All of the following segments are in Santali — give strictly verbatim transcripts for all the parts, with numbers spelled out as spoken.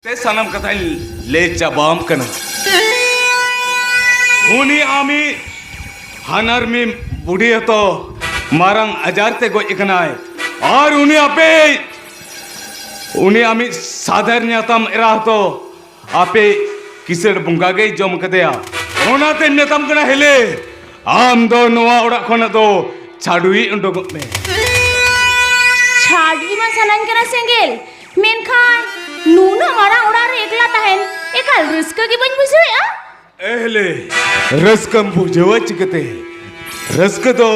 ᱛᱮ ᱥᱟᱱᱟᱢ ᱠᱟᱛᱷᱟᱧ ᱞᱟᱹᱭ ᱪᱟᱵᱟᱢ ᱠᱟᱱᱟ᱾ ᱩᱱᱤ ᱟᱢᱤᱡ ᱦᱟᱱᱟᱨᱢᱤ ᱵᱩᱰᱷᱤ ᱦᱚᱛᱚ ᱢᱟᱨᱟᱝ ᱟᱡᱟᱨ ᱛᱮ ᱜᱚᱡ ᱟᱠᱟᱱᱟᱭ᱾ ᱟᱨ ᱩᱱᱤ ᱟᱯᱮ, ᱩᱱᱤ ᱟᱢᱤᱡ ᱥᱟᱫᱷᱟᱨ ᱧᱟᱛᱟᱢ ᱮᱨᱟ ᱦᱚᱛᱚ ᱟᱯᱮ ᱠᱤᱥᱟᱹᱲ ᱵᱚᱸᱜᱟ ᱜᱮᱭ ᱡᱚᱢ ᱠᱟᱫᱮᱭᱟ᱾ ᱚᱱᱟᱛᱮ ᱢᱮᱛᱟᱢ ᱠᱟᱱᱟ, ᱦᱮᱞᱮ, ᱟᱢ ᱫᱚ ᱱᱚᱣᱟ ᱚᱲᱟᱜ ᱠᱷᱚᱱᱟᱜ ᱫᱚ ᱪᱷᱟᱰᱩᱭ ᱩᱰᱩᱠᱚᱜ ᱢᱮ᱾ ᱪᱷᱟᱰᱩᱭ ᱢᱟ ᱥᱟᱱᱟᱧ ᱠᱟᱱᱟ ᱥᱮᱸᱜᱮᱞ, ᱢᱮᱱᱠᱷᱟᱱ ᱱᱩᱱᱟᱹᱜ ᱢᱟᱨᱟᱝ ᱚᱲᱟᱜ ᱨᱮ ᱮᱠᱞᱟ ᱛᱟᱦᱮᱱ ᱮᱠᱟᱞ ᱨᱟᱹᱥᱠᱟᱹ ᱜᱮ ᱵᱟᱹᱧ ᱵᱩᱡᱷᱟᱹᱣᱮᱫᱼᱟ᱾ ᱮᱦᱞᱮ, ᱨᱟᱹᱥᱠᱟᱹᱢ ᱵᱩᱡᱷᱟᱹᱣᱟ ᱪᱤᱠᱟᱹᱛᱮ? ᱨᱟᱹᱥᱠᱟᱹ ᱫᱚ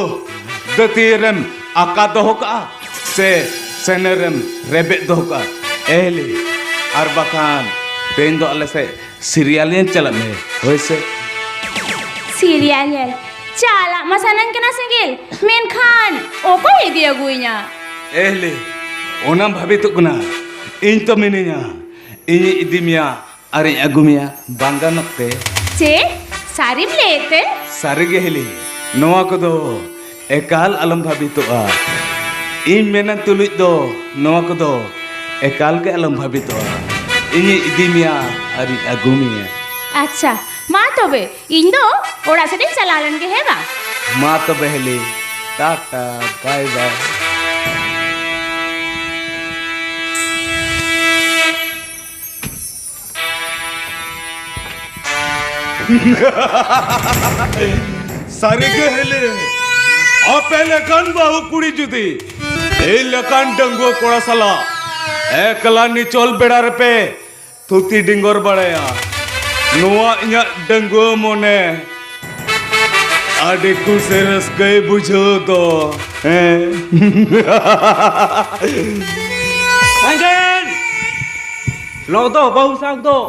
ᱫᱟᱹᱛᱟᱹᱭᱟᱹ ᱨᱮᱢ ᱟᱠᱟ ᱫᱚᱦᱚ ᱠᱟᱜᱼᱟ ᱥᱮ ᱥᱮᱱᱮᱨᱮᱢ ᱨᱮᱵᱮᱫ ᱫᱚᱦᱚ ᱠᱟᱜᱼᱟ? ᱮᱦᱞᱮ, ᱟᱨ ᱵᱟᱠᱷᱟᱱ ᱛᱮᱦᱮᱧ ᱫᱚ ᱟᱞᱮ ᱥᱮᱫ ᱥᱤᱨᱤᱭᱟᱞ ᱧᱮᱞ ᱪᱟᱞᱟᱜ ᱢᱮ, ᱦᱳᱭ ᱥᱮ? ᱥᱤᱨᱤᱭᱟᱞ ᱧᱮᱞ ᱪᱟᱞᱟᱜ ᱢᱟ ᱥᱟᱱᱟᱧ ᱠᱟᱱᱟ ᱥᱮᱸᱜᱮᱞ, ᱢᱮᱱᱠᱷᱟᱱ ᱚᱠᱚᱭ ᱤᱫᱤ ᱟᱹᱜᱩᱭᱤᱧᱟ? ᱮᱦᱞᱮ, ᱚᱱᱟᱢ ᱵᱷᱟᱵᱤᱛᱚᱜ ᱠᱟᱱᱟ? ᱤᱧ ᱛᱚ ᱢᱤᱱᱟᱹᱧᱟ, ᱤᱧᱤᱧ ᱤᱫᱤ ᱢᱮᱭᱟ᱾ ᱟᱨᱤᱧ ᱟᱹᱜᱩ ᱢᱮᱭᱟ, ᱵᱟᱝ ᱜᱟᱱᱚᱜ ᱛᱮ? ᱪᱮᱫ? ᱥᱟᱹᱨᱤᱢ ᱞᱟᱹᱭᱮᱫ ᱛᱮ? ᱥᱟᱹᱨᱤ ᱜᱮ ᱦᱤᱞᱤ, ᱱᱚᱣᱟ ᱠᱚᱫᱚ ᱮᱠᱟᱞ ᱟᱞᱚᱢ ᱵᱷᱟᱵᱤᱛᱚᱜᱼᱟ᱾ ᱤᱧ ᱢᱮᱱᱮᱱ ᱛᱩᱞᱩᱡ ᱫᱚ ᱱᱚᱣᱟ ᱠᱚᱫᱚ ᱮᱠᱟᱞ ᱜᱮ ᱟᱞᱚᱢ ᱵᱷᱟᱵᱤᱛᱚᱜᱼᱟ᱾ ᱤᱧᱤᱧ ᱤᱫᱤ ᱢᱮᱭᱟ ᱟᱨᱤᱧ ᱟᱹᱜᱩ ᱢᱮᱭᱟ᱾ ᱟᱪᱪᱷᱟ, ᱢᱟ ᱛᱚᱵᱮ ᱤᱧ ᱫᱚ ᱚᱲᱟᱜ ᱥᱮᱫ ᱤᱧ ᱪᱟᱞᱟᱣ ᱞᱮᱱ ᱜᱮ, ᱦᱮᱸ ᱵᱟᱝ? ᱢᱟ ᱛᱚᱵᱮ ᱦᱤᱞᱤ, ᱴᱟᱴᱟ, ᱵᱟᱭ ᱵᱟᱭ᱾ ᱥᱟᱹᱨᱤᱜᱮ ᱦᱮᱞᱮ, ᱟᱯᱮ ᱞᱮᱠᱟᱱ ᱵᱟᱹᱦᱩ ᱠᱩᱲᱤ ᱡᱩᱫᱤ ᱤᱧ ᱞᱮᱠᱟᱱ ᱰᱟᱺᱜᱩᱣᱟᱹ ᱠᱚᱲᱟ ᱥᱟᱞᱟᱜ ᱮᱠᱞᱟ ᱱᱤᱪᱚᱞ ᱵᱮᱲᱟ ᱨᱮᱯᱮ ᱛᱷᱩᱛᱤ ᱰᱤᱸᱜᱚᱨ ᱵᱟᱲᱟᱭᱟ, ᱱᱚᱣᱟ ᱤᱧᱟᱹᱜ ᱰᱟᱺᱜᱩᱣᱟᱹ ᱢᱚᱱᱮ ᱟᱹᱰᱤ ᱠᱩᱥᱤ ᱨᱟᱹᱥᱠᱟᱹᱭ ᱵᱩᱡᱷᱟᱹᱣ ᱫᱚ᱾ ᱦᱮᱸ᱾ ᱥᱟᱸᱜᱮᱱ! ᱞᱚᱫᱚ ᱵᱟᱹᱦᱩ ᱥᱟᱶ ᱫᱚ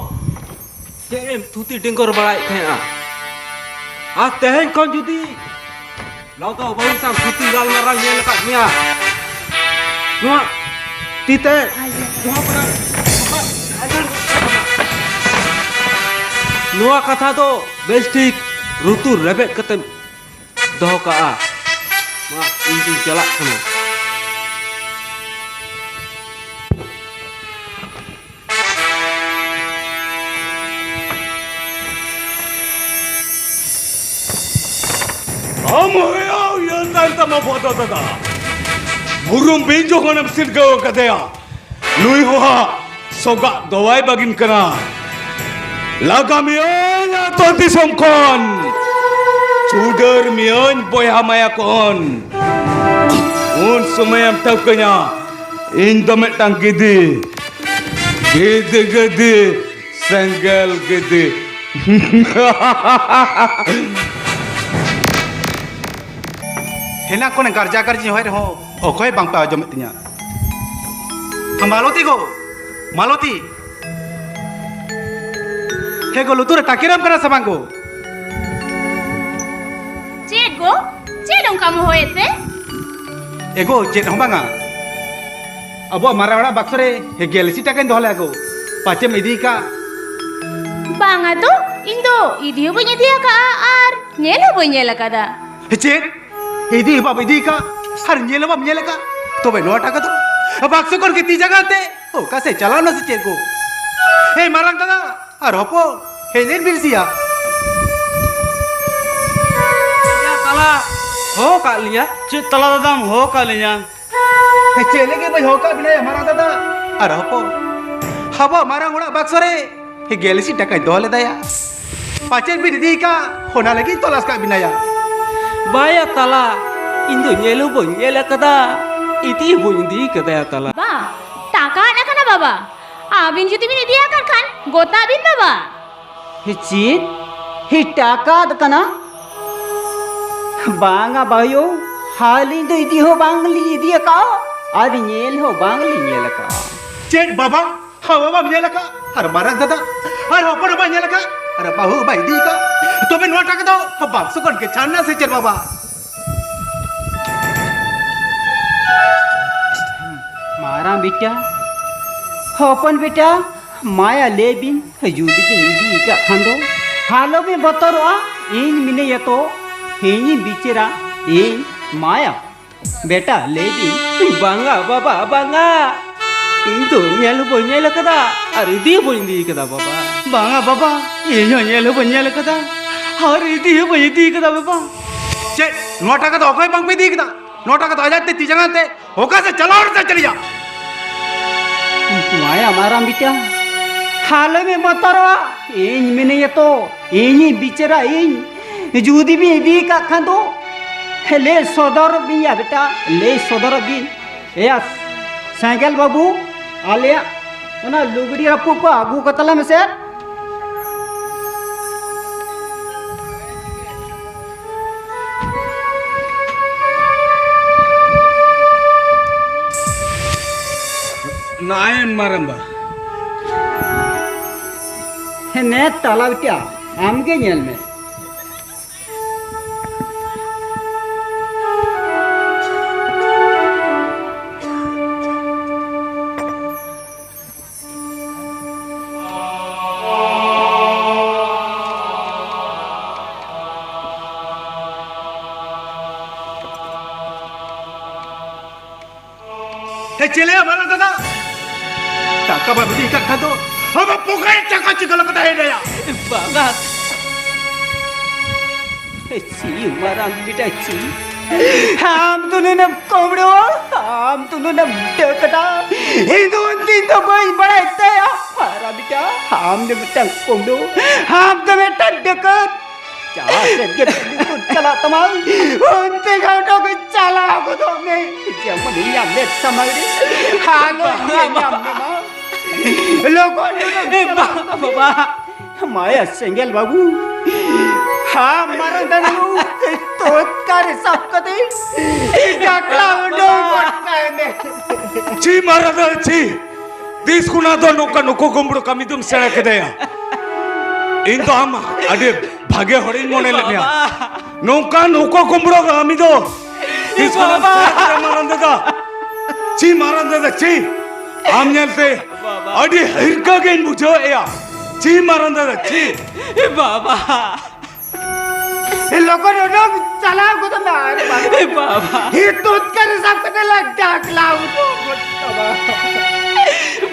ᱪᱮᱫ ᱮᱢ ᱛᱷᱩᱛᱤ ᱰᱤᱸᱜᱚᱨ ᱵᱟᱲᱟᱭᱮᱫ ᱛᱟᱦᱮᱸᱜᱼᱟ? ᱟᱨ ᱛᱮᱦᱮᱧ ᱠᱷᱚᱱ ᱡᱩᱫᱤ ᱞᱚᱫᱚ ᱵᱟᱹᱦᱩ ᱥᱟᱶ ᱛᱷᱩᱛᱤ ᱜᱟᱞᱢᱟᱨᱟᱣ ᱧᱮᱞ ᱟᱠᱟᱫ ᱢᱮᱭᱟ, ᱱᱚᱣᱟ ᱛᱤ ᱛᱮ ᱱᱚᱣᱟ ᱠᱚᱨᱮ ᱱᱚᱣᱟ ᱠᱟᱛᱷᱟ ᱫᱚ ᱵᱮᱥ ᱴᱷᱤᱠ ᱞᱩᱛᱩᱨ ᱨᱮᱵᱮᱫ ᱠᱟᱛᱮᱢ ᱫᱚᱦᱚ ᱠᱟᱜᱼᱟ᱾ ᱢᱟ, ᱤᱧ ᱫᱩᱧ ᱪᱟᱞᱟᱜ ᱠᱟᱱᱟ᱾ ᱵᱚᱫᱚ ᱫᱟᱫᱟ, ᱵᱩᱨᱩᱢ ᱵᱤᱧ ᱡᱚᱠᱷᱚᱱᱮᱢ ᱥᱤᱨᱜᱟᱹᱣ ᱠᱟᱫᱮᱭᱟ, ᱱᱩᱭ ᱦᱚᱸ ᱦᱟᱸᱜ ᱥᱚᱜᱟᱜ ᱫᱚ ᱵᱟᱭ ᱵᱟᱹᱜᱤᱱ ᱠᱟᱱᱟ᱾ ᱞᱟᱜᱟ ᱢᱤᱭᱟᱹᱧ ᱟᱹᱛᱩ ᱫᱤᱥᱚᱢ ᱠᱷᱚᱱ, ᱪᱩᱰᱟᱹᱨ ᱢᱤᱭᱟᱹᱧ ᱵᱚᱭᱦᱟ ᱢᱟᱭᱟ ᱠᱷᱚᱱ᱾ ᱩᱱ ᱥᱚᱢᱚᱭᱮᱢ ᱴᱷᱟᱹᱣᱠᱟᱹᱧᱟ, ᱤᱧ ᱫᱚ ᱢᱤᱫᱴᱟᱝ ᱜᱤᱫᱤ, ᱜᱤᱫᱤ ᱜᱤᱫᱤ, ᱥᱮᱸᱜᱮᱞ ᱜᱤᱫᱤ᱾ ᱦᱮᱱᱟᱝ ᱠᱷᱚᱱ ᱜᱟᱨᱡᱟ ᱜᱟᱨᱡᱤᱧ ᱦᱚᱦᱚᱭᱮᱫ ᱨᱮᱦᱚᱸ ᱚᱠᱚᱭ ᱵᱟᱝ ᱯᱮ ᱟᱸᱡᱚᱢᱮᱫ ᱛᱤᱧᱟ᱾ ᱦᱮᱸ, ᱢᱟᱞᱚᱛᱤ ᱜᱚ, ᱢᱟᱞᱚᱛᱤ᱾ ᱦᱮᱸ ᱜᱚ, ᱞᱩᱛᱩᱨ ᱨᱮ ᱛᱟᱠᱮᱨᱟᱢ ᱠᱟᱱᱟ ᱥᱮ ᱵᱟᱝ ᱜᱚ? ᱪᱮᱫ ᱜᱚ? ᱪᱮᱫ ᱚᱱᱠᱟᱢ ᱦᱚᱦᱚᱭᱮᱫ ᱛᱮ? ᱮ ᱜᱚ, ᱪᱮᱫ ᱦᱚᱸ ᱵᱟᱝᱟ᱾ ᱟᱵᱚᱣᱟᱜ ᱢᱟᱨᱟᱝ ᱚᱲᱟᱜ ᱵᱟᱠᱥᱚ ᱨᱮ ᱜᱮᱞ ᱤᱥᱤ ᱴᱟᱠᱟᱧ ᱫᱚᱦᱚ ᱞᱮᱫᱟ ᱜᱚ, ᱯᱟᱪᱮᱢ ᱤᱫᱤ ᱠᱟᱜ? ᱵᱟᱝᱟ ᱛᱚ, ᱤᱧ ᱫᱚ ᱤᱫᱤ ᱦᱚᱸ ᱵᱟᱹᱧ ᱤᱫᱤ ᱟᱠᱟᱫᱼᱟ ᱟᱨ ᱧᱮᱞ ᱦᱚᱸ ᱵᱟᱹᱧ ᱧᱮᱞ ᱟᱠᱟᱫᱟ᱾ ᱪᱮᱫ? ᱤᱫᱤ ᱦᱚᱸ ᱵᱟᱢ ᱤᱫᱤ ᱠᱟᱜ ᱟᱨ ᱧᱮᱞ ᱦᱚᱸ ᱵᱟᱢ ᱧᱮᱞ ᱟᱠᱟᱫ, ᱛᱚᱵᱮ ᱱᱚᱣᱟ ᱴᱟᱠᱟ ᱫᱚ ᱵᱟᱠᱥᱚ ᱠᱷᱚᱱ ᱜᱮ ᱛᱤ ᱡᱟᱸᱜᱟ ᱛᱮ ᱚᱠᱟ ᱥᱮᱫ ᱪᱟᱞᱟᱣ ᱱᱟ ᱥᱮ ᱪᱮᱫ ᱜᱚ? ᱦᱮᱸ ᱢᱟᱨᱟᱝ ᱫᱟᱫᱟ ᱟᱨ ᱦᱚᱯᱚᱱ, ᱦᱮᱡ ᱞᱮᱱ ᱵᱤᱱ ᱥᱮᱭᱟ᱾ ᱛᱟᱞᱟ ᱦᱚᱦᱚ ᱠᱟᱜ ᱞᱤᱧᱟ᱾ ᱪᱮᱫ ᱛᱟᱞᱟ ᱫᱟᱫᱟᱢ ᱦᱚᱦᱚ ᱠᱟᱜ ᱞᱤᱧᱟ? ᱦᱮᱸ, ᱪᱮᱫ ᱞᱟᱹᱜᱤᱫ ᱵᱟᱹᱧ ᱦᱚᱦᱚ ᱠᱟᱜ ᱵᱤᱱᱟ ᱭᱟ ᱢᱟᱨᱟᱝ ᱫᱟᱫᱟ ᱟᱨ ᱦᱚᱯᱚᱱ? ᱟᱵᱚ ᱢᱟᱨᱟᱝ ᱚᱲᱟᱜ ᱵᱟᱠᱥᱚ ᱨᱮ ᱜᱮᱞ ᱤᱥᱤ ᱴᱟᱠᱟᱧ ᱫᱚᱦᱚ ᱞᱮᱫᱟᱭᱟ, ᱯᱟᱪᱮᱫ ᱵᱤᱱ ᱤᱫᱤ ᱠᱟᱜ, ᱚᱱᱟ ᱞᱟᱹᱜᱤᱫ ᱛᱚᱞᱟᱥ ᱠᱟᱜ ᱵᱤᱱᱟ ᱭᱟ᱾ ᱵᱟᱭᱟ ᱛᱟᱞᱟ, ᱤᱧ ᱫᱚ ᱧᱮᱞ ᱦᱚᱸ ᱵᱟᱹᱧ ᱧᱮᱞ ᱟᱠᱟᱫᱟ, ᱤᱫᱤ ᱦᱚᱸ ᱵᱟᱹᱧ ᱤᱫᱤ ᱠᱟᱫᱟᱭᱟ ᱛᱟᱞᱟ᱾ ᱵᱟ, ᱴᱟᱠᱟ ᱟᱫ ᱟᱠᱟᱱᱟ ᱵᱟᱵᱟ, ᱟᱹᱵᱤᱱ ᱡᱩᱫᱤ ᱵᱤᱱ ᱤᱫᱤ ᱟᱠᱟᱫ ᱠᱷᱟᱱ ᱜᱚᱛᱟᱜ ᱵᱤᱱ ᱵᱟᱵᱟ᱾ ᱦᱮᱸ, ᱪᱮᱫ? ᱦᱮᱸ, ᱴᱟᱠᱟ ᱟᱫ ᱠᱟᱱᱟ? ᱵᱟᱝᱟ ᱵᱟᱭᱳ, ᱟᱹᱞᱤᱧ ᱫᱚ ᱤᱫᱤ ᱦᱚᱸ ᱵᱟᱝᱞᱤᱧ ᱤᱫᱤ ᱟᱠᱟᱫᱼᱟ ᱟᱨ ᱧᱮᱞ ᱦᱚᱸ ᱵᱟᱝᱞᱤᱧ ᱧᱮᱞ ᱟᱠᱟᱫᱼᱟ᱾ ᱪᱮᱫ ᱵᱟᱵᱟ? ᱦᱚᱸ, ᱵᱟᱵᱟᱢ ᱧᱮᱞ ᱟᱠᱟᱫ? ᱟᱨ ᱢᱟᱨᱟᱝ ᱫᱟᱫᱟ? ᱟᱨ ᱦᱚᱯᱚᱱ ᱵᱟᱭ ᱧᱮᱞ ᱟᱠᱟᱫ? ᱟᱨ ᱵᱟᱹᱦᱩ ᱵᱟᱭ ᱤᱫᱤ ᱟᱠᱟᱫ? ᱛᱚᱵᱮ ᱱᱚᱣᱟ ᱴᱟᱠᱟ ᱫᱚ ᱵᱟᱠᱥᱚ ᱠᱷᱚᱱ ᱜᱮ ᱪᱷᱟᱲ ᱱᱟ ᱥᱮ ᱪᱮᱫ ᱵᱟᱵᱟ? ᱢᱟᱨᱟᱝ ᱵᱮᱴᱟ, ᱦᱚᱯᱚᱱ ᱵᱮᱴᱟ, ᱢᱟᱭᱟ ᱞᱟᱹᱭ ᱵᱤᱱ, ᱡᱩᱫᱤ ᱵᱤᱱ ᱤᱫᱤ ᱟᱠᱟᱫ ᱠᱷᱟᱱ ᱫᱚ, ᱟᱞᱚ ᱵᱤᱱ ᱵᱚᱛᱚᱨᱚᱜᱼᱟ, ᱤᱧ ᱢᱤᱱᱟᱹᱧᱟ ᱛᱚ, ᱤᱧᱤᱧ ᱵᱤᱪᱟᱹᱨᱟ, ᱤᱧ ᱢᱟᱭᱟ᱾ ᱵᱮᱴᱟ, ᱞᱟᱹᱭ ᱫᱟᱹᱧ, ᱵᱟᱝᱟ ᱵᱟᱵᱟ, ᱵᱟᱝᱟ᱾ ᱤᱧ ᱫᱚ ᱧᱮᱞ ᱦᱚᱸ ᱵᱟᱹᱧ ᱧᱮᱞ ᱟᱠᱟᱫᱟ ᱟᱨ ᱤᱫᱤ ᱦᱚᱸ ᱵᱟᱹᱧ ᱤᱫᱤ ᱟᱠᱟᱫᱟ ᱵᱟᱵᱟ᱾ ᱵᱟᱝᱟ ᱵᱟᱵᱟ, ᱤᱧ ᱦᱚᱸ ᱧᱮᱞ ᱦᱚᱸ ᱵᱟᱹᱧ ᱧᱮᱞ ᱟᱠᱟᱫᱟ ᱟᱨ ᱤᱫᱤ ᱦᱚᱸ ᱵᱟᱹᱧ ᱤᱫᱤ ᱟᱠᱟᱫᱟ ᱵᱟᱵᱟ᱾ ᱪᱮᱫ? ᱱᱚᱣᱟ ᱴᱟᱠᱟ ᱫᱚ ᱚᱠᱚᱭ ᱵᱟᱝ ᱯᱮ ᱤᱫᱤ ᱠᱮᱫᱟ? ᱱᱚᱣᱟ ᱴᱟᱠᱟ ᱫᱚ ᱟᱡᱟᱜ ᱛᱮ ᱛᱤ ᱡᱟᱸᱜᱟ ᱛᱮ ᱚᱠᱟ ᱥᱮᱫ ᱪᱟᱞᱟᱣ ᱨᱮ ᱪᱟᱹᱞᱤᱭᱟ? ᱢᱟᱭᱟ ᱢᱟᱨᱟᱝ ᱵᱤᱴᱟ, ᱟᱞᱚᱢ ᱵᱚᱛᱚᱨᱚᱜᱼᱟ᱾ ᱤᱧ ᱢᱮᱱᱟᱹᱧᱟ ᱛᱚ, ᱤᱧᱤᱧ ᱵᱤᱪᱟᱹᱨᱟ ᱤᱧ᱾ ᱡᱩᱫᱤ ᱵᱤᱱ ᱤᱫᱤ ᱠᱟᱜ ᱠᱷᱟᱱ ᱫᱚ ᱞᱟᱹᱭ ᱥᱚᱫᱚᱨ ᱵᱤᱱ ᱭᱟ ᱵᱮᱴᱟ, ᱞᱟᱹᱭ ᱥᱚᱫᱚᱨ ᱵᱤᱱ᱾ ᱮᱭᱟ ᱥᱮᱸᱜᱮᱞ ᱵᱟᱹᱵᱩ, ᱟᱞᱮᱭᱟᱜ ᱚᱱᱟ ᱞᱩᱜᱽᱲᱤ ᱨᱟᱹᱯᱩᱫ ᱠᱚ ᱟᱹᱜᱩ ᱠᱟᱛᱟ ᱞᱮ ᱢᱮᱥᱮ᱾ ᱱᱟᱭᱮᱱ ᱢᱟᱨᱟᱢᱵᱟ᱾ ᱦᱮᱸ, ᱱᱮ ᱛᱟᱞᱟ ᱵᱤᱴᱤ, ᱟᱢ ᱜᱮ ᱧᱮᱞ ᱢᱮ᱾ ᱮ ᱪᱮᱞᱮᱭᱟ ᱢᱟᱨᱟᱝ ᱫᱟᱫᱟ, ᱴᱟᱠᱟ ᱵᱟᱢ ᱤᱫᱤ ᱠᱟᱜ ᱠᱷᱟᱱ ᱫᱚ ᱟᱢᱟᱜ ᱯᱚᱠᱮᱴ ᱪᱟᱠᱟ ᱪᱤᱠᱟᱹ ᱞᱮᱠᱟᱛᱮ ᱦᱮᱡ ᱮᱱᱟ? ᱵᱟᱝᱟ᱾ ᱪᱤ ᱢᱟᱨᱟᱝ ᱵᱮᱴᱟ ᱪᱤ, ᱟᱢ ᱫᱚ ᱱᱩᱱᱟᱹᱜ ᱠᱩᱢᱵᱽᱲᱩ, ᱟᱢ ᱫᱚ ᱱᱩᱱᱟᱹᱜ ᱰᱟᱹᱠᱟᱹᱛᱟ, ᱤᱧ ᱫᱚ ᱩᱱᱫᱤᱱ ᱫᱚ ᱵᱟᱹᱧ ᱵᱟᱲᱟᱭ ᱛᱟᱭᱟ᱾ ᱢᱟᱨᱟᱝ ᱵᱮᱴᱟ, ᱟᱢ ᱫᱚ ᱢᱤᱫᱴᱟᱝ ᱠᱩᱢᱵᱽᱲᱩ, ᱟᱢ ᱫᱚ ᱢᱤᱫᱴᱟᱝ ᱰᱟᱹᱠᱟᱹᱛ᱾ ᱡᱟᱦᱟᱸ ᱥᱮᱫ ᱜᱮ ᱛᱩᱞᱩᱡ ᱠᱚ ᱪᱟᱞᱟᱜ ᱛᱟᱢᱟ, ᱚᱱᱛᱮ ᱜᱮ ᱚᱰᱚᱠ ᱪᱟᱞᱟᱣ ᱜᱚᱫᱚᱜ ᱢᱮ᱾ ᱡᱮᱢᱚᱱ ᱤᱧᱟᱜ ᱢᱮᱫ ᱥᱟᱢᱟᱝ ᱨᱮ ᱟᱞᱚ ᱧᱮᱞ ᱧᱟᱢ ᱢᱮ ᱢᱟ᱾ ᱞᱚᱜᱚᱱ ᱞᱚᱜᱚᱱ ᱮ ᱪᱟᱞᱟᱣ ᱵᱟ-, ᱜᱚᱫᱚᱜ ᱢᱮ᱾ ᱵᱟᱵᱟ᱾ ᱢᱟᱭᱟ ᱥᱮᱸᱜᱮᱞ ᱵᱟᱹᱵᱩ, ᱟᱢ ᱢᱟᱨᱟᱝ ᱫᱟᱫᱟ ᱵᱟᱹᱵᱩ, ᱛᱚᱛᱠᱟᱨ ᱥᱟᱵ ᱠᱟᱛᱮ ᱰᱟᱠᱞᱟ ᱩᱰᱩᱝ ᱜᱚᱫ ᱠᱟᱭ ᱢᱮ᱾ ᱪᱤ ᱢᱟᱨᱟᱝ ᱫᱟᱫᱟ, ᱪᱤ? ᱛᱤᱥ ᱠᱷᱚᱱᱟᱜ ᱫᱚ ᱱᱚᱝᱠᱟ ᱱᱩᱠᱩ ᱠᱩᱢᱵᱽᱲᱩ ᱠᱟᱹᱢᱤ ᱫᱚᱢ ᱥᱮᱬᱟ ᱠᱮᱫᱮᱭᱟ? ᱤᱧ ᱫᱚ ᱟᱢ ᱟᱹᱰᱤ ᱵᱷᱟᱜᱮ ᱦᱚᱲᱤᱧ ᱢᱚᱱᱮ ᱞᱮᱫ ᱢᱮᱭᱟ᱾ ᱵᱟᱵᱟ᱾ ᱱᱚᱝᱠᱟ ᱱᱩᱠᱩ ᱠᱩᱢᱵᱽᱲᱩ ᱠᱟᱹᱢᱤ ᱫᱚ ᱛᱤᱥ ᱠᱷᱚᱱᱟᱜ ᱵᱟᱵᱟ᱾ ᱥᱮᱬᱟ ᱠᱮᱫᱟ ᱢᱟᱨᱟᱝ ᱫᱟᱫᱟ? ᱪᱤ ᱢᱟᱨᱟᱝ ᱫᱟᱫᱟ, ᱪᱤ? ᱟᱢ ᱧᱮᱞᱛᱮ ᱵᱟᱵᱟ᱾ ᱟᱹᱰᱤ ᱦᱤᱨᱠᱟᱹ ᱜᱮᱧ ᱵᱩᱡᱷᱟᱹᱣᱮᱫᱼᱟ᱾ ᱪᱤ ᱢᱟᱨᱟᱝ ᱫᱟᱫᱟ, ᱪᱤ? ᱵᱟᱵᱟ᱾ ᱞᱚᱜᱚᱱ ᱚᱰᱚᱠ ᱪᱟᱞᱟᱣ ᱜᱚᱫᱚᱜ ᱢᱮ ᱟᱨ ᱵᱟᱝ ᱮ ᱵᱟᱵᱟ᱾ ᱦᱤᱛᱩᱛ ᱠᱟᱨᱮ ᱥᱟᱵ ᱠᱟᱛᱮ ᱞᱮ ᱰᱟᱠᱞᱟ ᱩᱰᱩᱠ ᱜᱚᱫ ᱠᱟᱢᱟ᱾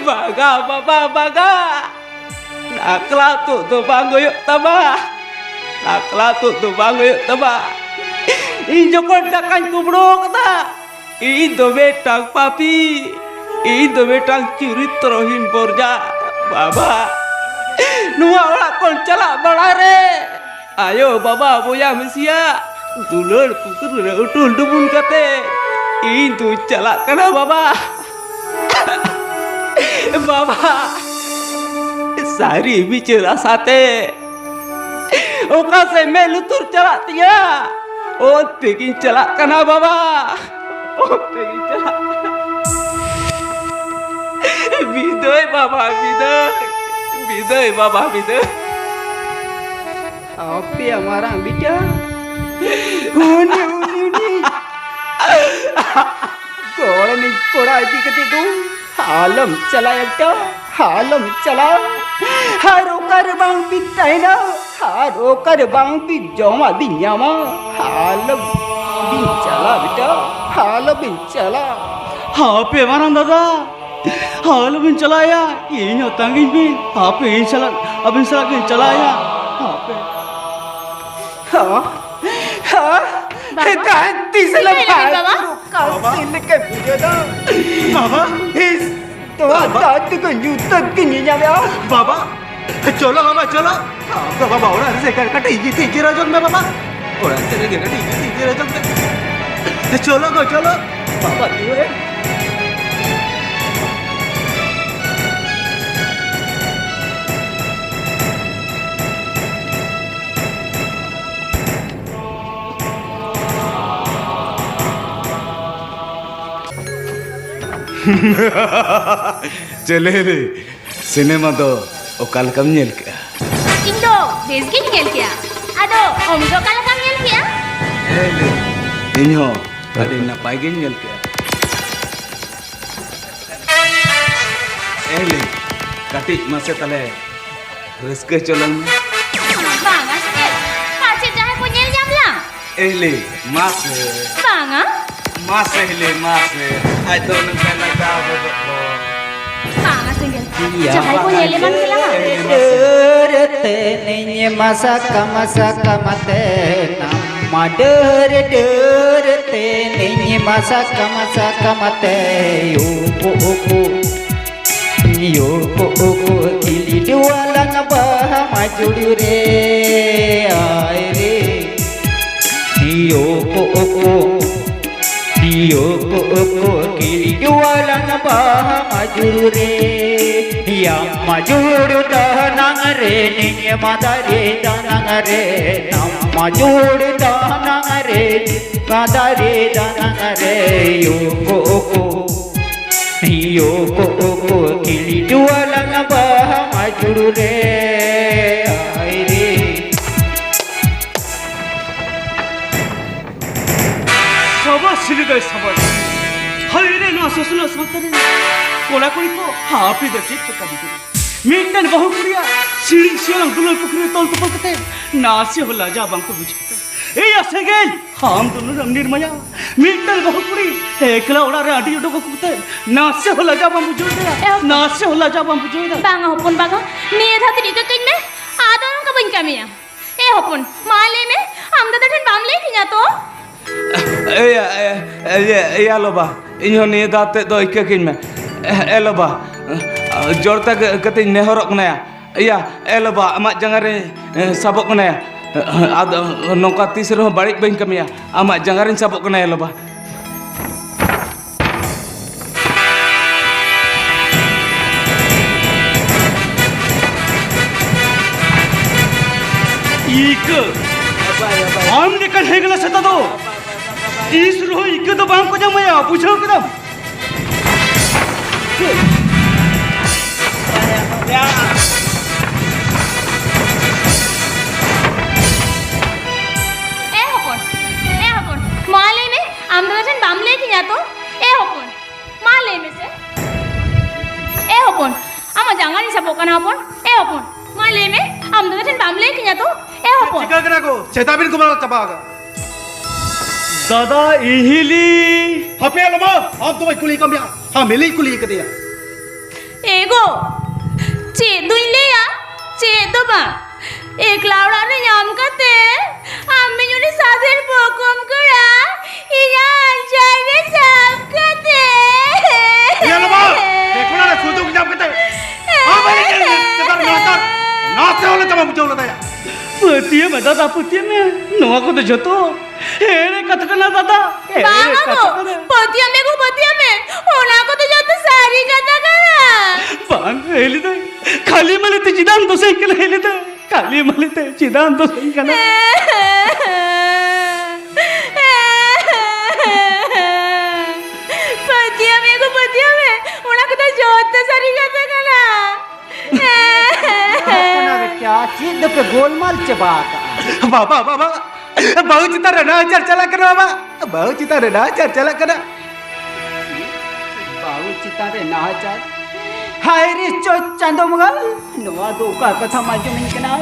ᱵᱟᱜᱟ ᱵᱟᱵᱟ, ᱵᱟᱜᱟ᱾ ᱰᱟᱠᱞᱟ ᱛᱩᱫ ᱫᱚ ᱵᱟᱝ ᱦᱩᱭᱩᱜ ᱛᱟᱢᱟ᱾ ᱰᱟᱠᱞᱟ ᱛᱩᱫ ᱫᱚ ᱵᱟᱝ ᱦᱩᱭᱩᱜ ᱛᱟᱢᱟ᱾ ᱤᱧ ᱡᱚᱠᱷᱚᱱ ᱴᱟᱠᱟᱧ ᱠᱩᱢᱵᱽᱲᱩ ᱟᱠᱟᱫᱟ, ᱤᱧ ᱫᱚ ᱢᱤᱫᱴᱟᱝ ᱯᱟᱯᱤ, ᱤᱧ ᱫᱚ ᱢᱤᱫᱴᱟᱝ ᱪᱚᱨᱤᱛᱨᱚᱦᱤᱱ ᱵᱚᱨᱡᱟ᱾ ᱵᱟᱵᱟ, ᱱᱚᱣᱟ ᱚᱲᱟᱜ ᱠᱷᱚᱱ ᱪᱟᱞᱟᱜ ᱵᱟᱲᱟ ᱨᱮ ᱟᱭᱳ, ᱵᱟᱵᱟ, ᱵᱚᱭᱦᱟ, ᱢᱤᱥᱤᱭᱟᱜ ᱫᱩᱞᱟᱹᱲ ᱯᱩᱠᱷᱨᱤ ᱨᱮ ᱩᱴᱩᱞ ᱰᱩᱵᱩᱞ ᱠᱟᱛᱮ ᱤᱧ ᱫᱩᱧ ᱪᱟᱞᱟᱜ ᱠᱟᱱᱟ ᱵᱟᱵᱟ᱾ ᱵᱟᱵᱟ, ᱥᱟᱹᱨᱤ ᱵᱤᱪᱟᱹᱨ ᱟᱥᱟᱛᱮ ᱚᱠᱟ ᱥᱮᱫ ᱢᱮᱫ ᱞᱩᱛᱩᱨ ᱪᱟᱞᱟᱜ ᱛᱤᱧᱟ, ᱚᱱᱛᱮ ᱜᱤᱧ ᱪᱟᱞᱟᱜ ᱠᱟᱱᱟ ᱵᱟᱵᱟ, ᱚᱱᱛᱮ ᱜᱤᱧ ᱪᱟᱞᱟᱜ ᱠᱟᱱᱟ᱾ ᱵᱤᱫᱟᱹᱭ ᱵᱟᱵᱟ, ᱵᱤᱫᱟᱹᱭ, ᱵᱤᱫᱟᱹᱭ ᱵᱟᱵᱟ, ᱵᱤᱫᱟᱹᱭ᱾ ᱟᱯᱮᱭᱟᱜ ᱢᱟᱨᱟᱝ ᱵᱤᱴᱟ, ᱩᱱᱤ, ᱩᱱᱤ, ᱩᱱᱤ ᱜᱚᱲᱚᱢᱤᱡ ᱠᱚᱲᱟ ᱤᱫᱤ ᱠᱟᱛᱮ ᱫᱚ ᱟᱞᱚᱢ ᱪᱟᱞᱟᱜ ᱮᱠᱴᱟ, ᱟᱞᱚᱢ ᱪᱟᱞᱟᱜ᱾ ᱟᱨ ᱚᱠᱟᱨᱮ ᱵᱟᱝ ᱵᱤᱱ ᱛᱟᱦᱮᱱᱟ, ᱟᱨ ᱚᱠᱟᱨᱮ ᱵᱟᱝ ᱵᱤᱱ ᱡᱚᱢᱟᱜ ᱵᱤᱱ ᱧᱟᱢᱟ, ᱟᱞᱚ ᱵᱤᱱ ᱪᱟᱞᱟᱜ ᱵᱤᱴᱟ, ᱟᱞᱚ ᱵᱤᱱ ᱪᱟᱞᱟᱜ᱾ ᱦᱟᱯᱮ ᱢᱟᱨᱟᱝ ᱫᱟᱫᱟ, ᱟᱞᱚ ᱵᱤᱱ ᱪᱟᱞᱟᱜᱼᱟ, ᱤᱧ ᱦᱚᱸ ᱛᱟᱺᱜᱤᱧ ᱵᱤᱱ, ᱦᱟᱯᱮ ᱤᱧ ᱥᱟᱞᱟᱜ, ᱟᱹᱵᱤᱱ ᱥᱟᱞᱟᱜ ᱞᱤᱧ ᱪᱟᱞᱟᱜᱼᱟ, ᱦᱟᱯᱮ᱾ ᱦᱟ? ᱦᱟ? ᱵᱟᱵᱟ? ᱫᱟᱱ ᱛᱤᱥ ᱞᱮ ᱪᱤᱠᱟᱹᱭᱮᱱᱟ ᱵᱤᱱ, ᱵᱟᱵᱟ? ᱵᱷᱟᱜᱽ ᱠᱟᱥᱤ ᱞᱮᱠᱟ ᱵᱩᱡᱷᱟᱹᱣ ᱫᱟ᱾ ᱵᱟᱵᱟ? ᱤᱥ, ᱛᱚ ᱵᱟᱵᱟ? ᱫᱟᱱ ᱛᱮᱠᱚ ᱧᱩᱛᱟᱹᱛ ᱜᱮ ᱧᱮᱧᱟᱢᱮᱜᱼᱟ᱾ ᱵᱟᱵᱟ, ᱪᱚᱞᱚ ᱵᱟᱵᱟ, ᱪᱚᱞᱚ᱾ ᱟᱢ ᱫᱚ ᱵᱟᱵᱟ ᱚᱲᱟᱜ ᱨᱮ ᱥᱮ ᱠᱟᱹᱴᱤᱡ ᱜᱤᱛᱤᱡ ᱡᱤᱨᱟᱹᱣ ᱡᱚᱝ ᱢᱮ ᱵᱟᱵᱟ᱾ ᱚᱲᱟᱜ ᱥᱮᱫ ᱨᱮᱜᱮ ᱠᱟᱹᱴᱤᱡ ᱜᱤᱛᱤᱡ ᱡᱤᱨᱟᱹᱣ ᱡᱚᱝ ᱢᱮ᱾ ᱪᱚᱞᱚ ᱜᱚ, ᱪᱚᱞᱚ᱾ ᱵᱟᱵᱟ ᱫᱩᱣᱟᱹᱨ᱾ ᱪᱮᱞᱮ ᱨᱮ, ᱥᱤᱱᱮᱢᱟ ᱫᱚ ᱚᱠᱟ ᱞᱮᱠᱟᱢ ᱧᱮᱞ ᱠᱮᱜᱼᱟ? ᱤᱧ ᱫᱚ ᱵᱮᱥ ᱜᱤᱧ ᱧᱮᱞ ᱠᱮᱜᱼᱟ᱾ ᱟᱫᱚ ᱟᱢ ᱫᱚ ᱚᱠᱟ ᱞᱮᱠᱟᱢ ᱧᱮᱞ ᱠᱮᱜᱼᱟ? ᱦᱮᱸ ᱞᱮ, ᱤᱧ ᱦᱚᱸ ᱟᱹᱰᱤ ᱱᱟᱯᱟᱭ ᱜᱤᱧ ᱧᱮᱞ ᱠᱮᱜᱼᱟ᱾ ᱮ ᱞᱮ, ᱠᱟᱹᱴᱤᱡ ᱢᱟᱥᱮ ᱛᱟᱞᱮ ᱨᱟᱹᱥᱠᱟᱹ ᱦᱚᱪᱚ ᱞᱟᱝ ᱢᱮ᱾ ᱵᱟᱝᱟ ᱥᱮ ᱪᱮᱫ? ᱯᱟᱪᱮ ᱡᱟᱦᱟᱸᱭ ᱠᱚ ᱧᱮᱞ ᱧᱟᱢ ᱞᱟᱝ? ᱮ ᱞᱮ, ᱢᱟᱥᱮ᱾ ᱵᱟᱝᱟ᱾ ᱢᱟᱥᱮ ᱞᱮ, ᱢᱟᱥᱮ᱾ ᱟᱡ ᱫᱚ ᱱᱚᱝᱠᱟ ᱞᱟᱡᱟᱣ ᱜᱚᱫᱚᱜ ᱫᱚ᱾ ᱵᱟᱝᱟ ᱥᱮᱸᱜᱮᱞ᱾ ᱡᱟᱦᱟᱸᱭ ᱠᱚ ᱧᱮᱞ ᱮᱢᱟᱱ ᱠᱮᱞᱟᱝᱟ᱾ ᱢᱟᱥᱟ ᱠᱟᱢᱟ ᱥᱟ ᱠᱟᱢᱟ ᱛᱮ ᱱᱟᱢ᱾ ᱢᱟ ᱰᱟᱹᱨ ᱰᱟᱹᱨ ᱛᱮ ᱱᱤᱧ ᱢᱟ ᱥᱟᱠᱟᱢ ᱥᱟᱠᱟᱢ ᱛᱮ ᱭᱳ ᱠᱚ ᱠᱚ, ᱭᱳ ᱠᱚ ᱠᱚ ᱠᱤᱞᱤ ᱰᱩᱣᱟᱞᱟᱝ ᱵᱟᱦᱟ ᱢᱟ ᱡᱩᱲᱩ ᱨᱮ ᱟᱭ ᱨᱮ᱾ ᱭᱳ ᱠᱚ ᱠᱚ, ᱭᱳ ᱠᱚ ᱠᱚ ᱠᱤᱞᱤ ᱰᱩᱣᱟᱞᱟᱝ ᱵᱟᱦᱟ ᱢᱟ ᱡᱩᱲᱩ ᱨᱮ᱾ ᱭᱟᱢ ᱢᱟ ᱡᱩᱲᱩ ᱫᱟᱱᱟᱝ ᱨᱮ ᱱᱤᱧ ᱢᱟ ᱫᱟᱨᱮ ᱫᱟᱱᱟᱝ ᱨᱮ, ᱱᱟᱢ ᱢᱟ ᱡᱩᱲᱩ ᱫᱟᱱᱟᱝ ᱨᱮ, ᱢᱟ ᱫᱟᱨᱮ ᱫᱟᱱᱟᱝ ᱨᱮ, ᱭᱳ ᱠᱚ ᱠᱚ, ᱭᱳ ᱠᱚ ᱠᱚ ᱠᱤᱞᱤ ᱰᱩᱣᱟᱞᱟᱝ ᱵᱟᱦᱟ ᱢᱟ ᱡᱩᱲᱩ ᱨᱮ ᱟᱭ ᱨᱮ᱾ ᱥᱟᱵᱟᱥ ᱥᱤᱞᱤᱫᱟᱭ ᱥᱟᱵᱟᱥ᱾ ᱦᱟᱭ ᱨᱮ, ᱱᱚᱣᱟ ᱥᱚᱥᱱᱚᱜ ᱥᱟᱶᱛᱟ ᱨᱮ ᱠᱚᱲᱟ ᱠᱩᱲᱤ ᱠᱚ, ᱟᱯᱮ ᱫᱚ ᱪᱮᱫ ᱯᱮ ᱠᱟᱹᱢᱤ ᱠᱟᱱᱟ? ᱢᱤᱫᱴᱮᱱ ᱵᱟᱹᱦᱩ ᱠᱩᱲᱤᱭᱟᱜ ᱥᱤᱲᱤᱡ ᱥᱤᱭᱚᱞᱟᱝ ᱫᱩᱞᱟᱹᱲ ᱯᱩᱠᱷᱨᱤ ᱨᱮ ᱛᱚᱞ ᱛᱚᱯᱚᱞ ᱠᱟᱛᱮ ᱱᱟᱥᱮ ᱦᱚᱸ ᱞᱟᱡᱟ ᱵᱟᱝ ᱠᱚ ᱵᱩᱡᱷᱟᱹᱣ ᱫᱟ᱾ ᱮᱭᱟ ᱥᱮᱸᱜᱮᱞ, ᱟᱢ ᱫᱚ ᱱᱩᱱᱟᱹᱜ ᱮᱢ ᱱᱤᱨᱢᱟᱭᱟ? ᱢᱤᱫᱴᱮᱱ ᱵᱟᱹᱦᱩ ᱠᱩᱲᱤ ᱮᱠᱞᱟ ᱚᱲᱟᱜ ᱨᱮ ᱟᱹᱰᱤ ᱩᱰᱩᱠ ᱠᱟᱛᱮ ᱱᱟᱥᱮ ᱦᱚᱸ ᱞᱟᱡᱟ ᱵᱟᱢ ᱵᱩᱡᱷᱟᱹᱣ ᱫᱟ? ᱮ ᱦᱚᱯᱚᱱ᱾ ᱱᱟᱥᱮ ᱦᱚᱸ ᱞᱟᱡᱟ ᱵᱟᱢ ᱵᱩᱡᱷᱟᱹᱣ ᱫᱟ? ᱵᱟᱝᱟ ᱦᱚᱯᱚᱱ, ᱵᱟᱝᱟ᱾ ᱱᱤᱭᱟᱹ ᱫᱷᱟᱣ ᱫᱚ ᱱᱤᱠᱟᱹ ᱠᱟᱹᱧ ᱢᱮ, ᱟᱫᱚ ᱱᱚᱝᱠᱟ ᱵᱟᱹᱧ ᱠᱟᱹᱢᱤᱭᱟ᱾ ᱮ ᱦᱚᱯᱚᱱ, ᱢᱟ ᱞᱟᱹᱭ ᱢᱮ, ᱟᱢ ᱫᱟᱫᱟ ᱴᱷᱮᱱ ᱵᱟᱢ ᱞᱟᱹᱭ ᱠᱤᱧᱟ ᱛᱚ? ᱮᱭᱟ, ᱮᱭᱟ, ᱮᱭᱟ, ᱮᱭᱟ ᱞᱚᱵᱟ, ᱤᱧ ᱦᱚᱸ ᱱᱤᱭᱟᱹ ᱫᱷᱟᱣ ᱛᱮᱫ ᱫᱚ ᱤᱠᱟᱹ ᱠᱤᱧ ᱢᱮ᱾ ᱮ, ᱮ ᱞᱚᱵᱟ, ᱡᱳᱨ ᱛᱮ ᱠᱟᱹᱴᱤᱡ ᱱᱮᱦᱚᱨᱚᱜ ᱠᱟᱱᱟᱭᱟ᱾ ᱮᱭᱟ, ᱮ ᱞᱚᱵᱟ, ᱟᱢᱟᱜ ᱡᱟᱸᱜᱟ ᱨᱮ, ᱮ, ᱥᱟᱵᱚᱜ ᱠᱟᱱᱟᱭᱟ᱾ ᱟᱫᱚ ᱱᱚᱝᱠᱟ ᱛᱤᱥ ᱨᱮᱦᱚᱸ ᱵᱟᱹᱲᱤᱡ ᱵᱟᱹᱧ ᱠᱟᱹᱢᱤᱭᱟ᱾ ᱟᱢᱟᱜ ᱡᱟᱸᱜᱟ ᱨᱮᱧ ᱥᱟᱵᱚᱜ ᱠᱟᱱᱟᱭᱟ ᱞᱚᱵᱟ᱾ ᱤᱠᱟᱹ! ᱟᱢ ᱞᱮᱠᱟᱱ ᱦᱮᱸᱜᱞᱟ ᱥᱮᱛᱟ ᱫᱚ ᱛᱤᱥ ᱨᱮᱦᱚᱸ ᱤᱠᱟᱹ ᱫᱚ ᱵᱟᱝ ᱠᱚ ᱧᱟᱢᱟᱭᱟ, ᱵᱩᱡᱷᱟᱹᱣ ᱠᱮᱫᱟᱢ? ᱮ ᱦᱚᱯᱚᱱ, ᱮ ᱦᱚᱯᱚᱱ, ᱢᱟ ᱞᱟᱹᱭ ᱢᱮ, ᱟᱢ ᱫᱟᱫᱟ ᱴᱷᱮᱱ ᱵᱟᱢ ᱞᱟᱹᱭ ᱠᱤᱧᱟ ᱛᱚ? ᱮ ᱦᱚᱯᱚᱱ, ᱢᱟ ᱞᱟᱹᱭ ᱢᱮᱥᱮ᱾ ᱮ ᱦᱚᱯᱚᱱ, ᱟᱢᱟᱜ ᱡᱟᱸᱜᱟ ᱨᱤᱧ ᱥᱟᱵᱚᱜ ᱠᱟᱱᱟ ᱦᱚᱯᱚᱱ᱾ ᱮ ᱦᱚᱯᱚᱱ, ᱢᱟ ᱞᱟᱹᱭ ᱢᱮ, ᱟᱢ ᱫᱟᱫᱟ ᱴᱷᱮᱱ ᱵᱟᱢ ᱞᱟᱹᱭ ᱠᱤᱧᱟ ᱛᱚ? ᱮ ᱦᱚᱯᱚᱱ᱾ ᱪᱤᱠᱟᱹ ᱠᱟᱱᱟ ᱠᱚ? ᱥᱮᱛᱟ ᱵᱤᱱ ᱠᱚ ᱢᱟᱨᱟᱣ ᱪᱟᱵᱟ ᱟᱠᱟᱫ᱾ ᱫᱟᱫᱟ ᱤᱦᱤᱞᱤ᱾ ᱦᱟᱯᱮ ᱟᱞᱚ ᱢᱟ, ᱟᱢ ᱫᱚ ᱵᱟᱹᱧ ᱠᱩᱞᱤ ᱠᱟᱢ ᱭᱟ, ᱟᱢ ᱦᱤᱞᱤᱧ ᱠᱩᱞᱤ ᱠᱟᱫᱮᱭᱟ᱾ ᱮ ᱜᱚ, ᱪᱮᱫ ᱫᱩᱧ ᱞᱟᱹᱭᱟ, ᱪᱮᱫ ᱫᱚ ᱵᱟᱝ᱾ ᱮᱠᱞᱟ ᱚᱲᱟᱜ ᱨᱮ ᱧᱟᱢ ᱠᱟᱛᱮ ᱟᱢ ᱤᱧ ᱩᱱᱤ ᱥᱟᱫᱷᱮ ᱪᱮᱛᱟᱱ ᱱᱟᱦᱟᱪᱟᱨ ᱱᱟᱥᱮ ᱦᱚᱸ ᱞᱮ ᱪᱟᱵᱟ ᱵᱩᱡᱷᱟᱹᱣ ᱞᱮᱫᱟᱭᱟ᱾ ᱯᱟᱹᱛᱭᱟᱹᱣ ᱢᱮ ᱫᱟᱫᱟ, ᱯᱟᱹᱛᱭᱟᱹᱣ ᱢᱮ, ᱱᱚᱣᱟ ᱠᱚᱫᱚ ᱡᱚᱛᱚ ᱮᱲᱮ ᱠᱟᱛᱷᱟ ᱠᱟᱱᱟ ᱫᱟᱫᱟ, ᱮᱲᱮ ᱵᱟᱝᱟ ᱠᱟᱛᱷᱟ ᱜᱚ, ᱠᱟᱱᱟ᱾ ᱯᱟᱹᱛᱭᱟᱹᱣ ᱢᱮ ᱜᱚ, ᱯᱟᱹᱛᱭᱟᱹᱣ ᱢᱮ, ᱚᱱᱟ ᱠᱚᱫᱚ ᱡᱚᱛᱚ ᱥᱟᱹᱨᱤ ᱠᱟᱛᱷᱟ ᱠᱟᱱᱟ᱾ ᱵᱟᱝ ᱦᱮᱞᱤᱫᱟᱹᱭ, ᱠᱷᱟᱹᱞᱤ ᱢᱟᱹᱞᱤ ᱛᱮ ᱪᱮᱫᱟᱜ ᱮᱢ ᱫᱳᱥᱮᱧ ᱠᱟᱱᱟ ᱦᱮᱞᱤᱫᱟᱹᱭ? ᱠᱷᱟᱹᱞᱤ ᱢᱟᱹᱞᱤ ᱛᱮ ᱪᱮᱫᱟᱜ ᱮᱢ ᱫᱳᱥᱮᱧ ᱠᱟᱱᱟ? ᱯᱟᱹᱛᱭᱟᱹᱣ ᱢᱮ ᱜᱚ, ᱯᱟᱹᱛᱭᱟᱹᱣ ᱢᱮ, ᱚᱱᱟ ᱠᱚᱫᱚ ᱡᱚᱛᱚ ᱥᱟᱹᱨᱤ ᱠᱟᱛᱷᱟ ᱠᱟᱱᱟ᱾ ᱪᱮᱫ ᱠᱟᱱᱟ ᱵᱮᱴᱟ? ᱪᱮᱫ ᱫᱚᱯᱮ ᱜᱳᱞᱢᱟᱞ ᱪᱟᱵᱟ ᱟᱠᱟᱜᱼᱟ? ᱵᱟᱵᱟ, ᱵᱟᱵᱟ, ᱵᱟᱹᱦᱩ ᱪᱮᱛᱟᱱ ᱨᱮ ᱱᱟᱦᱟᱪᱟᱨ ᱪᱟᱞᱟᱜ ᱠᱟᱱᱟ ᱵᱟᱵᱟ, ᱵᱟᱹᱦᱩ ᱪᱮᱛᱟᱱ ᱨᱮ ᱱᱟᱦᱟᱪᱟᱨ ᱪᱟᱞᱟᱜ ᱠᱟᱱᱟ᱾ ᱵᱟᱹᱦᱩ ᱪᱮᱛᱟᱱ ᱨᱮ ᱱᱟᱦᱟᱪᱟᱨ? ᱦᱟᱭ ᱨᱮ ᱪᱚ ᱪᱟᱸᱫᱚ ᱵᱚᱸᱜᱟ, ᱱᱚᱣᱟ ᱫᱚ ᱚᱠᱟ ᱠᱟᱛᱷᱟᱢ ᱟᱸᱡᱚᱢᱟᱹᱧ ᱠᱟᱱᱟ?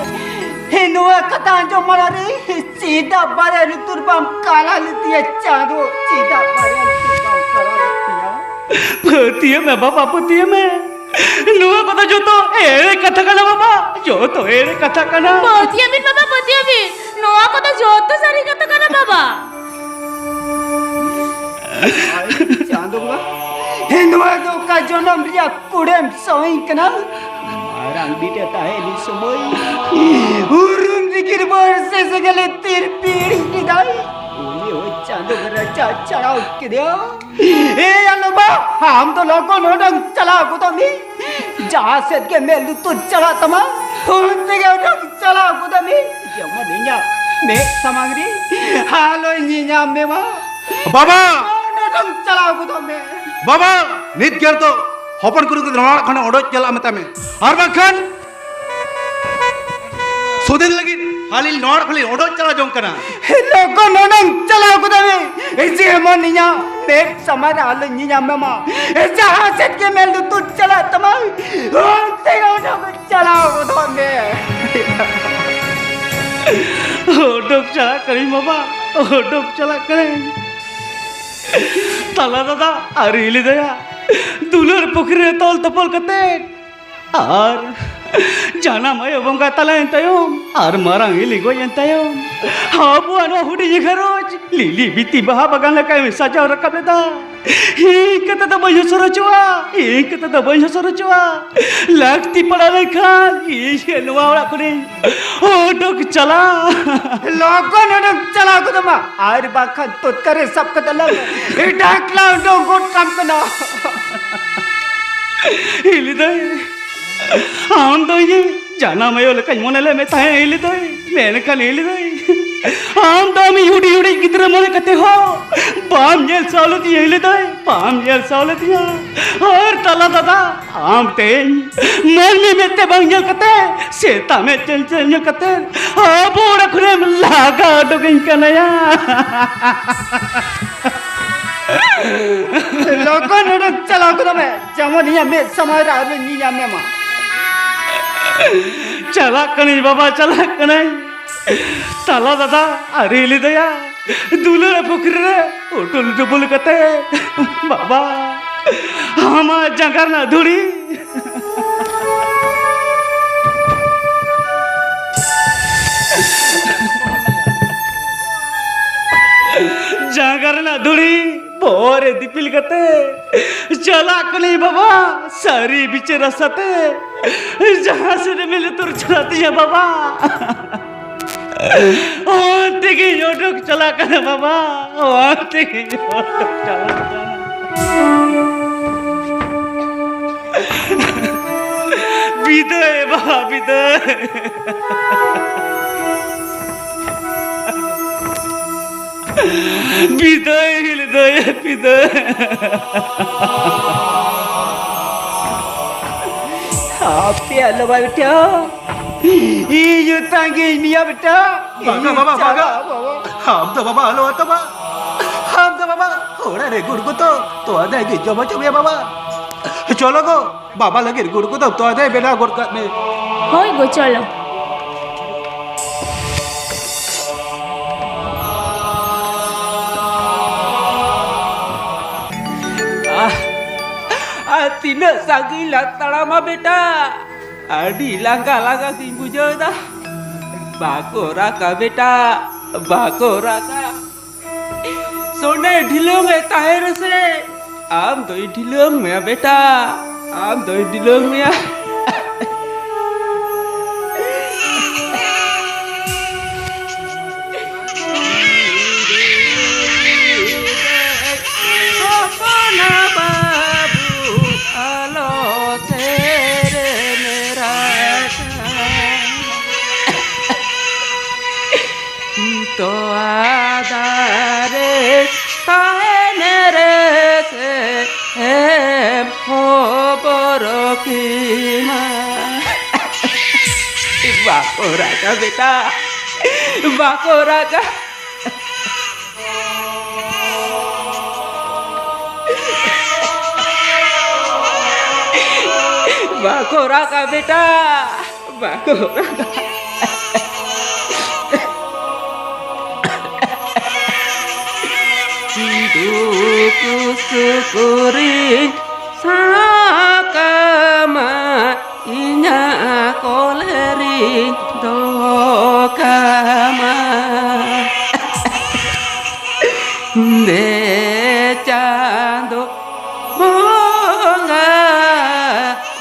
ᱦᱮᱸ, ᱱᱚᱣᱟ ᱠᱟᱛᱷᱟ ᱟᱸᱡᱚᱢ ᱢᱟᱲᱟᱝ ᱨᱮ ᱪᱮᱫᱟᱜ ᱵᱟᱨᱭᱟ ᱞᱩᱛᱩᱨ ᱵᱟᱢ ᱠᱟᱞᱟ ᱞᱮᱫᱤᱧᱟ ᱪᱟᱸᱫᱚ? ᱪᱮᱫᱟᱜ ᱵᱟᱨᱭᱟ ᱞᱩᱛᱩᱨ ᱵᱟᱢ ᱠᱟᱞᱟ ᱞᱮᱫᱤᱧᱟ? ᱯᱟᱹᱛᱭᱟᱹᱣ ᱢᱮ ᱵᱟᱵᱟ, ᱯᱟᱹᱛᱭᱟᱹᱣ ᱢᱮ, ᱱᱚᱣᱟ ᱠᱚᱫᱚ ᱡᱚᱛᱚ ᱮᱲᱮ ᱠᱟᱛᱷᱟ ᱠᱟᱱᱟ ᱵᱟᱵᱟ, ᱡᱚᱛᱚ ᱮᱲᱮ ᱠᱟᱛᱷᱟ ᱠᱟᱱᱟ᱾ ᱯᱟᱹᱛᱭᱟᱹᱣ ᱵᱤᱱ ᱵᱟᱵᱟ, ᱯᱟᱹᱛᱭᱟᱹᱣ ᱵᱤᱱ, ᱱᱚᱣᱟ ᱠᱚᱫᱚ ᱡᱚᱛᱚ ᱥᱟᱹᱨᱤ ᱠᱟᱛᱷᱟ ᱠᱟᱱᱟ ᱵᱟᱵᱟ᱾ ᱟᱭ ᱪᱟᱸᱫᱚ ᱵᱚᱸᱜᱟ, ᱦᱮᱸ, ᱱᱚᱣᱟ ᱫᱚ ᱚᱠᱟ ᱡᱚᱱᱚᱢ ᱨᱮᱭᱟᱜ ᱠᱩᱲᱮᱢ ᱥᱚᱭᱤᱧ ᱠᱟᱱᱟ? ᱢᱟᱨᱟᱝ ᱵᱤᱴᱟᱹ ᱛᱟᱦᱮᱱ ᱥᱚᱢᱚᱭ ᱩᱨᱩᱢ ᱫᱤᱠᱤᱨ ᱵᱚᱨᱥᱮ ᱥᱮᱸᱜᱮᱞᱮ ᱛᱤᱨ ᱯᱤᱲ ᱠᱮᱫᱟᱭ᱾ ᱩᱱᱤ ᱦᱚᱸ ᱪᱟᱸᱫᱚ ᱨᱟᱪᱟ ᱪᱟᱲᱟᱣ ᱠᱮᱫᱮᱭᱟ᱾ ᱮ ᱟᱞᱚᱢᱟ, ᱟᱢ ᱫᱚ ᱞᱚᱜᱚᱱ ᱚᱰᱚᱝ ᱪᱟᱞᱟᱣ ᱜᱚᱫᱚᱜ ᱢᱮ᱾ ᱡᱟᱦᱟᱸ ᱥᱮᱫ ᱜᱮ ᱢᱮᱫ ᱞᱩᱛᱩᱨ ᱪᱟᱞᱟᱜ ᱛᱟᱢᱟ, ᱚᱱᱛᱮ ᱜᱮ ᱚᱰᱚᱝ ᱪᱟᱞᱟᱣ ᱜᱚᱫᱚᱜ ᱢᱮ᱾ ᱡᱮᱢᱚᱱ ᱤᱧᱟᱹᱜ ᱢᱮᱫ ᱥᱟᱢᱟᱝ ᱨᱮ ᱟᱞᱚᱭ ᱧᱮᱧᱟᱢ ᱢᱮ ᱢᱟ᱾ ᱵᱟᱵᱟ! ᱚᱰᱚᱝ ᱪᱟᱞᱟᱣ ᱜᱚᱫᱚᱜ ᱢᱮ᱾ ᱵᱟᱵᱟ! ᱱᱤᱛ ᱜᱮ ᱫᱚ ᱦᱚᱯᱚᱱ ᱠᱩᱲᱤ ᱠᱚᱫᱚ ᱱᱚᱣᱟ ᱚᱲᱟᱜ ᱠᱷᱚᱱ ᱚᱰᱚᱠ ᱪᱟᱞᱟᱜ ᱢᱮᱛᱟᱭ ᱢᱮ, ᱟᱨ ᱵᱟᱝᱠᱷᱟᱱ ᱥᱩᱫᱤᱱ ᱞᱟᱹᱜᱤᱫ ᱟᱹᱞᱤᱧ ᱱᱚᱣᱟ ᱚᱲᱟᱜ ᱠᱷᱚᱱ ᱞᱤᱧ ᱚᱰᱚᱠ ᱪᱟᱞᱟᱣ ᱡᱚᱝ ᱠᱟᱱᱟ᱾ ᱞᱚᱜᱚᱱ ᱚᱰᱚᱝ ᱪᱟᱞᱟᱣ ᱜᱚᱫᱚᱜ ᱢᱮ, ᱡᱮᱢᱚᱱ ᱤᱧᱟᱹᱜ ᱢᱮᱫ ᱥᱟᱢᱟᱝ ᱨᱮ ᱟᱞᱚ ᱧᱮᱧᱟᱢ ᱢᱮ ᱢᱟ᱾ ᱡᱟᱦᱟᱸ ᱥᱮᱫ ᱜᱮ ᱢᱮᱫ ᱞᱩᱛᱩᱨ ᱪᱟᱞᱟᱜ ᱛᱟᱢᱟ, ᱚᱱᱛᱮ ᱜᱮ ᱚᱰᱚᱝ ᱪᱟᱞᱟᱣ ᱜᱚᱫᱚᱜ ᱢᱮ᱾ ᱚᱰᱚᱠ ᱪᱟᱞᱟᱜ ᱠᱟᱹᱱᱟᱹᱧ ᱵᱟᱵᱟ, ᱚᱰᱚᱠ ᱪᱟᱞᱟᱜ ᱠᱟᱹᱱᱟᱹᱧ᱾ ᱛᱟᱞᱟ ᱫᱟᱫᱟ ᱟᱨ ᱦᱤᱞᱤ ᱫᱟᱭᱟ ᱫᱩᱞᱟᱹᱲ ᱯᱩᱠᱷᱨᱤ ᱨᱮ ᱛᱚᱞ ᱛᱚᱯᱚᱞ ᱠᱟᱛᱮ ᱟᱨ ᱡᱟᱱᱟᱢ ᱟᱭᱳ ᱵᱚᱸᱜᱟ ᱛᱟᱞᱟᱭᱮᱱ ᱛᱟᱭᱚᱢ ᱟᱨ ᱢᱟᱨᱟᱝ ᱦᱤᱞᱤ ᱜᱚᱡ ᱮᱱ ᱛᱟᱭᱚᱢ, ᱟᱵᱚᱣᱟᱜ ᱱᱚᱣᱟ ᱦᱩᱰᱤᱧ ᱜᱷᱟᱨᱚᱸᱡᱽ ᱞᱤᱞᱤ ᱵᱤᱛᱤ ᱵᱟᱦᱟ ᱵᱟᱜᱟᱱ ᱞᱮᱠᱟᱭ ᱥᱟᱡᱟᱣ ᱨᱟᱠᱟᱵ ᱞᱮᱫᱟ᱾ ᱤᱧ ᱠᱟᱛᱮ ᱫᱚ ᱵᱟᱹᱧ ᱦᱚᱥᱚᱨ ᱦᱚᱪᱚᱜᱼᱟ, ᱤᱧ ᱠᱟᱛᱮ ᱫᱚ ᱵᱟᱹᱧ ᱦᱚᱥᱚᱨ ᱦᱚᱪᱚᱜᱼᱟ᱾ ᱞᱟᱹᱠᱛᱤ ᱯᱟᱲᱟᱣ ᱞᱮᱱᱠᱷᱟᱱ ᱤᱧ ᱱᱚᱣᱟ ᱚᱲᱟᱜ ᱠᱷᱚᱱᱤᱧ ᱚᱰᱚᱠ ᱪᱟᱞᱟᱜ᱾ ᱞᱚᱜᱚᱱ ᱚᱰᱚᱠ ᱪᱟᱞᱟᱣ ᱜᱚᱫᱚᱜ ᱢᱟ, ᱟᱨ ᱵᱟᱝᱠᱷᱟᱱ ᱛᱚᱛᱠᱟᱨᱮ ᱥᱟᱵ ᱠᱟᱛᱮ ᱞᱟᱝ ᱰᱟᱠᱞᱟ ᱚᱰᱚᱠ ᱜᱚᱫ ᱠᱟᱢ ᱠᱟᱱᱟ᱾ ᱦᱤᱞᱤ ᱫᱟᱹᱭ, ᱟᱢ ᱫᱚ ᱤᱧᱤᱡ ᱡᱟᱱᱟᱢ ᱟᱭᱳ ᱞᱮᱠᱟᱧ ᱢᱚᱱᱮ ᱞᱮᱫ ᱢᱮ ᱛᱟᱦᱮᱸ ᱦᱤᱞᱤ ᱫᱟᱹᱭ, ᱢᱮᱱᱠᱷᱟᱱ ᱦᱤᱞᱤ ᱫᱟᱹᱭ, ᱟᱢ ᱫᱚ ᱟᱢᱤᱡ ᱦᱩᱰᱤᱧ ᱦᱩᱰᱤᱧ ᱜᱤᱫᱽᱨᱟᱹ ᱢᱚᱱᱮ ᱠᱟᱛᱮ ᱦᱚᱸ ᱵᱟᱢ ᱧᱮᱞ ᱥᱟᱦᱟᱣ ᱞᱮᱫᱤᱧᱟ ᱦᱤᱞᱤ ᱫᱟᱹᱭ, ᱵᱟᱢ ᱧᱮᱞ ᱥᱟᱦᱟᱣ ᱞᱮᱫᱤᱧᱟ᱾ ᱟᱨ ᱛᱟᱞᱟ ᱫᱟᱫᱟ, ᱟᱢ ᱛᱮᱦᱮᱧ ᱢᱟᱹᱱᱢᱤ ᱢᱮᱫ ᱛᱮ ᱵᱟᱝ ᱧᱮᱞ ᱠᱟᱛᱮ, ᱥᱮᱛᱟ ᱢᱮᱫ ᱛᱮ ᱧᱮᱞ ᱠᱟᱛᱮ ᱟᱵᱚ ᱚᱲᱟᱜ ᱠᱷᱚᱱᱮᱢ ᱞᱟᱜᱟ ᱩᱰᱩᱠᱤᱧ ᱠᱟᱱᱟᱭᱟ᱾ ᱞᱚᱜᱚᱱ ᱩᱰᱩᱠ ᱪᱟᱞᱟᱣ ᱜᱚᱫᱚᱜ ᱢᱮ, ᱡᱮᱢᱚᱱ ᱤᱧᱟᱹᱜ ᱢᱮᱫ ᱥᱟᱢᱟᱝ ᱨᱮ ᱟᱞᱚ ᱧᱮᱧᱟᱢ ᱢᱮ ᱢᱟ᱾ ᱪᱟᱞᱟᱜ ᱠᱟᱹᱱᱟᱹᱧ ᱵᱟᱵᱟ, ᱪᱟᱞᱟᱜ ᱠᱟᱹᱱᱟᱹᱧ᱾ ᱛᱟᱞᱟ ᱫᱟᱫᱟ ᱟᱨ ᱦᱤᱞᱤ ᱫᱟᱹᱭᱟ ᱫᱩᱞᱟᱹᱲ ᱯᱩᱠᱷᱨᱤ ᱨᱮ ᱩᱴᱩᱞ ᱰᱩᱵᱩᱞ ᱠᱟᱛᱮ, ᱵᱟᱵᱟ, ᱟᱢᱟᱜ ᱡᱟᱸᱜᱟ ᱨᱮᱱᱟᱜ ᱫᱷᱩᱲᱤ, ᱡᱟᱸᱜᱟ ᱨᱮᱱᱟᱜ ᱫᱷᱩᱲᱤ ᱵᱚᱦᱚᱜ ᱨᱮ ᱫᱤᱯᱤᱞ ᱠᱟᱛᱮ ᱪᱟᱞᱟᱜ ᱠᱟᱹᱱᱟᱹᱧ ᱵᱟᱵᱟ, ᱥᱟᱹᱨᱤ ᱵᱤᱪᱟᱹᱨ ᱟᱥᱟᱛᱮ ᱡᱟᱦᱟᱸ ᱥᱮᱫ ᱮᱢ ᱞᱩᱛᱩᱨ ᱪᱟᱞᱟᱜ ᱛᱤᱧᱟ ᱵᱟᱵᱟ᱾ ᱚᱱᱛᱮ ᱜᱤᱧ ᱚᱰᱚᱠ ᱪᱟᱞᱟᱜ ᱠᱟᱱᱟ ᱵᱟᱵᱟ, ᱚᱱᱛᱮ ᱜᱤᱧ ᱚᱰᱚᱠ ᱪᱟᱞᱟᱜ ᱠᱟᱱᱟ᱾ ᱵᱤᱫᱟᱹᱭ ᱵᱟᱵᱟ, ᱵᱤᱫᱟᱹᱭ᱾ ᱵᱤᱫᱟᱹᱭ ᱦᱤᱞᱤ ᱫᱟᱹᱭ, ᱵᱤᱫᱟᱹᱭ᱾ ᱟᱯᱮ ᱟᱞᱚ ᱵᱟᱭ ᱵᱮᱴᱟ, ᱤᱧ ᱛᱟᱸᱜᱤᱧ ᱢᱮᱭᱟ ᱵᱮᱴᱟ᱾ ᱵᱟᱝᱟ ᱵᱟᱵᱟ, ᱵᱟᱝᱟ᱾ ᱪᱟᱞᱟᱜ ᱵᱟᱵᱟ᱾ ᱟᱢ ᱫᱚ ᱵᱟᱵᱟ ᱟᱞᱚ ᱟᱛᱟᱢᱟ᱾ ᱟᱢ ᱫᱚ ᱵᱟᱵᱟ ᱚᱲᱟᱜ ᱨᱮ ᱜᱩᱲ ᱜᱚᱛᱚ ᱛᱚᱣᱟ ᱫᱟᱭ ᱜᱮ ᱡᱚᱢ ᱦᱚᱪᱚ ᱢᱮᱭᱟ ᱵᱟᱵᱟ᱾ ᱪᱚᱞᱚ ᱜᱚ, ᱵᱟᱵᱟ ᱞᱟᱹᱜᱤᱫ ᱜᱩᱲ ᱜᱚᱛᱚ ᱛᱚᱣᱟ ᱫᱟᱭ ᱵᱮᱱᱟᱣ ᱜᱚᱫ ᱠᱟᱜ ᱢᱮ᱾ ᱦᱳᱭ ᱜᱚ, ᱪᱚᱞᱚ᱾ ᱟᱦ, ᱟᱨ ᱛᱤᱱᱟᱹᱜ ᱥᱟᱺᱜᱤᱧ ᱞᱟᱝ ᱛᱟᱲᱟᱢᱟ ᱵᱮᱴᱟ? ᱟᱹᱰᱤ ᱞᱟᱸᱜᱟ ᱞᱟᱸᱜᱟ ᱜᱤᱧ ᱵᱩᱡᱷᱟᱹᱣ ᱮᱫᱟ᱾ ᱵᱟᱠᱚ ᱨᱟᱜᱟ ᱵᱮᱴᱟ, ᱵᱟᱠᱚ ᱨᱟᱜᱟ᱾ ᱥᱚᱱᱮ ᱰᱷᱤᱞᱟᱹᱝ ᱮ ᱛᱟᱦᱮᱸ ᱨᱮᱥᱮ, ᱟᱢ ᱫᱚᱭ ᱰᱷᱤᱞᱟᱹᱝ ᱢᱮᱭᱟ ᱵᱮᱴᱟ, ᱟᱢ ᱫᱚᱭ ᱰᱷᱤᱞᱟᱹᱝ ᱢᱮᱭᱟ᱾ ᱦᱚᱯᱚᱱ ᱵᱟᱹᱵᱩ ᱟᱞᱚ ᱥᱮᱨᱮᱧ ᱨᱟᱜᱟ᱾ ᱛᱚᱣᱟ ᱫᱟᱨᱮ ᱛᱟᱦᱮᱱ ᱨᱮ ᱥᱮ ᱮᱢ ᱦᱚᱵᱚᱨ ᱠᱤᱢᱟ᱾ ᱵᱟᱠᱚ ᱨᱟᱜᱟ ᱵᱮᱴᱟ, ᱵᱟᱠᱚ ᱨᱟᱜᱟ᱾ ᱵᱟᱠᱚ ᱨᱟᱜᱟ ᱵᱮᱴᱟ, ᱵᱟᱠᱚ ᱨᱟᱜᱟ᱾ ᱫᱩᱠ ᱥᱩᱠ ᱨᱤᱧ ᱥᱟᱦᱟ ᱠᱟᱢᱟ, ᱤᱧᱟᱹᱜ ᱠᱚᱞᱮ ᱨᱤᱧ ᱫᱚᱦᱚ ᱠᱟᱢᱟ᱾ ᱫᱮ ᱪᱟᱸᱫᱚ ᱵᱚᱸᱜᱟ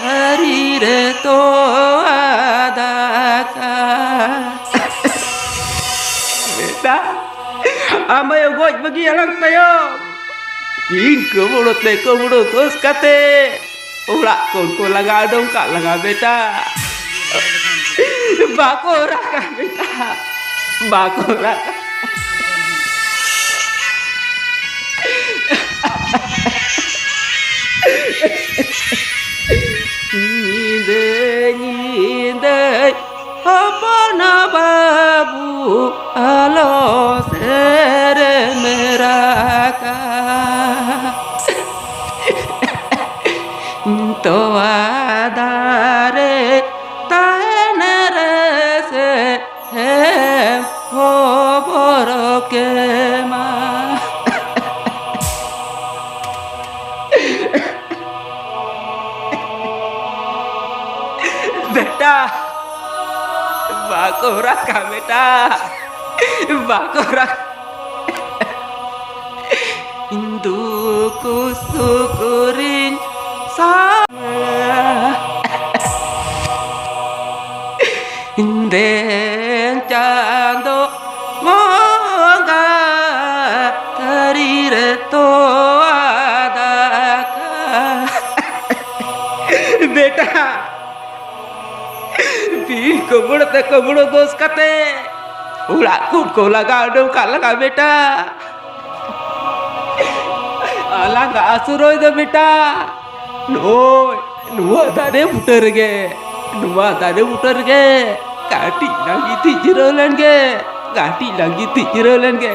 ᱟᱹᱨᱤ ᱨᱮ ᱛᱚᱣᱟ ᱫᱟᱠᱟ᱾ ᱵᱮᱴᱟ, ᱟᱢ ᱟᱭᱳ ᱜᱚᱡ ᱵᱟᱹᱜᱤ ᱟᱞᱟᱝ ᱛᱟᱭᱚᱢ, ᱤᱧ ᱠᱩᱢᱵᱽᱲᱩ ᱛᱮ ᱠᱩᱢᱵᱽᱲᱩ ᱫᱳᱥ ᱠᱟᱛᱮ ᱚᱲᱟᱜ ᱠᱷᱚᱱ ᱠᱚ ᱞᱟᱜᱟ ᱩᱰᱩᱝ ᱠᱟᱜ ᱞᱟᱝᱟ ᱵᱮᱴᱟ᱾ ᱵᱟᱠᱚ ᱨᱟᱜᱟ ᱵᱮᱴᱟ, ᱵᱟᱠᱚ ᱨᱟᱜᱟ᱾ ᱧᱤᱫᱟᱹ ᱧᱤᱫᱟᱹ ᱦᱚᱯᱚᱱ ᱵᱟᱹᱵᱩ ᱟᱞᱚ ᱥᱮᱨᱮᱧ ᱨᱟᱜᱟ᱾ ᱛᱚᱣᱟ ᱫᱟᱨᱮ ᱛᱟᱦᱮᱱ ᱨᱮᱥᱮ ᱦᱮᱸ ᱦᱚᱵᱚᱨ ᱠᱮᱢᱟ᱾ ᱵᱟᱠᱚ ᱨᱟᱜᱟ ᱵᱮᱴᱟ, ᱵᱟᱠᱚ ᱨᱟᱜᱟ᱾ ᱤᱧ ᱫᱩᱠᱩ ᱥᱩᱠᱩᱨᱤᱧ ᱥᱟᱢᱟ᱾ ᱤᱧ ᱨᱮᱱ ᱪᱟᱸᱫᱚ ᱵᱚᱸᱜᱟ, ᱛᱷᱟᱹᱨᱤ ᱨᱮ ᱛᱚᱣᱟ ᱫᱟᱠᱟ᱾ ᱵᱮᱴᱟ, ᱵᱤᱱ ᱠᱩᱢᱵᱽᱲᱩ ᱛᱮ ᱠᱩᱢᱵᱽᱲᱩ ᱫᱳᱥ ᱠᱟᱛᱮ ᱚᱲᱟᱜ ᱠᱷᱚᱱ ᱠᱚ ᱞᱟᱜᱟ ᱩᱰᱩᱝ ᱠᱟᱜ ᱞᱟᱜᱟ ᱵᱮᱴᱟ᱾ ᱟᱞᱟᱝ ᱟᱥᱩᱨᱚᱭ ᱫᱚ ᱵᱮᱴᱟ, ᱱᱚᱜᱼᱚᱭ ᱱᱚᱣᱟ ᱫᱟᱨᱮ ᱵᱩᱴᱟᱹ ᱨᱮᱜᱮ, ᱱᱚᱣᱟ ᱫᱟᱨᱮ ᱵᱩᱴᱟᱹ ᱨᱮᱜᱮ ᱠᱟᱹᱴᱤᱡ ᱞᱟᱝ ᱜᱤᱛᱤᱡ ᱡᱤᱨᱟᱹᱣ ᱞᱮᱱ ᱜᱮ, ᱠᱟᱹᱴᱤᱡ ᱞᱟᱝ ᱜᱤᱛᱤᱡ ᱡᱤᱨᱟᱹᱣ ᱞᱮᱱ ᱜᱮ᱾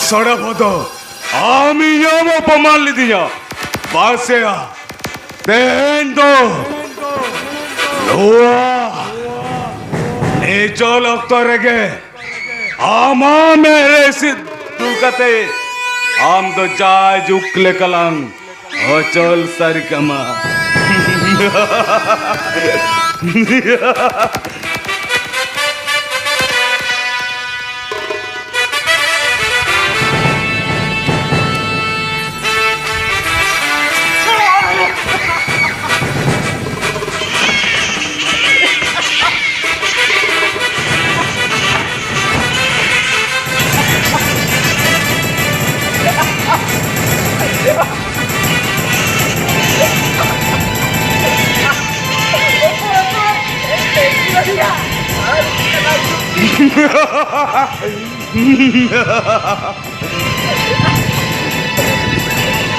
ᱥᱚᱲᱟ ᱵᱚᱫᱚ, ᱟᱢ ᱤᱧᱮᱢ ᱚᱯᱚᱢᱟᱱ ᱞᱤᱫᱤᱧᱟ᱾ ᱵᱟᱥᱮᱭᱟ, ᱛᱮᱦᱮᱧ ᱫᱚ ᱱᱚᱣᱟ ᱱᱤᱪᱚᱞ ᱚᱠᱛᱚ ᱨᱮᱜᱮ ᱟᱢᱟᱜ ᱢᱮᱫ ᱨᱮ ᱮᱥᱤᱰ ᱫᱩᱞ ᱠᱟᱛᱮ ᱟᱢ ᱫᱚ ᱡᱟᱭᱡᱩᱜᱽ ᱞᱮᱠᱟᱞᱟᱝ ᱚᱪᱚᱞ ᱥᱟᱹᱨᱤ ᱠᱟᱢᱟ᱾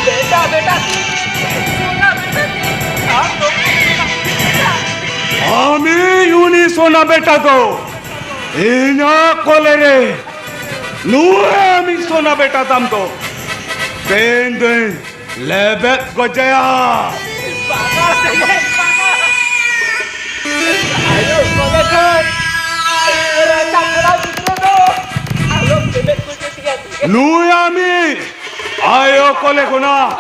बेटा, बेटा, तू सोना बेटा, तू ᱟᱢ ᱫᱚ ᱟᱢᱤ ᱩᱱᱤ ᱥᱳᱱᱟ ᱵᱮᱴᱟ ᱫᱚ ᱤᱧᱟᱜ ᱠᱚᱞᱮ ᱨᱮ ᱱᱩᱭ ᱟᱢᱤ ᱥᱳᱱᱟ ᱵᱮᱴᱟ ᱛᱟᱢ ᱫᱚ ᱛᱮᱦᱮᱧ ᱫᱚᱧ ᱞᱮᱵᱮᱫ ᱜᱚᱡᱮᱭᱟ᱾ ᱵᱟᱵᱟ, ᱵᱟᱵᱟ᱾ ᱟᱭᱳ, ᱵᱟᱵᱟ ᱠᱷᱟᱱ, ᱨᱟᱪᱟ ᱠᱷᱟᱲᱟ ᱜᱤᱫᱽᱨᱟᱹ ᱫᱚ ᱟᱞᱚᱢ ᱞᱮᱵᱮᱫ ᱜᱚᱡᱮ ᱛᱤᱧᱟ᱾ ᱱᱩᱭ ᱟᱢᱤ ᱟᱭᱳ ᱠᱚᱞᱮ ᱠᱷᱚᱱᱟᱜ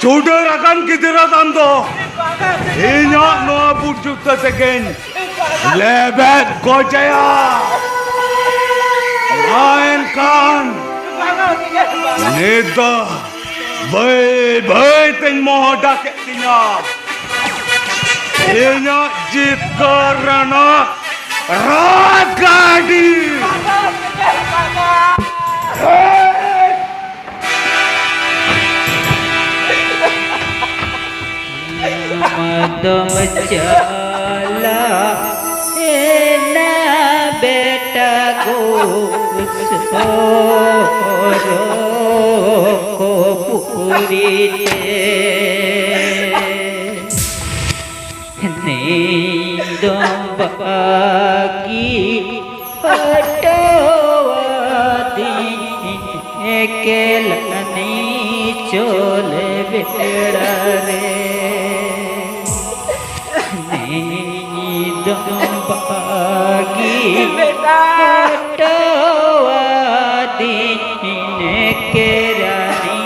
ᱪᱩᱰᱟᱹᱨ ᱟᱠᱟᱱ ᱜᱤᱫᱽᱨᱟᱹ ᱛᱟᱢ ᱫᱚ ᱤᱧᱟᱜ ᱱᱚᱣᱟ ᱵᱩᱴ ᱡᱩᱛᱟᱹ ᱛᱮᱜᱮᱧ ᱞᱮᱵᱮᱫ ᱜᱚᱡᱮᱭᱟ᱾ ᱢᱟ ᱮᱱᱠᱷᱟᱱ ᱱᱤᱛ ᱫᱚ ᱵᱟᱹᱭ ᱵᱟᱹᱭ ᱛᱮᱧ ᱢᱚᱦᱰᱟ ᱠᱮᱫ ᱛᱤᱧᱟ ᱤᱧᱟᱜ ᱡᱤᱛᱠᱟᱹᱨ ᱨᱮᱱᱟᱜ ᱨᱟᱡᱽ ᱜᱟᱹᱰᱤ᱾ ᱢᱟᱫᱚᱢ ᱪᱟᱞᱟᱣ ᱮᱱᱟ ᱵᱮᱴᱟ ᱜᱳᱥ ᱦᱚᱨᱚᱜ ᱯᱩᱨᱤ ᱛᱮ᱾ ᱱᱤᱫᱚᱢ ᱵᱟᱹᱜᱤ ᱦᱚᱴᱚᱣᱟᱫᱤᱧ ᱮᱠᱮᱞᱟᱹᱱᱤ ᱪᱚᱞ ᱵᱮᱲᱟ ᱨᱮ᱾ ᱱᱤᱫᱚᱢ ᱵᱟᱹᱜᱤ ᱦᱚᱴᱚᱣᱟᱫᱤᱧ ᱮᱠᱮᱞᱟᱹᱱᱤ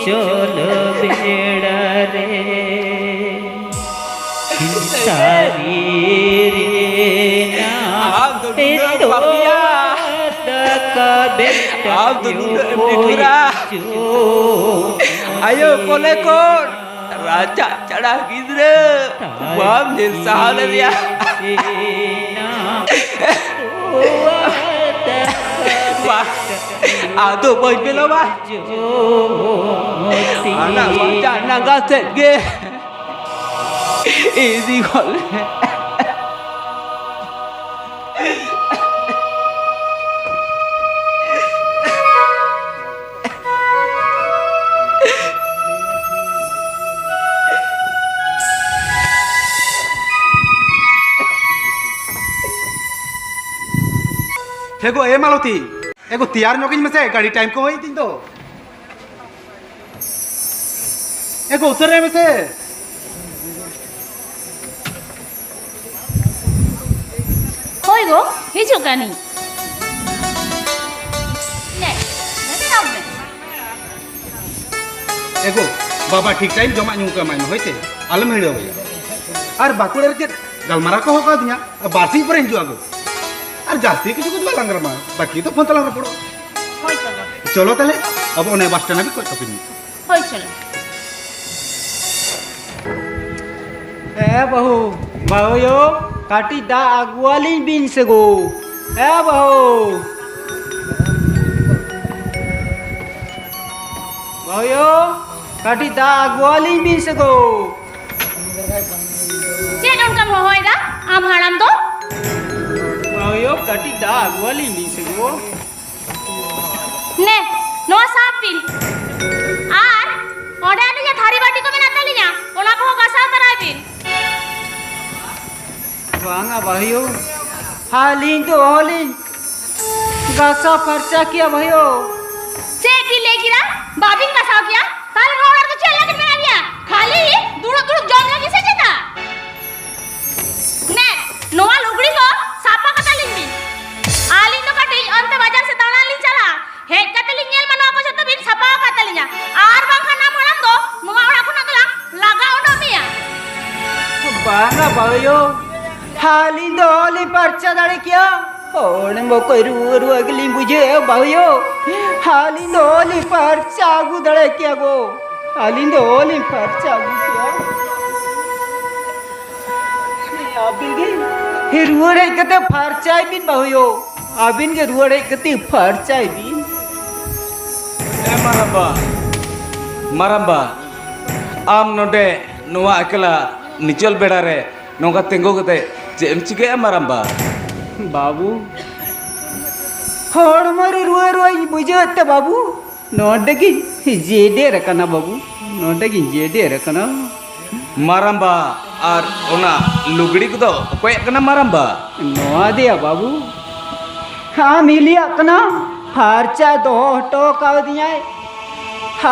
ᱪᱚᱞ ᱵᱮᱲᱟ ᱨᱮ᱾ ᱥᱟᱹᱨᱤ ᱨᱮᱱᱟᱜ ᱟᱢ ᱫᱚ ᱱᱩᱱᱟᱹᱜ ᱮᱢ ᱯᱟᱯᱤᱭᱟ᱾ ᱫᱟᱠᱟ ᱵᱮᱴᱟ ᱟᱢ ᱫᱚ ᱱᱩᱱᱟᱹᱜ ᱮᱢ ᱱᱤᱴᱷᱩᱨᱟ᱾ ᱟᱭᱳ ᱠᱚᱞᱮ ᱠᱚ ᱨᱟᱪᱟ ᱪᱟᱲᱟ ᱜᱤᱫᱽᱨᱟᱹ ᱵᱟᱢ ᱧᱮᱞ ᱥᱟᱦᱟᱣ ᱞᱮᱫᱮᱭᱟ᱾ ᱵᱟ, ᱟᱫᱚ ᱵᱟᱹᱧ ᱢᱮᱱᱟ ᱵᱟ᱾ ᱟᱱᱟ ᱵᱟᱡᱟ ᱱᱟᱜᱟ ᱥᱮᱫ ᱜᱮ ᱤᱫᱤ ᱜᱚᱫ ᱞᱮ᱾ ᱮ ᱜᱚ, ᱮ ᱢᱟᱞᱚᱛᱤ, ᱮ ᱜᱚ, ᱛᱮᱭᱟᱨ ᱧᱚᱜ ᱤᱧ ᱢᱮᱥᱮ, ᱜᱟᱹᱰᱤ ᱴᱟᱭᱤᱢ ᱠᱚ ᱦᱩᱭ ᱤᱫᱤᱧ ᱫᱚ᱾ ᱮ ᱜᱚ, ᱩᱥᱟᱹᱨᱟᱭ ᱢᱮᱥᱮ᱾ ᱦᱳᱭ ᱜᱚ, ᱦᱤᱡᱩᱜ ᱠᱟᱹᱱᱟᱹᱧ᱾ ᱱᱮ, ᱱᱮ, ᱥᱟᱵ ᱢᱮ᱾ ᱮ ᱜᱚ, ᱵᱟᱵᱟ ᱴᱷᱤᱠ ᱴᱟᱭᱤᱢ ᱡᱚᱢᱟᱜ ᱧᱩ ᱠᱚ ᱮᱢᱟᱭ ᱢᱮ, ᱦᱳᱭ ᱥᱮ? ᱟᱞᱚᱢ ᱦᱤᱲᱟᱹᱣ ᱮᱭᱟ᱾ ᱟᱨ ᱵᱟᱸᱠᱩᱲᱟ ᱨᱮ ᱪᱮᱫ ᱜᱟᱞᱢᱟᱨᱟᱣ ᱠᱚ ᱦᱚᱦᱚ ᱠᱟᱣᱫᱤᱧᱟ? ᱵᱟᱨᱥᱤᱧ ᱯᱚᱨᱮ ᱦᱤᱡᱩᱜᱼᱟ ᱜᱚ᱾ ᱟᱨ ᱡᱟᱹᱥᱛᱤ ᱠᱤᱪᱷᱩ ᱠᱚᱫᱚ ᱵᱟᱞᱟᱝ ᱜᱟᱞᱢᱟᱨᱟᱣᱟ, ᱵᱟᱹᱠᱤ ᱫᱚ ᱯᱷᱳᱱ ᱛᱮᱞᱟᱝ ᱨᱚᱯᱚᱲᱚᱜᱼᱟ᱾ ᱦᱳᱭ, ᱪᱚᱞᱚ᱾ ᱪᱚᱞᱚ ᱛᱟᱦᱞᱮ, ᱟᱵᱚ ᱚᱱᱮ ᱵᱟᱥ ᱥᱴᱮᱱᱰ ᱦᱟᱹᱵᱤᱡ ᱠᱚᱭᱚᱜ ᱠᱟᱠᱚ ᱢᱮ᱾ ᱦᱳᱭ, ᱪᱚᱞᱚ᱾ ᱮ ᱵᱟᱹᱦᱩ, ᱵᱟᱹᱦᱩ ᱭᱳ, ᱠᱟᱹᱴᱤᱡ ᱫᱟᱜ ᱟᱹᱜᱩᱣᱟᱞᱤᱧ ᱵᱤᱱ ᱥᱮ ᱜᱳ᱾ ᱮ ᱵᱟᱹᱦᱩ, ᱵᱟᱹᱦᱩ ᱭᱳ, ᱠᱟᱹᱴᱤᱡ ᱫᱟᱜ ᱟᱹᱜᱩᱣᱟᱞᱤᱧ ᱵᱤᱱ ᱥᱮ ᱜᱳ᱾ ᱪᱮᱫ ᱚᱱᱠᱟᱢ ᱦᱚᱦᱚᱭᱮᱫᱟ ᱟᱢ ᱦᱟᱲᱟᱢ ᱫᱚ? ᱵᱟᱹᱦᱩ ᱭᱳ, ᱠᱟᱹᱴᱤᱡ ᱫᱟᱜ ᱟᱹᱜᱩᱣᱟᱞᱤᱧ ᱵᱤᱱ ᱥᱮ ᱜᱳ᱾ ᱱᱮ, ᱱᱚᱣᱟ ᱥᱟᱵ ᱵᱤᱱ᱾ ᱟᱨ ᱚᱸᱰᱮ ᱟᱹᱞᱤᱧᱟᱜ ᱛᱷᱟᱹᱨᱤ ᱵᱟᱹᱴᱤ ᱠᱚ ᱢᱮᱱᱟᱜ ᱛᱟᱹᱞᱤᱧᱟ, ᱚᱱᱟ ᱠᱚᱦᱚᱸ ᱜᱟᱥᱟᱣ ᱛᱟᱨᱟᱭ ᱵᱤᱱ᱾ ᱵᱟᱝᱟ ᱵᱟᱹᱦᱩᱭᱳ, ᱟᱹᱞᱤᱧ ᱫᱚ ᱚᱦᱚᱞᱤᱧ ᱜᱟᱥᱟᱣ ᱯᱷᱟᱨᱪᱟ ᱠᱮᱭᱟ ᱵᱟᱹᱦᱩᱭᱳ᱾ ᱪᱮᱫ ᱵᱤᱱ ᱞᱟᱹᱭ ᱠᱮᱫᱟ? ᱵᱟᱵᱤᱱ ᱜᱟᱥᱟᱣ ᱠᱮᱭᱟ? ᱛᱟᱦᱞᱮ ᱱᱚᱣᱟ ᱚᱲᱟᱜ ᱨᱮᱫᱚ ᱪᱮᱫ ᱞᱟᱹᱜᱤᱫ ᱢᱮᱱᱟᱜ ᱢᱮᱭᱟ? ᱠᱷᱟᱹᱞᱤ ᱫᱩᱲᱩᱵ ᱫᱩᱲᱩᱵ ᱡᱚᱢ ᱞᱟᱹᱜᱤᱫ ᱥᱮ ᱪᱮᱛᱟ? ᱱᱮ, ᱱᱚᱣᱟ ᱞᱩᱜᱽᱲᱤ ᱠᱚ ᱥᱟᱯᱷᱟ ᱠᱟᱛᱟᱞᱤᱧ ᱵᱤᱱ᱾ ᱟᱹᱞᱤᱧ ᱫᱚ ᱠᱟᱹᱴᱤᱡ ᱚᱱᱛᱮ ᱵᱟᱡᱟᱨ ᱥᱮᱫ ᱫᱟᱬᱟᱱ ᱞᱤᱧ ᱪᱟᱞᱟᱜᱼᱟ᱾ ᱦᱮᱡ ᱠᱟᱛᱮ ᱞᱤᱧ ᱧᱮᱞ ᱢᱟ ᱱᱚᱣᱟ ᱠᱚ ᱡᱷᱚᱛᱚ ᱵᱤᱱ ᱥᱟᱯᱷᱟ ᱟᱠᱟᱫ ᱛᱟᱹᱞᱤᱧᱟ᱾ ᱟᱨ ᱵᱟᱝᱠᱷᱟᱱ ᱟᱢ ᱦᱟᱲᱟᱢ ᱫᱚ ᱱᱚᱣᱟ ᱚᱲᱟᱜ ᱠᱷᱚᱱᱟᱜ ᱫᱚᱞᱟᱝ ᱞᱟᱜᱟ ᱩᱰᱩᱠ ᱢᱮᱭᱟ᱾ ᱵᱟᱝᱟ ᱵᱟᱹᱦᱩᱭᱳ, ᱟᱹᱞᱤᱧ ᱫᱚ ᱚᱦᱚᱞᱤᱧ ᱯᱟᱨᱪᱟ ᱫᱟᱲᱮ ᱠᱮᱭᱟ᱾ ᱦᱚᱲᱢᱚ ᱠᱚ ᱨᱩᱣᱟᱹ ᱨᱩᱣᱟᱹ ᱜᱮᱞᱤᱧ ᱵᱩᱡᱷᱟᱹᱣᱮᱫᱼᱟ ᱵᱟᱹᱦᱩᱭᱳ᱾ ᱟᱹᱞᱤᱧ ᱫᱚ ᱚᱦᱚᱞᱤᱧ ᱯᱟᱨᱪᱟ ᱟᱹᱜᱩ ᱫᱟᱲᱮ ᱠᱮᱭᱟ ᱜᱳ᱾ ᱟᱹᱞᱤᱧ ᱫᱚ ᱚᱦᱚᱞᱤᱧ ᱯᱟᱨᱪᱟ ᱟᱹᱜᱩ ᱠᱮᱭᱟ᱾ ᱟᱹᱵᱤᱱ ᱜᱮ ᱨᱩᱣᱟᱹᱲ ᱦᱮᱡ ᱠᱟᱛᱮ ᱯᱷᱟᱨᱪᱟᱭ ᱵᱤᱱ ᱵᱟᱹᱦᱩᱭᱳ᱾ ᱟᱹᱵᱤᱱ ᱜᱮ ᱨᱩᱣᱟᱹᱲ ᱦᱮᱡ ᱠᱟᱛᱮ ᱯᱷᱟᱨᱪᱟᱭ ᱵᱤᱱ᱾ ᱮ ᱢᱟᱨᱟᱢᱵᱟ, ᱢᱟᱨᱟᱢᱵᱟ, ᱟᱢ ᱱᱚᱰᱮ ᱱᱚᱣᱟ ᱮᱠᱞᱟ ᱱᱤᱪᱚᱞ ᱵᱮᱲᱟ ᱨᱮ ᱱᱚᱝᱠᱟ ᱛᱤᱸᱜᱩ ᱠᱟᱛᱮ ᱪᱮᱫ ᱮᱢ ᱪᱤᱠᱟᱹᱭᱟ ᱢᱟᱨᱟᱢᱵᱟ? ᱵᱟᱹᱵᱩ, ᱦᱚᱲᱢᱚ ᱨᱮ ᱨᱩᱣᱟᱹ ᱨᱩᱣᱟᱹᱧ ᱵᱩᱡᱷᱟᱹᱣᱮᱫ ᱛᱮ ᱵᱟᱹᱵᱩ, ᱱᱚᱰᱮ ᱜᱤᱧ ᱡᱮᱰᱮᱨ ᱟᱠᱟᱱᱟ ᱵᱟᱹᱵᱩ, ᱱᱚᱰᱮ ᱜᱤᱧ ᱡᱮᱰᱮᱨ ᱟᱠᱟᱱᱟ᱾ ᱢᱟᱨᱟᱢᱵᱟ, ᱟᱨ ᱚᱱᱟ ᱞᱩᱜᱽᱲᱤ ᱠᱚᱫᱚ ᱚᱠᱚᱭᱟᱜ ᱠᱟᱱᱟ ᱢᱟᱨᱟᱢᱵᱟ? ᱱᱚᱣᱟ ᱫᱚᱭᱟ ᱵᱟᱹᱵᱩ, ᱟᱢ ᱦᱤᱞᱤᱭᱟᱜ ᱠᱟᱱᱟ, ᱯᱷᱟᱨᱪᱟ ᱫᱚᱦᱚ ᱦᱚᱴᱚ ᱠᱟᱣᱫᱤᱧᱟᱭ᱾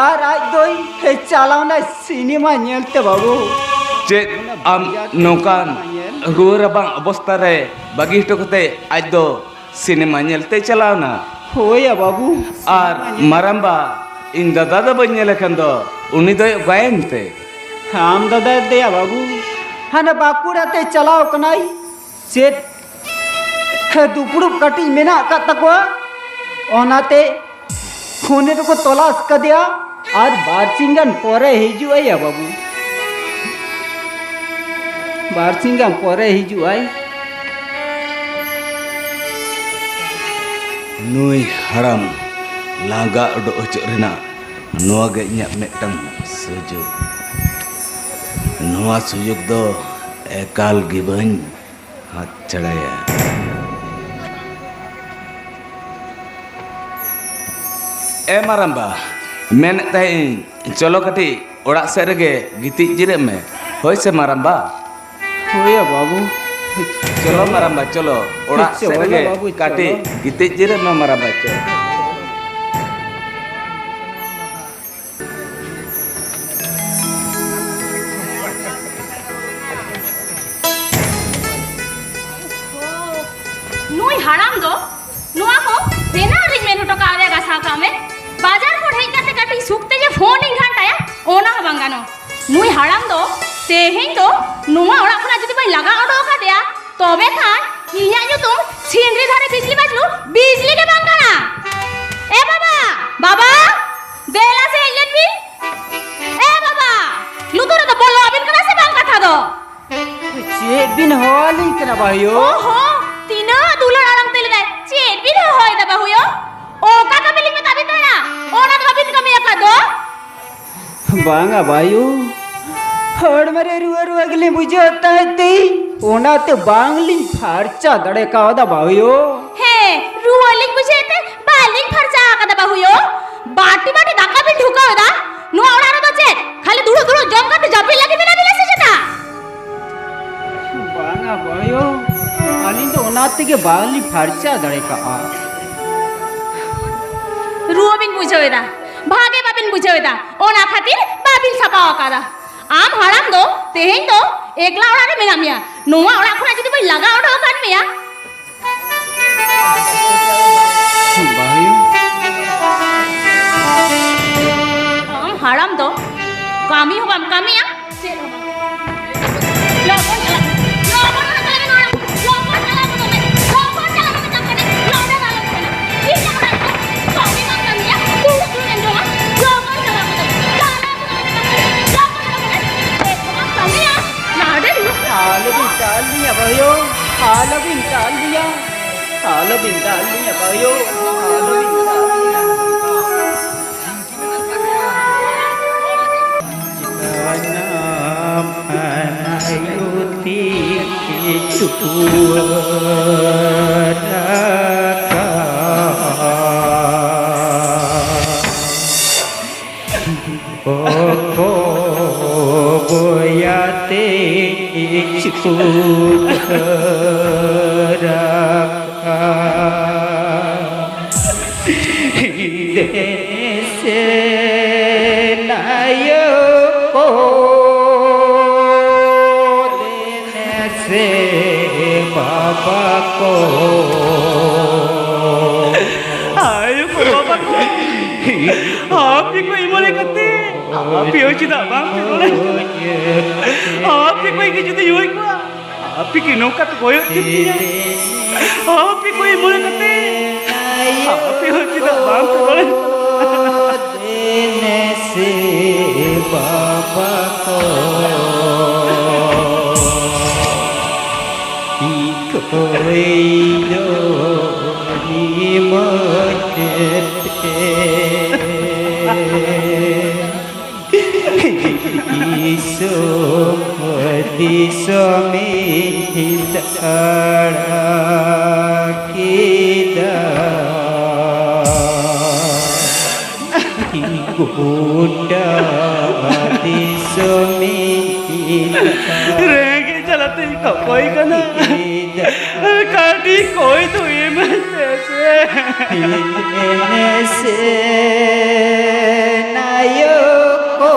ᱟᱨ ᱟᱡ ᱫᱚᱭ ᱪᱟᱞᱟᱣᱱᱟᱭ ᱥᱤᱱᱮᱢᱟ ᱧᱮᱞ ᱛᱮ, ᱵᱟᱹᱵᱩ᱾ ᱪᱮᱫ ᱟᱢ ᱱᱚᱝᱠᱟᱱ ᱨᱩᱣᱟᱹ ᱨᱟᱵᱟᱝ ᱚᱵᱚᱥᱛᱟ ᱨᱮ ᱵᱟᱹᱜᱤ ᱦᱚᱴᱚ ᱠᱟᱛᱮ ᱟᱡ ᱫᱚ ᱥᱤᱱᱮᱢᱟ ᱧᱮᱞ ᱛᱮ ᱪᱟᱞᱟᱣᱱᱟ? ᱦᱳᱭ ᱭᱟ, ᱵᱟᱹᱵᱩ᱾ ᱟᱨ ᱢᱟᱨᱟᱢᱵᱟ, ᱤᱧ ᱫᱟᱫᱟ ᱫᱚ ᱵᱟᱹᱧ ᱧᱮᱞᱮ ᱠᱟᱱ ᱫᱚ, ᱩᱱᱤ ᱫᱚᱭ ᱚᱠᱟᱭᱮᱱ ᱛᱮ? ᱟᱢ ᱫᱟᱫᱟ ᱫᱮᱭᱟ, ᱵᱟᱹᱵᱩ, ᱦᱟᱱᱟ ᱵᱟᱸᱠᱩᱲᱟ ᱛᱮ ᱪᱟᱞᱟᱣ ᱠᱟᱱᱟᱭ᱾ ᱪᱮᱫ ᱫᱩᱯᱲᱩᱵ ᱠᱟᱹᱴᱤᱡ ᱢᱮᱱᱟᱜ ᱟᱠᱟᱫ ᱛᱟᱠᱚᱣᱟ, ᱚᱱᱟᱛᱮ ᱯᱷᱳᱱ ᱨᱮᱠᱚ ᱛᱚᱞᱟᱥ ᱠᱟᱫᱮᱭᱟ᱾ ᱟᱨ ᱵᱟᱨ ᱥᱤᱧ ᱜᱟᱱ ᱯᱚᱨᱮ ᱦᱤᱡᱩᱜ ᱟᱭ ᱭᱟ, ᱵᱟᱹᱵᱩ᱾ ᱵᱟᱨ ᱥᱤᱧ ᱜᱟᱱ ᱯᱚᱨᱮ ᱦᱤᱡᱩᱜ ᱟᱭ᱾ ᱱᱩᱭ ᱦᱟᱲᱟᱢ ᱞᱟᱸᱜᱟ ᱚᱰᱚᱜ ᱦᱚᱪᱚᱜ ᱨᱮᱱᱟᱜ ᱱᱚᱣᱟ ᱜᱮ ᱤᱧᱟᱹᱜ ᱢᱤᱫᱴᱟᱝ ᱥᱩᱡᱳᱜᱽ᱾ ᱱᱚᱣᱟ ᱥᱩᱡᱳᱜᱽ ᱫᱚ ᱮᱠᱟᱞ ᱜᱮ ᱵᱟᱹᱧ ᱦᱟᱛ ᱪᱷᱟᱲᱟᱭᱟ᱾ ᱮ ᱢᱟᱨᱟᱢᱵᱟ, ᱢᱮᱱᱮᱫ ᱛᱟᱦᱮᱸᱫ ᱤᱧ, ᱪᱚᱞᱚ ᱠᱟᱹᱴᱤᱡ ᱚᱲᱟᱜ ᱥᱮᱫ ᱨᱮᱜᱮ ᱜᱤᱛᱤᱡ ᱡᱤᱨᱟᱹᱜ ᱢᱮ᱾ ᱦᱳᱭ ᱥᱮ ᱢᱟᱨᱟᱢᱵᱟ? ᱦᱳᱭ ᱭᱟ, ᱵᱟᱹᱵᱩ᱾ ᱪᱚᱞᱚ ᱢᱟᱨᱟᱢᱵᱟ, ᱪᱚᱞᱚ᱾ ᱚᱲᱟᱜ ᱥᱮᱫ ᱪᱚᱞᱚ ᱨᱮᱜᱮ ᱵᱟᱹᱵᱩ, ᱠᱟᱹᱴᱤᱡ ᱪᱚᱞᱚ᱾ ᱜᱤᱛᱤᱡ ᱡᱤᱨᱟᱹᱜ ᱢᱮ ᱢᱟᱨᱟᱢᱵᱟ, ᱪᱚᱞᱚ᱾ ᱱᱩᱭ ᱦᱟᱲᱟᱢ ᱫᱚ ᱱᱚᱣᱟ ᱠᱚ ᱵᱮᱱᱟᱣ ᱨᱤᱧ ᱢᱮᱱ ᱦᱚᱴᱚ ᱠᱟᱜ ᱨᱮ ᱜᱟᱥᱟᱣ ᱠᱟᱜ ᱢᱮ᱾ ᱵᱟᱡᱟᱨ ᱠᱷᱚᱱ ᱦᱮᱡ ᱠᱟᱛᱮ ᱠᱟᱹᱴᱤᱡ ᱥᱩᱠ ᱛᱮ ᱡᱮ ᱯᱷᱳᱱ ᱤᱧ ᱜᱷᱟᱱᱴᱟᱭᱟ, ᱚᱱᱟ ᱦᱚᱸ ᱵᱟᱝ ᱜᱟᱱᱚᱜ᱾ ᱱᱩᱭ ᱦᱟᱲᱟᱢ ᱫᱚ ᱛᱮᱦᱮᱧ ᱫᱚ ᱱᱚᱣᱟ ᱚᱲᱟᱜ ᱠᱷᱚᱱᱟᱜ ᱡᱩᱫᱤ ᱵᱟᱹᱧ ᱞᱟᱜᱟ ᱚᱰᱚᱠ ᱟᱠᱟᱫᱮᱭᱟ, ᱛᱚᱵᱮ ᱠᱷᱟᱱ ᱤᱧᱟᱜ ᱧᱩᱛᱩᱢ ᱥᱤᱱᱨᱤ ᱫᱷᱟᱨᱮ ᱵᱤᱡᱽᱞᱤ ᱵᱟᱡᱽᱞᱩ ᱵᱤᱡᱽᱞᱤ ᱜᱮ ᱵᱟᱝ ᱠᱟᱱᱟ᱾ ᱮ ᱵᱟᱵᱟ, ᱵᱟᱵᱟ, ᱫᱮᱞᱟ ᱥᱮ ᱦᱮᱡ ᱞᱮᱱ ᱵᱤᱱ᱾ ᱮ ᱵᱟᱵᱟ, ᱞᱩᱛᱩᱨ ᱨᱮᱫᱚ ᱵᱚᱞᱚ ᱟᱹᱵᱤᱱ ᱠᱟᱱᱟ ᱥᱮ ᱵᱟᱝ ᱠᱟᱛᱷᱟ ᱫᱚ? ᱪᱮᱫ ᱵᱤᱱ ᱦᱚᱦᱚᱣᱟᱞᱤᱧ ᱠᱟᱱᱟ ᱵᱟᱹᱦᱩᱭᱳ? ᱚᱦᱚ, ᱛᱤᱱᱟᱹᱜ ᱫᱩᱞᱟᱹᱲ ᱟᱲᱟᱝ ᱛᱮ ᱞᱟᱹᱭᱫᱟᱭ, ᱪᱮᱫ ᱵᱤᱱ ᱦᱚᱦᱚᱭᱮᱫᱟ ᱵᱟᱹᱦᱩᱭᱳ? ᱚᱠᱟ ᱠᱟᱹᱢᱤ ᱞᱤᱧ ᱢᱮᱛᱟ ᱵᱤᱱ ᱛᱟᱦᱮᱱᱟ, ᱚᱱᱟ ᱫᱚ ᱵᱟᱹᱵᱤᱱ ᱠᱟᱹᱢᱤ ᱟᱠᱟᱫ ᱫᱚ? ᱵᱟᱝᱟ ᱵᱟᱹᱦᱩᱭᱳ, ᱦᱚᱲᱢᱚ ᱨᱮ ᱨᱩᱣᱟᱹ ᱨᱩᱣᱟᱹ ᱜᱮᱞᱤᱧ ᱵᱩᱡᱷᱟᱹᱣᱮᱫ ᱛᱟᱦᱮᱸᱫ ᱛᱮ, ᱚᱱᱟᱛᱮ ᱵᱟᱝᱞᱤᱧ ᱯᱷᱟᱨᱪᱟ ᱫᱟᱲᱮ ᱠᱟᱣᱫᱟ ᱵᱟᱹᱦᱩᱭᱳ᱾ ᱦᱮᱸ, ᱨᱩᱣᱟᱹ ᱞᱤᱧ ᱵᱩᱡᱷᱟᱹᱣᱮᱫ ᱛᱮ ᱵᱟᱹᱞᱤᱧ ᱯᱷᱟᱨᱪᱟ ᱟᱠᱟᱫᱟ ᱵᱟᱹᱦᱩᱭᱳ᱾ ᱵᱟᱹᱴᱤ ᱵᱟᱹᱴᱤ ᱫᱟᱠᱟ ᱵᱤᱱ ᱰᱷᱩᱠᱟᱹᱣ ᱮᱫᱟ, ᱱᱚᱣᱟ ᱚᱲᱟᱜ ᱨᱮᱫᱚ ᱪᱮᱫ ᱠᱷᱟᱹᱞᱤ ᱫᱩᱲᱩᱵ ᱫᱩᱲᱩᱵ ᱡᱚᱢ ᱠᱟᱛᱮ ᱡᱟᱹᱯᱤᱫ ᱞᱟᱹᱜᱤᱫ ᱢᱮᱱᱟᱜ ᱵᱤᱱᱟ ᱥᱮ ᱪᱮᱛᱟ? ᱵᱟᱝᱟ ᱵᱟᱹᱦᱩᱭᱳ, ᱟᱹᱞᱤᱧ ᱫᱚ ᱚᱱᱟ ᱛᱮᱜᱮ ᱵᱟᱝᱞᱤᱧ ᱯᱷᱟᱨᱪᱟ ᱫᱟᱲᱮ ᱠᱟᱜᱼᱟ᱾ ᱨᱩᱣᱟᱹ ᱵᱤᱱ ᱵᱩᱡᱷᱟᱹᱣ ᱮᱫᱟ, ᱵᱷᱟᱜᱮ ᱵᱟᱵᱤᱱ ᱵᱩᱡᱷᱟᱹᱣ ᱮᱫᱟ, ᱚᱱᱟ ᱠᱷᱟᱹᱛᱤᱨ ᱵᱟᱵᱤᱱ ᱥᱟᱯᱷᱟ ᱟᱠᱟᱫᱟ᱾ ᱟᱢ ᱦᱟᱲᱟᱢ ᱫᱚ ᱛᱮᱦᱮᱧ ᱫᱚ ᱮᱠᱞᱟ ᱚᱲᱟᱜ ᱨᱮ ᱢᱮᱱᱟᱜ ᱢᱮᱭᱟ᱾ ᱱᱚᱣᱟ ᱚᱲᱟᱜ ᱠᱷᱚᱱᱟᱜ ᱡᱩᱫᱤ ᱵᱟᱹᱧ ᱞᱟᱜᱟ ᱚᱰᱚᱠ ᱟᱠᱟᱫ ᱢᱮᱭᱟ, ᱵᱟᱹᱦᱩ᱾ ᱟᱢ ᱦᱟᱲᱟᱢ ᱫᱚ ᱠᱟᱹᱢᱤ ᱦᱚᱸ ᱵᱟᱢ ᱠᱟᱹᱢᱤᱭᱟ, ᱪᱮᱫ ᱦᱚᱸ ᱵᱟᱝ᱾ ᱞᱚᱜᱚᱱ ᱪᱟᱞᱟᱜ ᱢᱮ, ᱞᱚᱜᱚᱱ ᱪᱟᱞᱟᱜ ᱢᱮ, ᱞᱚᱜᱚᱱ ᱪᱟᱞᱟᱜ ᱢᱮ, ᱞᱚᱜᱚᱱ ᱪᱟᱞᱟᱜ ᱢᱮ, ᱢᱮᱛᱟᱢ ᱠᱟᱹᱱᱟᱹᱧ, ᱱᱚᱰᱮ ᱫᱚ ᱟᱞᱚᱢ ᱛᱟᱦᱮᱱᱟ᱾ ᱤᱧ ᱡᱟᱦᱟᱸ ᱠᱟᱹᱢᱤ ᱵᱟᱢ ᱠᱟᱹᱢᱤᱭᱟ, ᱫᱩᱲᱩᱵ ᱫᱩᱲᱩᱵ ᱮᱢ ᱡᱚᱢᱟ, ᱞᱚᱜᱚᱱ ᱪᱟᱞᱟᱜ ᱢᱮ, ᱢᱮᱛᱟᱢ ᱠᱟᱹᱱᱟᱹᱧ, ᱪᱟᱞᱟᱜ ᱢᱮ, ᱞᱚᱜᱚᱱ ᱪᱟᱞᱟᱜ ᱢᱮ, ᱢᱮᱛᱟᱢ ᱠᱟᱹᱱᱟᱹᱧ, ᱪᱮᱫ ᱦᱚᱸ ᱵᱟᱢ ᱠᱟᱹᱢᱤᱭᱟ, ᱱᱚᱰᱮ ᱫᱩᱲᱩᱵ᱾ ᱟᱞᱚᱵᱤᱱ ᱪᱟᱞ ᱞᱤᱧᱟ ᱵᱟᱹᱦᱩ, ᱟᱞᱚᱵᱤᱱ ᱪᱟᱞ ᱞᱤᱧᱟ, ᱟᱞᱚᱵᱤᱱ ᱪᱟᱞ ᱞᱤᱧᱟ ᱵᱟᱹᱦᱩ, ᱟᱞᱚᱵᱤᱱ ᱪᱟᱞ ᱞᱤᱧᱟ᱾ ᱥᱟᱱᱟᱢ ᱟᱱᱟᱭᱩᱛᱤ ᱪᱩᱣᱟᱹᱨ ᱨᱟᱠᱟᱵ᱾ ᱚᱠᱚ ᱵᱚᱭᱟᱛᱮ ᱪᱩᱣᱟᱹᱨ ᱨᱟᱠᱟᱵ᱾ ᱫᱮᱱᱮ ᱥᱮ ᱱᱟᱭᱚ ᱠᱚ, ᱫᱮᱱᱮ ᱥᱮ ᱵᱟᱵᱟ ᱠᱚ᱾ ᱟᱭᱳ ᱠᱚ, ᱵᱟᱵᱟ ᱠᱚ, ᱟᱯᱮ ᱠᱚ ᱮᱢᱚᱱ ᱠᱟᱛᱮ, ᱟᱯᱮ ᱦᱚᱸ ᱪᱮᱫᱟᱜ ᱵᱟᱝ ᱯᱮ ᱨᱚᱲᱟ? ᱟᱯᱮ ᱠᱚ ᱜᱮ ᱡᱩᱫᱤ ᱦᱩᱭ ᱠᱚᱜᱼᱟ, ᱟᱯᱮ ᱠᱤ ᱱᱚᱝᱠᱟ ᱯᱮ ᱠᱚᱭᱚᱜ ᱛᱷᱤᱨ ᱠᱤᱧᱟ? ᱟᱯᱮ ᱠᱚᱭᱚᱜ ᱢᱚᱱᱮ ᱠᱟᱛᱮ ᱟᱯᱮ ᱦᱚᱸ ᱪᱮᱫᱟᱜ ᱵᱟᱝ ᱯᱮ ᱨᱚᱲᱟ? ᱫᱮᱱᱮ ᱥᱮ ᱵᱟᱵᱟ ᱠᱚ, ᱤᱠᱚᱭ ᱫᱚ ᱱᱤᱢᱟᱹᱪᱮᱛ ᱛᱮ᱾ ᱫᱤᱥᱚᱢ ᱫᱤᱥᱚᱢᱤᱧ ᱫᱟᱬᱟ ᱠᱮᱫᱟ᱾ ᱜᱚᱴᱟ ᱫᱤᱥᱚᱢᱤᱧ ᱫᱟᱬᱟ ᱨᱮᱸᱜᱮᱡ ᱡᱟᱞᱟ ᱛᱤᱧ ᱠᱚᱠᱚᱭ ᱠᱟᱱᱟ᱾ ᱠᱟᱹᱴᱤᱡ ᱠᱚᱭ ᱫᱚ ᱤᱢᱟᱹᱧ ᱯᱮ ᱥᱮ᱾ ᱫᱮᱱᱮ ᱥᱮ ᱱᱟᱭᱚ ᱠᱚ,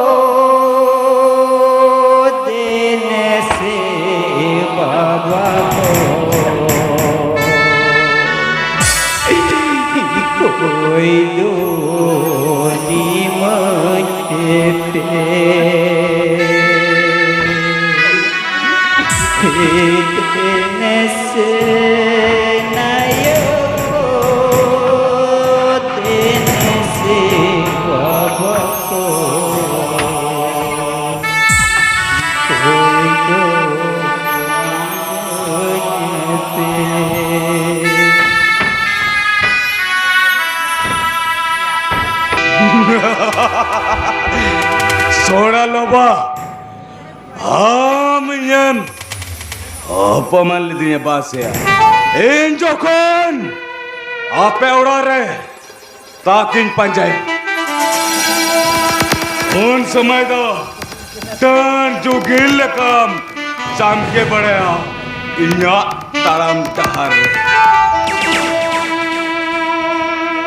ᱫᱮᱱᱮ ᱥᱮ ᱵᱟᱵᱟ ᱠᱚ᱾ ᱠᱚᱭ ᱫᱚ ᱱᱤᱢᱟᱹᱧ ᱯᱮ᱾ ᱫᱮᱱᱮ ᱥᱮ ᱱᱟᱭᱚ ᱠᱚ, ᱫᱮᱱᱮ ᱥᱮ ᱵᱟᱵᱟ ᱠᱚ᱾ ᱠᱚᱭ ᱫᱚ ᱱᱤᱢᱟᱹᱧ ᱯᱮ᱾ ᱥᱚᱲᱟ ᱞᱚᱵᱟ, ᱟᱢ ᱤᱧᱮᱢ ᱚᱯᱚᱢᱟᱱ ᱞᱤᱫᱤᱧᱟ ᱵᱟᱥᱮ? ᱤᱧ ᱡᱚᱠᱷᱚᱱ ᱟᱯᱮ ᱚᱲᱟᱜ ᱨᱮ ᱛᱟᱠᱤᱧ ᱯᱟᱸᱡᱟᱭᱟ᱾ ᱩᱱ ᱥᱚᱢᱚᱭ ᱫᱚ ᱰᱟᱹᱱ ᱡᱩᱜᱤ ᱞᱮᱠᱟᱢ ᱪᱟᱢᱠᱮ ᱵᱟᱲᱟᱭᱟ ᱤᱧᱟᱜ ᱛᱟᱲᱟᱢ ᱰᱟᱦᱟᱨ ᱨᱮ᱾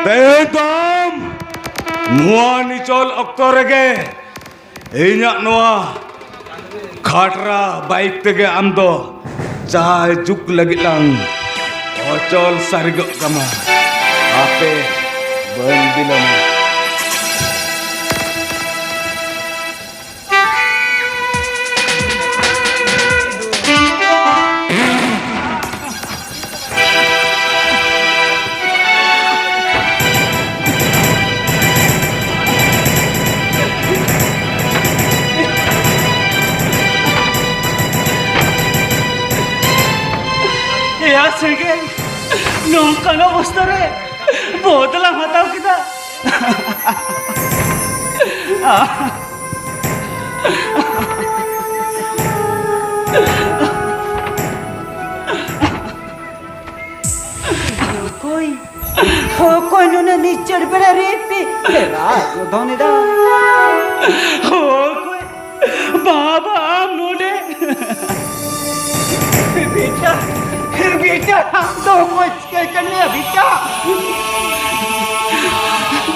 ᱛᱮᱦᱮᱧ ᱫᱚ ᱟᱢ ᱱᱚᱣᱟ ᱱᱤᱪᱚᱞ ᱚᱠᱛᱚ ᱨᱮᱜᱮ ᱤᱧᱟᱜ ᱱᱚᱣᱟ ᱠᱷᱟᱴᱨᱟ ᱵᱟᱭᱤᱠ ᱛᱮᱜᱮ ᱟᱢ ᱫᱚ ᱡᱟᱦᱟᱸ ᱡᱩᱜᱽ ᱞᱟᱹᱜᱤᱫ ᱞᱟᱝ ᱚᱪᱚᱞ ᱥᱟᱹᱨᱤ ᱜᱚᱫ ᱠᱟᱢᱟ᱾ ᱟᱯᱮ ᱵᱟᱹᱧ ᱵᱤᱞᱚᱢᱟ᱾ ᱮᱭᱟ ᱥᱮᱸᱜᱮᱞ, ᱱᱚᱝᱠᱟᱱ ᱚᱵᱚᱥᱛᱟ ᱨᱮ ᱵᱚᱫᱞᱟᱢ ᱦᱟᱛᱟᱣ ᱠᱮᱫᱟ? ᱚᱠᱚᱭ, ᱚᱠᱚᱭ ᱱᱩᱱᱟᱹᱜ ᱱᱤᱪᱟᱹᱲ ᱵᱮᱲᱟ ᱨᱮ ᱯᱮ ᱦᱮᱞᱟ ᱜᱚᱫᱷᱚᱱ ᱮᱫᱟ? ᱚᱠᱚᱭ ᱵᱟᱵᱟ ᱟᱢ ᱱᱚᱰᱮ?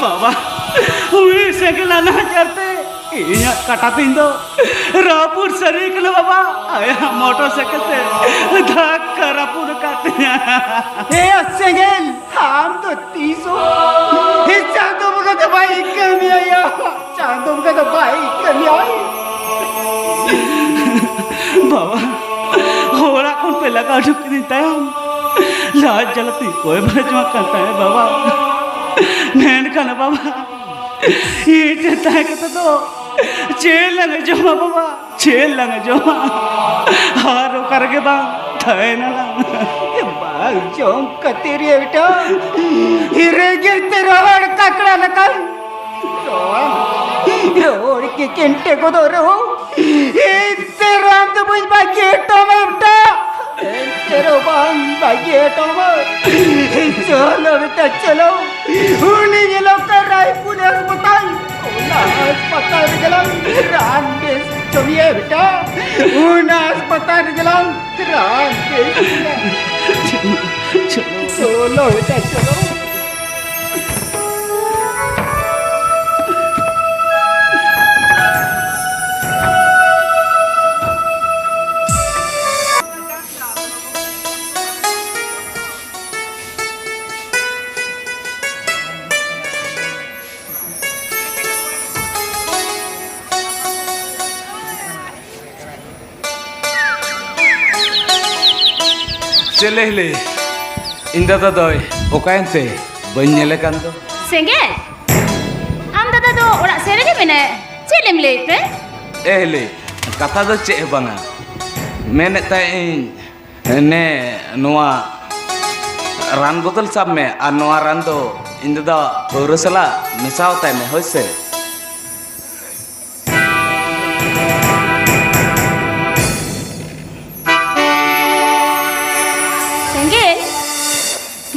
ᱵᱟᱵᱟ, ᱩᱱᱤ ᱥᱮᱸᱜᱮᱞ ᱟᱱᱟᱪᱟᱨ ᱛᱮ ᱤᱧᱟᱜ ᱠᱟᱴᱟ ᱛᱤᱧ ᱫᱚ ᱨᱟᱹᱯᱩᱫ ᱥᱟᱹᱨᱤ ᱠᱟᱱᱟ ᱵᱟᱵᱟ᱾ ᱟᱭᱟᱜ ᱢᱚᱴᱚᱨ ᱥᱟᱭᱠᱮᱞ ᱛᱮ ᱫᱷᱟᱠᱠᱟ ᱨᱟᱹᱯᱩᱫ ᱟᱠᱟᱫ ᱛᱤᱧᱟ᱾ ᱮ ᱥᱮᱸᱜᱮᱞ, ᱟᱢ ᱫᱚ ᱛᱤᱥ ᱦᱚᱸ ᱪᱟᱸᱫᱚ ᱵᱚᱸᱜᱟ ᱫᱚ ᱵᱟᱭ ᱠᱟᱹᱢᱤᱭᱟ᱾ ᱪᱟᱸᱫᱚ ᱵᱚᱸᱜᱟ ᱫᱚ ᱵᱟᱭ ᱠᱟᱹᱢᱤᱭᱟ᱾ ᱵᱟᱵᱟ, ᱚᱲᱟᱜ ᱠᱷᱚᱱ ᱯᱮ ᱞᱟᱜᱟ ᱦᱚᱪᱚ ᱠᱤᱫᱤᱧ ᱛᱟᱭᱚᱢ, ᱞᱟᱡ ᱡᱟᱞᱟ ᱛᱤᱧ ᱠᱚᱭ ᱵᱟᱲᱟ ᱡᱚᱝ ᱠᱟᱱ ᱛᱟᱦᱮᱸ ᱵᱟᱵᱟ᱾ ᱢᱮᱱᱠᱷᱟᱱ ᱵᱟᱵᱟ, ᱤᱧ ᱴᱷᱮᱱ ᱛᱟᱦᱮᱸ ᱠᱟᱛᱮ ᱫᱚ ᱪᱮᱫ ᱞᱟᱝ ᱡᱚᱢᱟ ᱵᱟᱵᱟ? ᱪᱮᱫ ᱞᱟᱝ ᱡᱚᱢᱟ? ᱟᱨ ᱚᱠᱟ ᱨᱮᱜᱮ ᱵᱟᱝ ᱛᱟᱦᱮᱱᱟ ᱞᱟᱝ᱾ ᱵᱟᱝ ᱡᱚᱢ ᱠᱷᱟᱹᱛᱤᱨ ᱮ ᱵᱮᱴᱟ, ᱨᱮᱸᱜᱮᱡ ᱛᱮ ᱨᱚᱦᱚᱲ ᱠᱟᱠᱲᱟ ᱞᱮᱠᱟᱱ ᱨᱚᱲ, ᱨᱚᱲ ᱠᱤᱠᱤᱱ ᱴᱮ ᱜᱚᱫᱚᱜ ᱨᱮᱦᱚᱸ, ᱮᱱᱛᱮ ᱨᱮᱦᱚᱸ ᱟᱢ ᱫᱚ ᱵᱟᱹᱧ ᱵᱟᱹᱜᱤ ᱦᱚᱴᱚ ᱟᱢᱟ ᱵᱮᱴᱟ᱾ ᱮᱱᱛᱮ ᱨᱮᱦᱚᱸ ᱵᱟᱝ ᱵᱟᱹᱜᱤ ᱦᱚᱴᱚ ᱟᱢᱟ᱾ ᱪᱚᱞᱚ ᱵᱮᱴᱟ, ᱪᱚᱞᱚ᱾ ᱩᱱᱤ ᱧᱮᱞᱚᱜ ᱠᱟᱱ ᱨᱟᱭᱯᱩᱨ ᱦᱟᱥᱯᱟᱛᱟᱞ, ᱚᱱᱟ ᱦᱟᱥᱯᱟᱛᱟᱞ ᱨᱮᱜᱮ ᱞᱟᱝ ᱨᱟᱱ ᱵᱮᱥ ᱦᱚᱪᱚ ᱢᱮᱭᱟ ᱵᱮᱴᱟ᱾ ᱚᱱᱟ ᱦᱟᱥᱯᱟᱛᱟᱞ ᱨᱮᱜᱮ ᱞᱟᱝ ᱨᱟᱱ ᱵᱮᱥ ᱦᱚᱪᱚ ᱢᱮᱭᱟ᱾ ᱪᱚᱞᱚ ᱵᱮᱴᱟ, ᱪᱚᱞᱚ᱾ ᱪᱮᱞᱮ ᱦᱤᱞᱤ, ᱤᱧ ᱫᱟᱫᱟ ᱫᱚᱭ ᱚᱠᱟᱭᱮᱱ ᱛᱮ? ᱵᱟᱹᱧ ᱧᱮᱞᱮ ᱠᱟᱱ ᱫᱚ᱾ ᱥᱮᱸᱜᱮᱞ, ᱟᱢ ᱫᱟᱫᱟ ᱫᱚ ᱚᱲᱟᱜ ᱥᱮᱫ ᱨᱮᱜᱮ ᱢᱮᱱᱟᱭᱟ᱾ ᱪᱮᱫ ᱮᱢ ᱞᱟᱹᱭᱮᱫ ᱛᱮ? ᱮ ᱦᱤᱞᱤ, ᱠᱟᱛᱷᱟ ᱫᱚ ᱪᱮᱫ ᱦᱚᱸ ᱵᱟᱝᱟ᱾ ᱢᱮᱱᱮᱫ ᱛᱟᱦᱮᱸᱫ ᱤᱧ, ᱱᱮ, ᱱᱚᱣᱟ ᱨᱟᱱ ᱵᱚᱛᱚᱞ ᱥᱟᱵ ᱢᱮ, ᱟᱨ ᱱᱚᱣᱟ ᱨᱟᱱ ᱫᱚ ᱤᱧ ᱫᱟᱫᱟ ᱯᱟᱹᱣᱨᱟᱹ ᱥᱟᱞᱟᱜ ᱢᱮᱥᱟᱣ ᱛᱟᱭ ᱢᱮ, ᱦᱳᱭ ᱥᱮ᱾ ᱥᱮᱸᱜᱮᱞ,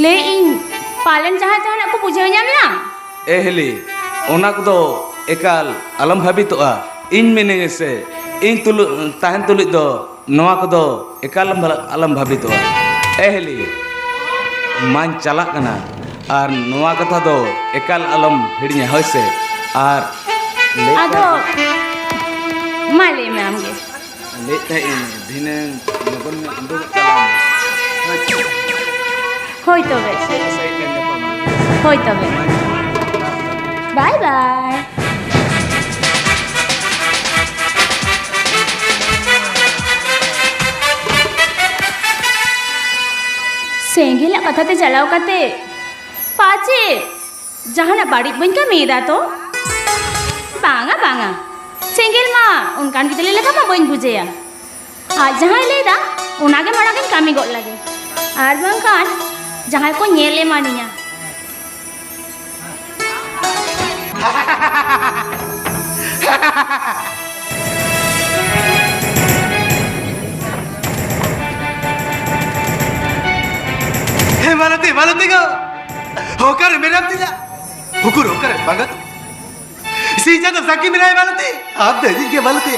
ᱞᱟᱹᱭᱮᱫ ᱤᱧ, ᱯᱟᱞᱮᱱ ᱡᱟᱦᱟᱸ ᱡᱟᱦᱟᱱᱟᱜ ᱠᱚ ᱵᱩᱡᱷᱟᱹᱣ ᱧᱟᱢ ᱮᱱᱟ? ᱮ ᱦᱤᱞᱤ, ᱚᱱᱟ ᱠᱚᱫᱚ ᱮᱠᱟᱞ ᱟᱞᱚᱢ ᱵᱷᱟᱵᱤᱛᱚᱜᱼᱟ᱾ ᱤᱧ ᱢᱤᱱᱟᱹᱧᱟ ᱥᱮ, ᱤᱧ ᱛᱩᱞᱩᱡ, ᱛᱟᱦᱮᱱ ᱛᱩᱞᱩᱡ ᱫᱚ ᱱᱚᱣᱟ ᱠᱚᱫᱚ ᱮᱠᱟᱞ ᱟᱞᱚᱢ ᱵᱷᱟ-, ᱟᱞᱚᱢ ᱵᱷᱟᱵᱤᱛᱚᱜᱼᱟ᱾ ᱮ ᱦᱤᱞᱤ᱾ ᱢᱟᱧ ᱪᱟᱞᱟᱜ ᱠᱟᱱᱟ, ᱟᱨ ᱱᱚᱣᱟ ᱠᱟᱛᱷᱟ ᱫᱚ ᱮᱠᱟᱞ ᱟᱞᱚᱢ ᱦᱤᱲᱤᱧᱟ, ᱦᱳᱭ ᱥᱮ? ᱟᱨ ᱞᱟᱹᱭ ᱟᱫᱚ ᱢᱟ ᱞᱟᱹᱭ ᱢᱮ ᱟᱢᱜᱮ᱾ ᱞᱟᱹᱭᱮᱫ ᱛᱟᱦᱮᱸᱫ ᱤᱧ, ᱫᱷᱤᱱᱟᱹᱝ ᱞᱚᱜᱚᱱ ᱧᱚᱜ ᱩᱰᱩᱠᱚᱜ ᱛᱟᱞᱟᱝ ᱢᱮ᱾ ᱦᱳᱭ ᱛᱚᱵᱮ᱾ ᱥᱟᱹᱦᱤ ᱥᱟᱹᱦᱤ ᱛᱮ ᱧᱟᱯᱟᱢᱟ᱾ ᱦᱳᱭ ᱛᱚᱵᱮ᱾ ᱵᱟᱭ ᱵᱟᱭ᱾ ᱥᱮᱸᱜᱮᱞᱟᱜ ᱠᱟᱛᱷᱟ ᱛᱮ ᱪᱟᱞᱟᱣ ᱠᱟᱛᱮ ᱯᱟᱪᱮ ᱡᱟᱦᱟᱱᱟᱜ ᱵᱟᱹᱲᱤᱡ ᱵᱟᱹᱧ ᱠᱟᱹᱢᱤᱭᱮᱫᱟ ᱛᱚ? ᱵᱟᱝᱟ, ᱵᱟᱝᱟ, ᱥᱮᱸᱜᱮᱞ ᱢᱟ ᱚᱱᱠᱟᱱ ᱜᱤᱫᱽᱨᱟᱹ ᱞᱮᱠᱟ ᱢᱟ ᱵᱟᱹᱧ ᱵᱩᱡᱷᱟᱹᱭᱟ᱾ ᱟᱡ ᱡᱟᱦᱟᱸᱭ ᱞᱟᱹᱭᱫᱟ, ᱚᱱᱟᱜᱮ ᱢᱟᱲᱟᱝ ᱤᱧ ᱠᱟᱹᱢᱤ ᱜᱚᱫ ᱞᱮᱜᱮ, ᱟᱨ ᱵᱟᱝᱠᱷᱟᱱ ᱡᱟᱦᱟᱸᱭ ᱠᱚ ᱧᱮᱞ ᱮᱢᱟᱱᱤᱧᱟ᱾ ᱦᱮ ᱢᱟᱞᱚᱛᱤ, ᱢᱟᱞᱚᱛᱤ ᱜᱚ, ᱚᱠᱟᱨᱮ ᱢᱮᱱᱟᱢ ᱛᱤᱧᱟ? ᱩᱠᱩᱨ ᱚᱠᱟᱨᱮ ᱵᱟᱝᱟ? ᱥᱤᱧ ᱪᱟᱸᱫᱚ ᱥᱟᱹᱠᱷᱤ ᱢᱮᱱᱟᱭ ᱢᱟᱞᱚᱛᱤ, ᱟᱢ ᱫᱚ ᱤᱧ ᱜᱮ ᱢᱟᱞᱚᱛᱤ᱾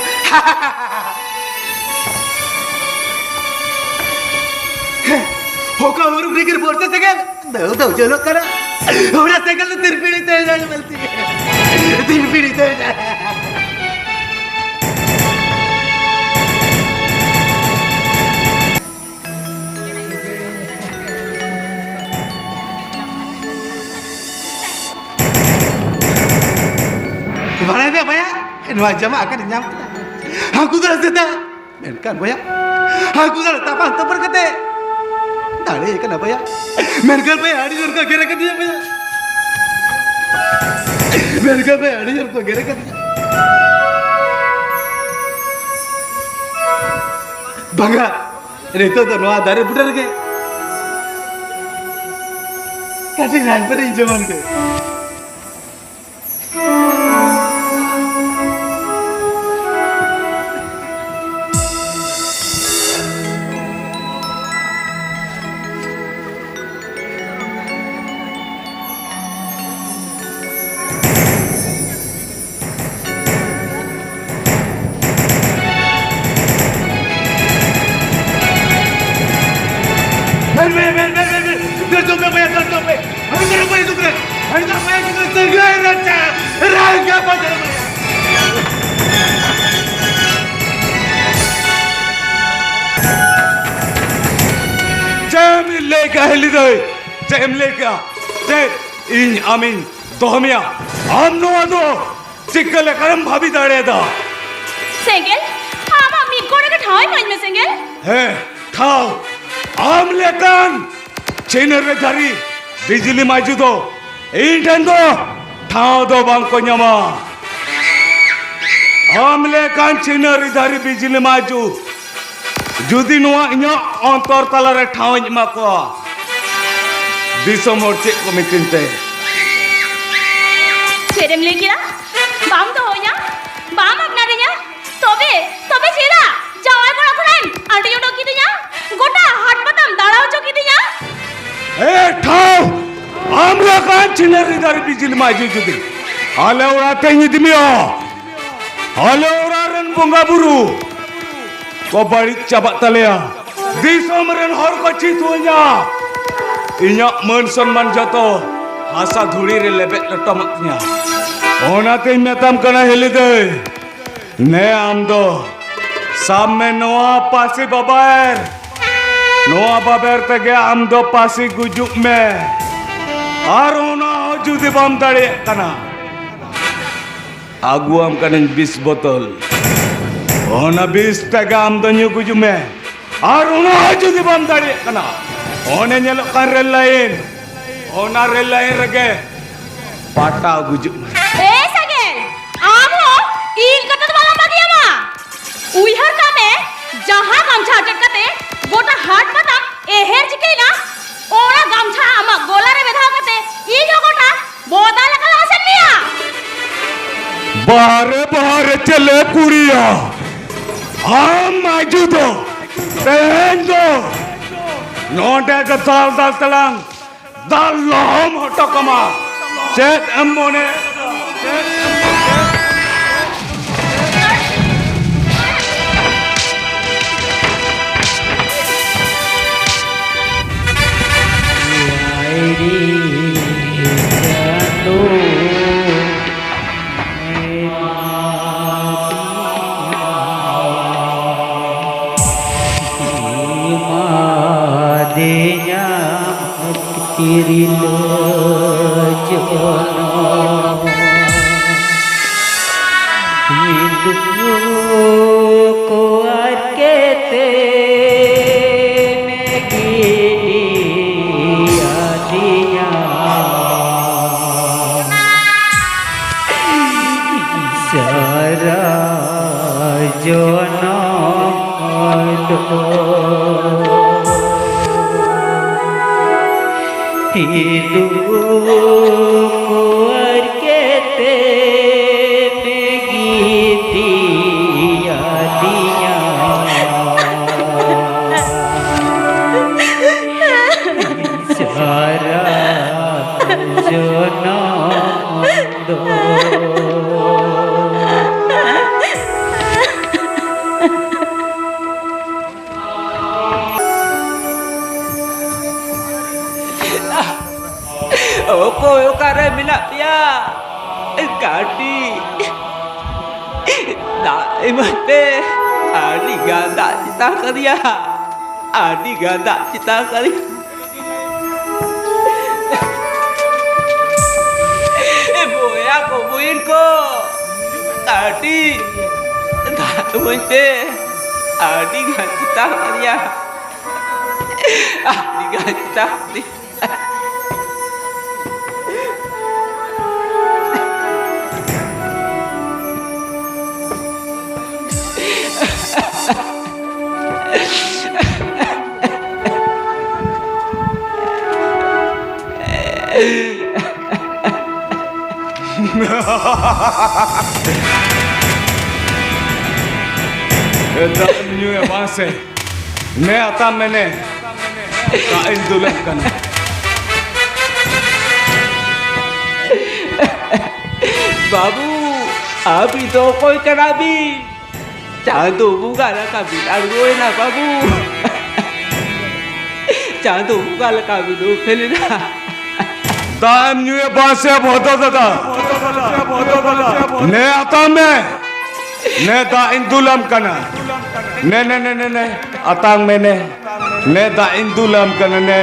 ᱚᱠᱟ ᱦᱩᱨᱩ ᱨᱤᱜᱤᱨ ᱵᱚᱨᱥᱟ ᱥᱮᱸᱜᱮᱞ ᱫᱟᱹᱣ ᱫᱟᱹᱣ ᱡᱚᱞᱚᱜ ᱠᱟᱱᱟ᱾ ᱚᱱᱟ ᱥᱮᱸᱜᱮᱞ ᱫᱚ ᱛᱤᱨᱯᱤᱲᱤ ᱛᱮ ᱢᱟᱞᱚᱛᱤ, ᱛᱤᱨᱯᱤᱲᱤ ᱛᱮ᱾ ᱵᱟᱲᱟᱭ ᱢᱮ ᱵᱚᱭᱦᱟ, ᱱᱚᱣᱟ ᱡᱚᱢᱟᱜ ᱚᱠᱟᱨᱮᱧ ᱧᱟᱢ ᱠᱮᱫᱟ? ᱦᱟᱹᱠᱩ ᱫᱚ ᱥᱮᱛᱟ, ᱢᱮᱱᱠᱷᱟᱱ ᱵᱚᱭᱦᱟ, ᱦᱟᱹᱠᱩ ᱫᱚ ᱛᱟᱯᱟᱢ ᱛᱟᱯᱟᱢ ᱠᱟᱛᱮ ᱫᱟᱲᱮ ᱠᱟᱱᱟ ᱵᱚᱭᱦᱟ᱾ ᱢᱮᱱᱠᱷᱟᱱ ᱵᱚᱭᱦᱟ, ᱟᱹᱰᱤ ᱡᱳᱨ ᱠᱚ ᱜᱮᱨ ᱟᱠᱟᱫᱤᱧᱟ ᱵᱚᱭᱦᱟ᱾ ᱢᱮᱱᱠᱷᱟᱱ ᱵᱚᱭᱦᱟ, ᱟᱹᱰᱤ ᱡᱳᱨ ᱠᱚ ᱜᱮᱨ ᱟᱠᱟᱫᱤᱧᱟ᱾ ᱵᱟᱝᱟ, ᱱᱤᱛᱚᱜ ᱫᱚ ᱱᱚᱣᱟ ᱫᱟᱨᱮ ᱵᱩᱴᱟᱹ ᱨᱮᱜᱮ ᱠᱟᱹᱴᱤᱡ ᱨᱟᱡᱽ ᱵᱟᱨᱤᱧ ᱡᱚᱢᱟᱱ ᱜᱮ᱾ ᱢᱮᱱ ᱢᱮ, ᱢᱮᱱ ᱢᱮ, ᱢᱮᱱ ᱢᱮ᱾ ᱦᱤᱞᱤ ᱫᱟᱹᱭ, ᱪᱮᱫ ᱮᱢ ᱞᱟᱹᱭ ᱠᱮᱜᱼᱟ? ᱪᱮᱫ ᱤᱧ ᱟᱢᱤᱧ ᱫᱚᱦᱚ ᱢᱮᱭᱟ? ᱟᱢ ᱱᱚᱣᱟ ᱫᱚ ᱪᱤᱠᱟᱹ ᱞᱮᱠᱟᱨᱮᱢ ᱵᱷᱟᱹᱵᱤ ᱫᱟᱲᱮᱭᱟᱫᱟ? ᱥᱮᱸᱜᱮᱞ, ᱟᱢᱟᱜ ᱢᱤᱫ ᱜᱚᱲ ᱨᱮᱜᱮ ᱴᱷᱟᱶ ᱤᱢᱟᱹᱧ ᱢᱮ ᱥᱮᱸᱜᱮᱞ᱾ ᱦᱮᱸ, ᱴᱷᱟᱶ᱾ ᱟᱢ ᱞᱮᱠᱟᱱ ᱪᱷᱤᱱᱟᱹᱨᱤ ᱫᱷᱟᱹᱨᱤ ᱵᱤᱡᱽᱞᱤ ᱢᱟᱹᱭᱡᱩ ᱫᱚ ᱤᱧ ᱴᱷᱮᱱ ᱫᱚ ᱴᱷᱟᱶ ᱫᱚ ᱵᱟᱝ ᱠᱚ ᱧᱟᱢᱟ᱾ ᱟᱢ ᱞᱮᱠᱟᱱ ᱪᱷᱤᱱᱟᱹᱨᱤ ᱫᱷᱟᱹᱨᱤ ᱵᱤᱡᱽᱞᱤ ᱢᱟᱹᱭᱡᱩ ᱡᱩᱫᱤ ᱱᱚᱣᱟ ᱤᱧᱟᱹᱜ ᱚᱱᱛᱚᱨ ᱛᱟᱞᱟᱨᱮ ᱴᱷᱟᱶ ᱤᱧ ᱮᱢᱟ ᱠᱚᱣᱟ, ᱫᱤᱥᱚᱢ ᱦᱚᱲ ᱪᱮᱫ ᱠᱚ ᱢᱤᱛᱟᱹᱧ ᱛᱮ? ᱪᱮᱫ ᱮᱢ ᱞᱟᱹᱭ ᱠᱮᱫᱟ? ᱵᱟᱢ ᱫᱚᱦᱚᱧᱟ? ᱵᱟᱢ ᱟᱯᱱᱟᱨᱤᱧᱟ? ᱛᱚᱵᱮ, ᱛᱚᱵᱮ ᱪᱮᱫᱟᱜ ᱡᱟᱶᱟᱭ ᱠᱚᱲᱟ ᱠᱷᱚᱱᱮᱢ ᱟᱹᱰᱤ ᱚᱰᱚᱠ ᱠᱤᱫᱤᱧᱟ? ᱜᱚᱴᱟ ᱦᱟᱴ ᱯᱟᱛᱟᱢ ᱫᱟᱬᱟ ᱦᱚᱪᱚ ᱠᱤᱫᱤᱧᱟ? ᱮ ᱴᱷᱟᱶ! ᱟᱢ ᱞᱮᱠᱟᱱ ᱪᱷᱤᱱᱟᱹᱨᱤ ᱫᱷᱟᱹᱨᱤ ᱵᱤᱡᱽᱞᱤ ᱢᱟᱹᱭᱡᱩ ᱡᱩᱫᱤ ᱟᱞᱮ ᱚᱲᱟᱜ ᱛᱮᱧ ᱤᱫᱤ ᱢᱮᱭᱟ, ᱟᱞᱮ ᱚᱲᱟᱜ ᱨᱮᱱ ᱵᱚᱸᱜᱟ ᱵᱩᱨᱩ ᱠᱚ ᱵᱟᱹᱲᱤᱡ ᱪᱟᱵᱟᱜ ᱛᱟᱞᱮᱭᱟ᱾ ᱫᱤᱥᱚᱢ ᱨᱮᱱ ᱦᱚᱲ ᱠᱚ ᱪᱤᱛᱩᱣᱟᱹᱧᱟ᱾ ᱤᱧᱟᱹᱜ ᱢᱟᱹᱱ ᱥᱚᱱᱢᱟᱱ ᱡᱚᱛᱚ ᱦᱟᱥᱟ ᱫᱷᱩᱲᱤ ᱨᱮ ᱞᱮᱵᱮᱫ ᱞᱚᱴᱚᱢᱚᱜ ᱛᱤᱧᱟ᱾ ᱚᱱᱟᱛᱮᱧ ᱢᱮᱛᱟᱢ ᱠᱟᱱᱟ ᱦᱤᱞᱤ ᱫᱟᱹᱭ, ᱱᱮ ᱟᱢ ᱫᱚ ᱥᱟᱵ ᱢᱮ ᱱᱚᱣᱟ ᱯᱟᱹᱥᱤ ᱵᱟᱵᱮᱨ᱾ ᱱᱚᱣᱟ ᱵᱟᱵᱮᱨ ᱛᱮᱜᱮ ᱟᱢ ᱫᱚ ᱯᱟᱹᱥᱤ ᱜᱩᱡᱩᱜ ᱢᱮ᱾ ᱟᱨ ᱚᱱᱟ ᱦᱚᱸ ᱡᱩᱫᱤ ᱵᱟᱢ ᱫᱟᱲᱮᱭᱟᱜ ᱠᱟᱱᱟ, ᱟᱹᱜᱩᱣᱟᱢ ᱠᱟᱹᱱᱟᱹᱧ ᱵᱤᱥ ᱵᱳᱛᱚᱞ᱾ ᱚᱱᱟ ᱵᱤᱥ ᱛᱮᱜᱮ ᱟᱢ ᱫᱚ ᱧᱩ ᱜᱩᱡᱩᱜ ᱢᱮ᱾ ᱟᱨ ᱚᱱᱟ ᱦᱚᱸ ᱡᱩᱫᱤ ᱵᱟᱢ ᱫᱟᱲᱮᱭᱟᱜ ᱠᱟᱱᱟ, ᱚᱱᱮ ᱧᱮᱞᱚᱜ ᱠᱟᱱ ᱨᱮᱞ ᱞᱟᱭᱤᱱ, ᱚᱱᱟ ᱨᱮᱞ ᱞᱟᱭᱤᱱ ᱨᱮᱜᱮ ᱯᱟᱴᱟᱣ ᱜᱩᱡᱩᱜ ᱢᱮ᱾ ᱮ ᱥᱟᱜᱮᱱ, ᱟᱢ ᱦᱚᱸ ᱤᱧ ᱠᱟᱛᱷᱟ ᱫᱚ ᱵᱟᱞᱟᱝ ᱵᱟᱹᱜᱤᱭᱟᱢᱟ᱾ ᱩᱭᱦᱟᱹᱨ ᱠᱟᱜ ᱢᱮ, ᱡᱟᱦᱟᱸ ᱜᱟᱢᱪᱷᱟ ᱟᱴᱮᱫ ᱠᱟᱛᱮ ᱜᱚᱴᱟ ᱦᱟᱴ ᱯᱟᱛᱟᱢ ᱮᱦᱮᱨ ᱪᱤᱠᱟᱹᱭᱮᱱᱟ, ᱚᱱᱟ ᱜᱟᱢᱪᱷᱟ ᱟᱢᱟᱜ ᱜᱚᱞᱟ ᱨᱮ ᱵᱮᱫᱷᱟᱣ ᱠᱟᱛᱮ ᱤᱧ ᱦᱚᱸ ᱜᱚᱴᱟ ᱵᱚᱫᱟ ᱞᱮᱠᱟ ᱞᱟᱝ ᱟᱥᱮᱱ ᱢᱮᱭᱟ᱾ ᱵᱟᱦᱨᱮ ᱵᱟᱦᱨᱮ ᱪᱮᱞᱮ ᱠᱩᱲᱤᱭᱟ, ᱟᱢ ᱢᱟᱹᱭᱡᱩ ᱫᱚ ᱛᱮᱦᱮᱧ ᱫᱚ ᱱᱚᱰᱮ ᱜᱮ ᱫᱟᱞ ᱫᱟᱞ ᱛᱮᱞᱟᱝ ᱫᱟᱞ ᱞᱚᱦᱚᱢ ᱦᱚᱴᱚ ᱠᱟᱢᱟ᱾ ᱪᱮᱫ ᱮᱢ ᱢᱚᱱᱮ? ᱛᱤᱨᱞᱟᱹ ᱡᱚᱱᱚᱢ ᱦᱤᱱᱫᱩ ᱠᱚᱣᱟᱨ ᱠᱮᱛᱮ ᱢᱮ ᱜᱤᱰᱤ ᱟᱹᱫᱤᱧᱟ᱾ ᱥᱟᱨᱟ ᱡᱚᱱᱚᱢ ᱫᱚ ᱦᱤᱱᱫᱩ ᱠᱚᱣᱟᱨ ᱠᱮᱛᱮ ᱢᱮ ᱜᱤᱰᱤ ᱟᱹᱫᱤᱧᱟ᱾ ᱥᱟᱨᱟ ᱡᱚᱱᱚᱢ ᱫᱚ᱾ ᱚᱠᱚᱭ ᱚᱠᱟᱨᱮ ᱢᱮᱱᱟᱜ ᱯᱮᱭᱟ? ᱠᱟᱹᱴᱤᱡ ᱫᱟᱜ ᱮᱢᱟᱹᱧ ᱯᱮ᱾ ᱟᱹᱰᱤ ᱜᱟᱱ ᱫᱟᱜ ᱪᱮᱛᱟᱱ ᱠᱟᱫᱤᱭᱟ, ᱟᱹᱰᱤ ᱜᱟᱱ ᱫᱟᱜ ᱪᱮᱛᱟᱱ ᱠᱟᱫᱤᱭᱟ᱾ ᱵᱚᱭᱦᱟ ᱠᱚ, ᱵᱩᱦᱤᱱ ᱠᱚ, ᱠᱟᱹᱴᱤᱡ ᱫᱟᱜ ᱮᱢᱟᱹᱧ ᱯᱮ᱾ ᱟᱹᱰᱤ ᱜᱟᱱ ᱪᱮᱛᱟᱱ ᱠᱟᱫᱤᱭᱟ, ᱟᱹᱰᱤ ᱜᱟᱱ ᱪᱮᱛᱟᱱ ᱠᱟᱫᱤᱭᱟ᱾ ᱫᱟᱜ ᱮᱢ ᱧᱩᱭᱟ ᱵᱟᱝ ᱥᱮ? ᱱᱮ ᱟᱛᱟᱢ ᱢᱮ ᱱᱮ, ᱫᱟᱜ ᱤᱧ ᱫᱩᱞᱟᱢ ᱠᱟᱱᱟ᱾ ᱵᱟᱹᱵᱩ, ᱟᱹᱵᱤᱱ ᱫᱚ ᱚᱠᱚᱭ ᱠᱟᱱᱟ ᱵᱤᱱ? ᱪᱟᱸᱫᱳ ᱵᱚᱸᱜᱟ ᱞᱮᱠᱟ ᱵᱤᱱ ᱟᱬᱜᱚᱭᱮᱱᱟ ᱵᱟᱹᱵᱩ᱾ ᱪᱟᱸᱫᱳ ᱵᱚᱸᱜᱟ ᱞᱮᱠᱟ ᱵᱤᱱ ᱩᱯᱮᱞ ᱮᱱᱟ᱾ ᱫᱟᱜ ᱮᱢ ᱧᱩᱭᱟ ᱵᱟᱝ ᱥᱮ ᱵᱷᱚᱫᱚ ᱫᱟᱫᱟ? ᱱᱮ ᱟᱛᱟᱝ ᱢᱮ, ᱱᱮ ᱫᱟᱜ ᱤᱧ ᱫᱩᱞᱟᱢ ᱠᱟᱱᱟ᱾ ᱱᱮ, ᱱᱮ, ᱱᱮ, ᱱᱮ, ᱱᱮ, ᱟᱛᱟᱝ ᱢᱮ ᱱᱮ, ᱱᱮ ᱫᱟᱜ ᱤᱧ ᱫᱩᱞᱟᱢ ᱠᱟᱱᱟ ᱱᱮ᱾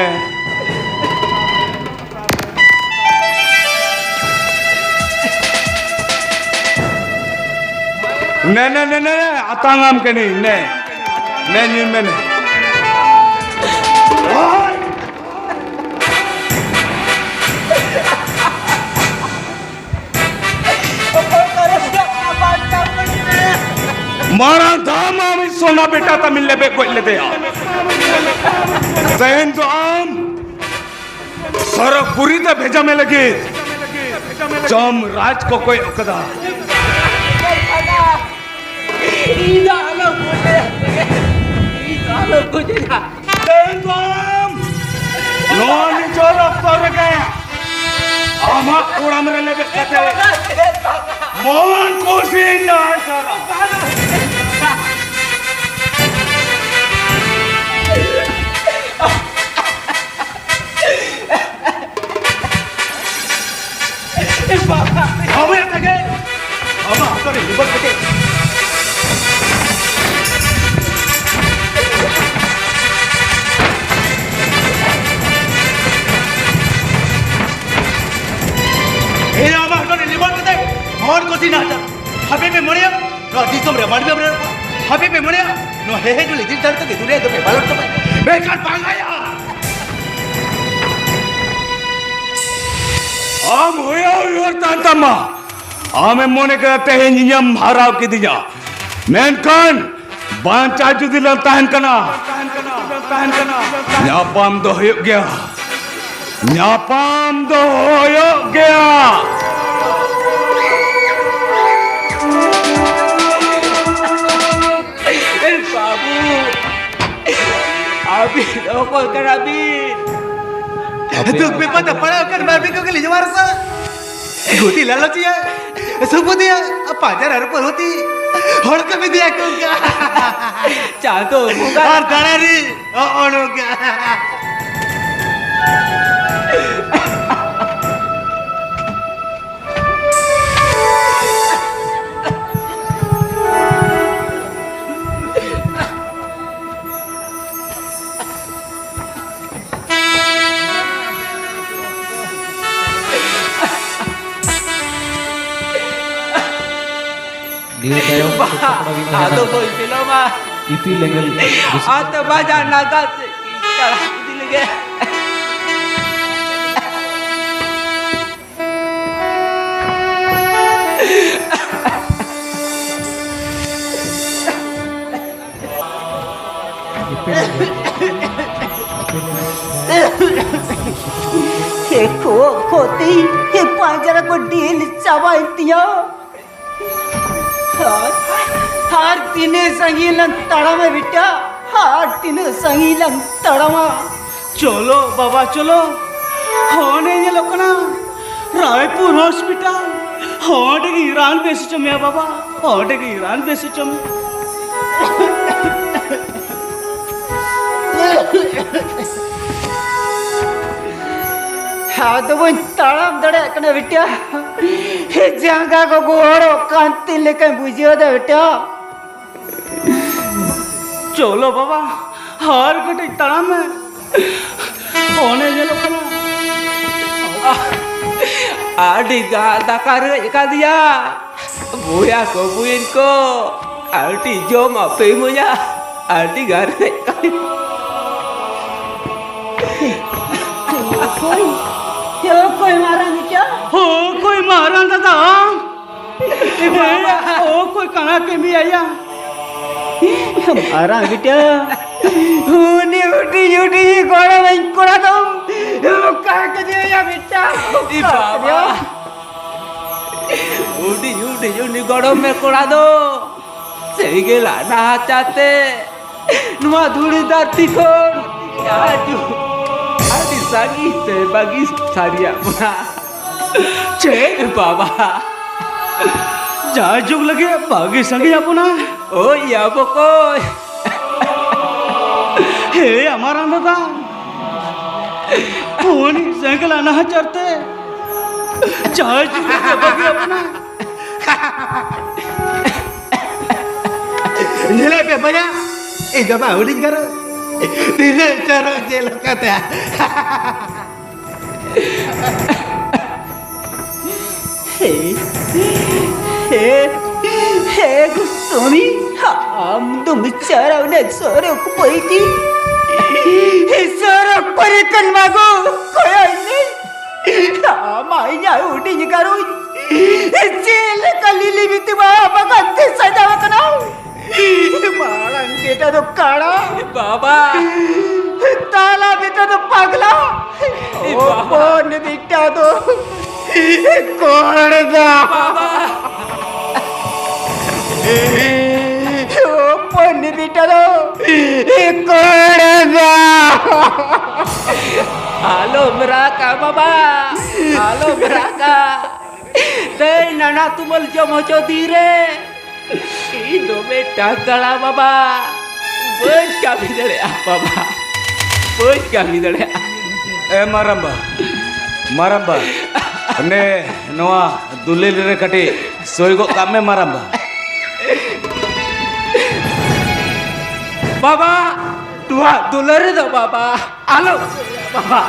ᱱᱮ, ᱱᱮ, ᱱᱮ, ᱱᱮ, ᱟᱛᱟᱝ ᱟᱢ ᱠᱟᱹᱱᱟᱹᱧ, ᱱᱮ᱾ ᱱᱮ, ᱧᱩᱭ ᱢᱮ, ᱱᱮ᱾ ᱢᱟᱨᱟᱝ ᱫᱷᱟᱢ ᱟᱢᱤᱡ ᱥᱚᱱᱟ ᱵᱮᱴᱟ ᱛᱟᱢᱤᱧ ᱞᱮᱵᱮᱫ ᱜᱚᱡ ᱞᱮᱫᱮᱭᱟ᱾ ᱛᱮᱦᱮᱧ ᱫᱚ ᱟᱢ ᱥᱚᱨᱚᱜᱽᱯᱩᱨᱤ ᱛᱮ ᱵᱷᱮᱡᱟ ᱢᱮ ᱞᱟᱹᱜᱤᱫ ᱡᱚᱢ ᱨᱟᱡᱽ ᱠᱚ ᱠᱚᱭᱚᱜ ᱠᱟᱫᱟ᱾ ᱤᱧ ᱫᱚ ᱟᱞᱚᱢ ᱜᱚᱡᱮᱭᱟ, ᱤᱧ ᱫᱚ ᱟᱞᱚᱢ ᱜᱚᱡᱮᱭᱟ᱾ ᱛᱮᱦᱮᱧ ᱫᱚ ᱟᱢ ᱱᱚᱣᱟ ᱱᱤᱡᱚᱨ ᱚᱠᱛᱚ ᱨᱮᱜᱮ ᱟᱢᱟᱜ ᱠᱚᱲᱟᱢ ᱨᱮ ᱞᱮᱵᱮᱫ ᱠᱟᱛᱮ ᱢᱚᱱ ᱠᱩᱥᱤ ᱧᱟᱢ ᱠᱟᱫᱟ᱾ ᱟᱵᱚᱭᱟᱜ ᱛᱟᱜᱮ, ᱟᱢᱟᱜ ᱦᱚᱴᱚᱜ ᱨᱮ ᱞᱤᱵᱟᱨ ᱠᱟᱛᱮ᱾ ᱤᱧ ᱟᱢᱟᱜ ᱦᱚᱴᱚᱜ ᱨᱮ ᱞᱤᱵᱟᱨ ᱠᱟᱛᱮ ᱦᱚᱲ ᱠᱚ ᱥᱤᱱᱟᱦᱟ ᱪᱟ᱾ ᱦᱟᱯᱮ ᱯᱮ ᱢᱚᱱᱮᱭᱟ, ᱱᱚᱣᱟ ᱫᱤᱥᱚᱢ ᱨᱮ ᱢᱟᱹᱱᱢᱤ ᱢᱮᱱᱟᱜ ᱠᱚᱣᱟ᱾ ᱦᱟᱯᱮ ᱯᱮ ᱢᱚᱱᱮᱭᱟ, ᱱᱚᱣᱟ ᱦᱮᱦᱮ ᱡᱩᱞᱤ ᱡᱤᱞ ᱫᱟᱲᱮ ᱛᱮᱜᱮ ᱫᱩᱱᱤᱭᱟᱹ ᱫᱚᱯᱮ ᱯᱟᱞᱚᱱ ᱪᱟᱵᱟᱭᱟ᱾ ᱢᱮᱱᱠᱷᱟᱱ ᱵᱟᱝ ᱟᱭᱟ᱾ ᱟᱢ ᱦᱩᱭᱩᱜ ᱩᱭᱦᱟᱹᱨ ᱛᱟᱦᱮᱱ ᱛᱟᱢᱟ᱾ ᱟᱢᱮᱢ ᱢᱚᱱᱮ ᱠᱮᱫᱟ ᱛᱮᱦᱮᱧ ᱤᱧᱮᱢ ᱦᱟᱨᱟᱣ ᱠᱤᱫᱤᱧᱟ, ᱢᱮᱱᱠᱷᱟᱱ ᱵᱟᱧᱪᱟᱣ ᱡᱩᱫᱤ ᱞᱟᱝ ᱛᱟᱦᱮᱱ ᱠᱟᱱᱟ, ᱧᱟᱯᱟᱢ ᱫᱚ ᱦᱩᱭᱩᱜ ᱜᱮᱭᱟ, ᱧᱟᱯᱟᱢ ᱫᱚ ᱦᱩᱭᱩᱜ ᱜᱮᱭᱟ᱾ ᱮ ᱵᱟᱹᱵᱩ, ᱟᱹᱵᱤᱱ ᱚᱠᱚᱭ ᱠᱟᱱᱟ ᱵᱤᱱ? ᱫᱩᱠ ᱵᱤᱯᱚᱫ ᱨᱮ ᱯᱟᱲᱟᱣ ᱟᱠᱟᱱ ᱢᱟᱹᱱᱢᱤ ᱠᱚᱜᱮ ᱞᱤᱧ ᱡᱚᱦᱟᱨ ᱟᱠᱚᱣᱟ᱾ ᱜᱩᱛᱤ ᱞᱟᱞᱚᱪᱤᱭᱟᱹ, ᱥᱩᱵᱩᱫᱤᱭᱟᱹ, ᱯᱟᱸᱡᱟ ᱨᱮ ᱯᱟᱹᱨᱩᱛᱤ, ᱦᱚᱲ ᱠᱚ ᱵᱤᱫᱤᱭᱟ ᱠᱚ ᱚᱱᱠᱟ᱾ ᱪᱟᱸᱫᱚ ᱵᱚᱸᱜᱟ᱾ ᱟᱨ ᱫᱟᱲᱮ ᱨᱮ ᱦᱚᱸᱜᱼᱚ ᱱᱚᱝᱠᱟ᱾ ᱱᱤᱭᱟᱹ ᱛᱟᱭᱚᱢ ᱟᱫᱚ ᱵᱟᱹᱧ ᱵᱤᱞᱚᱢᱟ᱾ ᱤᱯᱤᱞ ᱮᱸᱜᱮᱞ ᱵᱩᱥᱩᱵ᱾ ᱟᱫᱚ ᱵᱟᱡᱟᱨ ᱱᱟᱜᱟᱨ ᱥᱮᱫ ᱤᱧ ᱪᱟᱞᱟᱜ ᱤᱫᱤ ᱞᱮᱜᱮ᱾ ᱦᱮ ᱠᱷᱳ, ᱠᱷᱳ ᱛᱤᱧ, ᱦᱮ ᱯᱟᱸᱡᱽᱨᱟ ᱠᱚ ᱰᱷᱤᱞ ᱪᱟᱵᱟᱭᱮᱱ ᱛᱤᱧᱟ᱾ ᱟᱨ, ᱟᱨ ᱛᱤᱱᱟᱹᱜ ᱥᱟᱺᱜᱤᱧ ᱞᱟᱝ ᱛᱟᱲᱟᱢᱟ ᱵᱮᱴᱟ? ᱟᱨ ᱛᱤᱱᱟᱹᱜ ᱥᱟᱺᱜᱤᱧ ᱞᱟᱝ ᱛᱟᱲᱟᱢᱟ? ᱪᱚᱞᱚ ᱵᱟᱵᱟ, ᱪᱚᱞᱚ, ᱦᱚᱸᱰᱮ ᱧᱮᱞᱚᱜ ᱠᱟᱱᱟ ᱨᱟᱭᱯᱩᱨ ᱦᱚᱥᱯᱤᱴᱟᱞ᱾ ᱦᱚᱸᱰᱮ ᱜᱮ ᱨᱟᱱ ᱵᱮᱥ ᱦᱚᱪᱚ ᱢᱮᱭᱟ ᱵᱟᱵᱟ, ᱦᱚᱸᱰᱮ ᱜᱮ ᱨᱟᱱ ᱵᱮᱥ ᱦᱚᱪᱚ ᱢᱮᱭᱟ᱾ ᱟᱫᱚ ᱵᱟᱹᱧ ᱛᱟᱲᱟᱢ ᱫᱟᱲᱮᱭᱟᱜ ᱠᱟᱱᱟ ᱵᱮᱴᱟ, ᱡᱟᱸᱜᱟ ᱠᱚ ᱜᱚᱦᱚᱲᱚᱜ ᱠᱟᱱ ᱛᱤᱧ ᱞᱮᱠᱟᱧ ᱵᱩᱡᱷᱟᱹᱣ ᱮᱫᱟ ᱵᱮᱴᱟ᱾ ᱪᱚᱞᱚ ᱵᱟᱵᱟ, ᱟᱨ ᱠᱟᱹᱴᱤᱡ ᱛᱟᱲᱟᱢ ᱢᱮ᱾ ᱚᱱᱮ ᱧᱮᱞᱚᱜ ᱠᱟᱱᱟ᱾ ᱟᱹᱰᱤ ᱜᱟᱱ ᱫᱟᱠᱟ ᱨᱮᱡ ᱟᱠᱟᱫᱤᱭᱟ᱾ ᱵᱚᱭᱦᱟ ᱠᱚ, ᱵᱩᱦᱤᱱ ᱠᱚ, ᱠᱟᱹᱴᱤᱡ ᱡᱚᱢᱟᱜ ᱯᱮ ᱤᱢᱟᱹᱧᱟ᱾ ᱟᱹᱰᱤ ᱜᱟᱱ ᱨᱮᱡ ᱟᱠᱟᱫᱤᱭᱟ᱾ ᱚᱠᱚᱭ? ᱚᱠᱚᱭ ᱢᱟᱨᱟᱝ ᱤᱪᱟ? ᱚᱠᱚᱭ ᱢᱟᱨᱟᱝ ᱫᱟᱫᱟ? ᱚᱠᱚᱭ ᱠᱟᱱᱟ ᱠᱟᱹᱢᱤ ᱟᱭᱟ? ᱢᱟᱨᱟᱝ ᱵᱤᱴᱟᱹ, ᱩᱱᱤ ᱦᱩᱰᱤᱧ ᱦᱩᱰᱤᱧ ᱜᱚᱲᱚᱢᱤᱧ ᱠᱚᱲᱟ ᱫᱚᱢ ᱚᱠᱟ ᱠᱮᱫᱮᱭᱟ ᱵᱤᱴᱟᱹ? ᱤ ᱵᱟᱵᱟ, ᱦᱩᱰᱤᱧ ᱦᱩᱰᱤᱧ ᱩᱱᱤ ᱜᱚᱲᱚᱢᱮ ᱠᱚᱲᱟ ᱫᱚ ᱥᱮᱸᱜᱮᱞ ᱱᱟᱦᱟᱪᱟᱨ ᱛᱮ ᱱᱚᱣᱟ ᱫᱷᱩᱲᱤ ᱫᱷᱟᱹᱨᱛᱤ ᱠᱷᱚᱱ ᱟᱹᱰᱤ, ᱟᱹᱰᱤ ᱥᱟᱺᱜᱤᱧ ᱛᱮ ᱵᱟᱹᱜᱤ ᱥᱟᱹᱨᱤᱭᱟᱜ ᱵᱚᱱᱟ᱾ ᱪᱮᱫ? ᱵᱟᱵᱟ᱾ ᱡᱟᱭᱡᱩᱜᱽ ᱞᱟᱹᱜᱤᱫ ᱵᱟᱹᱜᱤ ᱥᱟᱺᱜᱤᱧ ᱟᱵᱚᱱᱟ᱾ ᱳᱭ ᱭᱟ ᱵᱚᱠᱚᱭ᱾ ᱦᱮ ᱟᱢᱟᱨᱟᱝ ᱫᱟᱫᱟ, ᱩᱱᱤ ᱥᱮᱸᱜᱮᱞ ᱱᱟᱦᱟᱪᱟᱨ ᱛᱮ ᱡᱟᱭᱡᱩᱜᱽ ᱞᱟᱹᱜᱤᱫ ᱵᱟᱹᱜᱤ ᱟᱵᱚᱱᱟ᱾ ᱧᱮᱞᱮᱫ ᱯᱮ ᱵᱚᱭᱦᱟ, ᱤᱧ ᱵᱟᱵᱟ ᱦᱩᱰᱤᱧ ᱜᱟᱨᱚ ᱛᱤᱱᱟᱹᱜ ᱪᱚᱨᱚᱠ ᱧᱮᱞᱚᱜ ᱠᱟᱱ ᱛᱟᱭᱟ᱾ ᱦᱮ, ᱦᱮ, ᱦᱮ ᱜᱳᱥᱣᱟᱢᱤ, ᱟᱢ ᱫᱚᱢ ᱪᱟᱞᱟᱣ ᱮᱱᱟ ᱥᱚᱨᱚᱜᱽᱯᱚᱛᱤ᱾ ᱥᱚᱨᱚᱜᱽᱯᱚᱛᱤ ᱠᱟᱱ ᱢᱟᱜᱳ, ᱠᱚᱭᱚᱜ ᱢᱮ᱾ ᱟᱢᱟᱜ ᱤᱧᱟᱜ ᱦᱩᱰᱤᱧ ᱜᱷᱟᱨᱚᱸᱡᱽ ᱪᱮᱫ ᱞᱮᱠᱟ ᱞᱤᱞᱤ ᱵᱤᱛᱤ ᱵᱟᱦᱟ ᱵᱟᱜᱟᱱ ᱛᱮ ᱥᱟᱡᱟᱣ ᱟᱠᱟᱱᱟ᱾ ᱢᱟᱨᱟᱝ ᱵᱮᱴᱟ ᱫᱚ ᱠᱟᱲᱟ᱾ ᱵᱟᱵᱟ᱾ ᱛᱟᱞᱟ ᱵᱮᱴᱟ ᱫᱚ ᱯᱟᱜᱽᱞᱟ᱾ ᱮ ᱵᱟᱵᱟ᱾ ᱦᱚᱯᱚᱱ ᱵᱮᱴᱟ ᱫᱚ ᱠᱚᱲᱫᱟ᱾ ᱵᱟᱵᱟ᱾ ᱦᱚᱯᱚᱱ ᱵᱮᱴᱟ ᱫᱚ ᱠᱚᱲᱫᱟ᱾ ᱟᱞᱚᱢ ᱨᱟᱜᱟ ᱵᱟᱵᱟ, ᱟᱞᱚᱢ ᱨᱟᱜᱟ᱾ ᱫᱟᱹᱭ ᱱᱟᱱᱟ ᱛᱩᱢᱟᱹᱞ ᱡᱚᱢ ᱦᱚᱪᱚ ᱫᱤᱱ ᱨᱮ ᱤᱧ ᱫᱚ ᱢᱤᱫᱴᱟᱝ ᱠᱟᱲᱟ ᱵᱟᱵᱟ, ᱵᱟᱹᱧ ᱠᱟᱹᱢᱤ ᱫᱟᱲᱮᱭᱟᱜᱼᱟ ᱵᱟᱵᱟ, ᱵᱟᱹᱧ ᱠᱟᱹᱢᱤ ᱫᱟᱲᱮᱭᱟᱜᱼᱟ᱾ ᱮ ᱢᱟᱨᱟᱢᱵᱟ, ᱢᱟᱨᱟᱢᱵᱟ, ᱚᱱᱮ ᱱᱚᱣᱟ ᱫᱩᱞᱤᱞ ᱨᱮ ᱠᱟᱹᱴᱤᱡ ᱥᱳᱭ ᱜᱚᱫ ᱠᱟᱜ ᱢᱮ ᱢᱟᱨᱟᱢᱵᱟ᱾ ᱵᱟᱵᱟ, ᱱᱚᱣᱟ ᱫᱩᱞᱟᱹᱲ ᱨᱮᱫᱚ ᱵᱟᱵᱟ ᱟᱞᱚᱢ ᱥᱳᱭᱟ ᱵᱟᱵᱟ᱾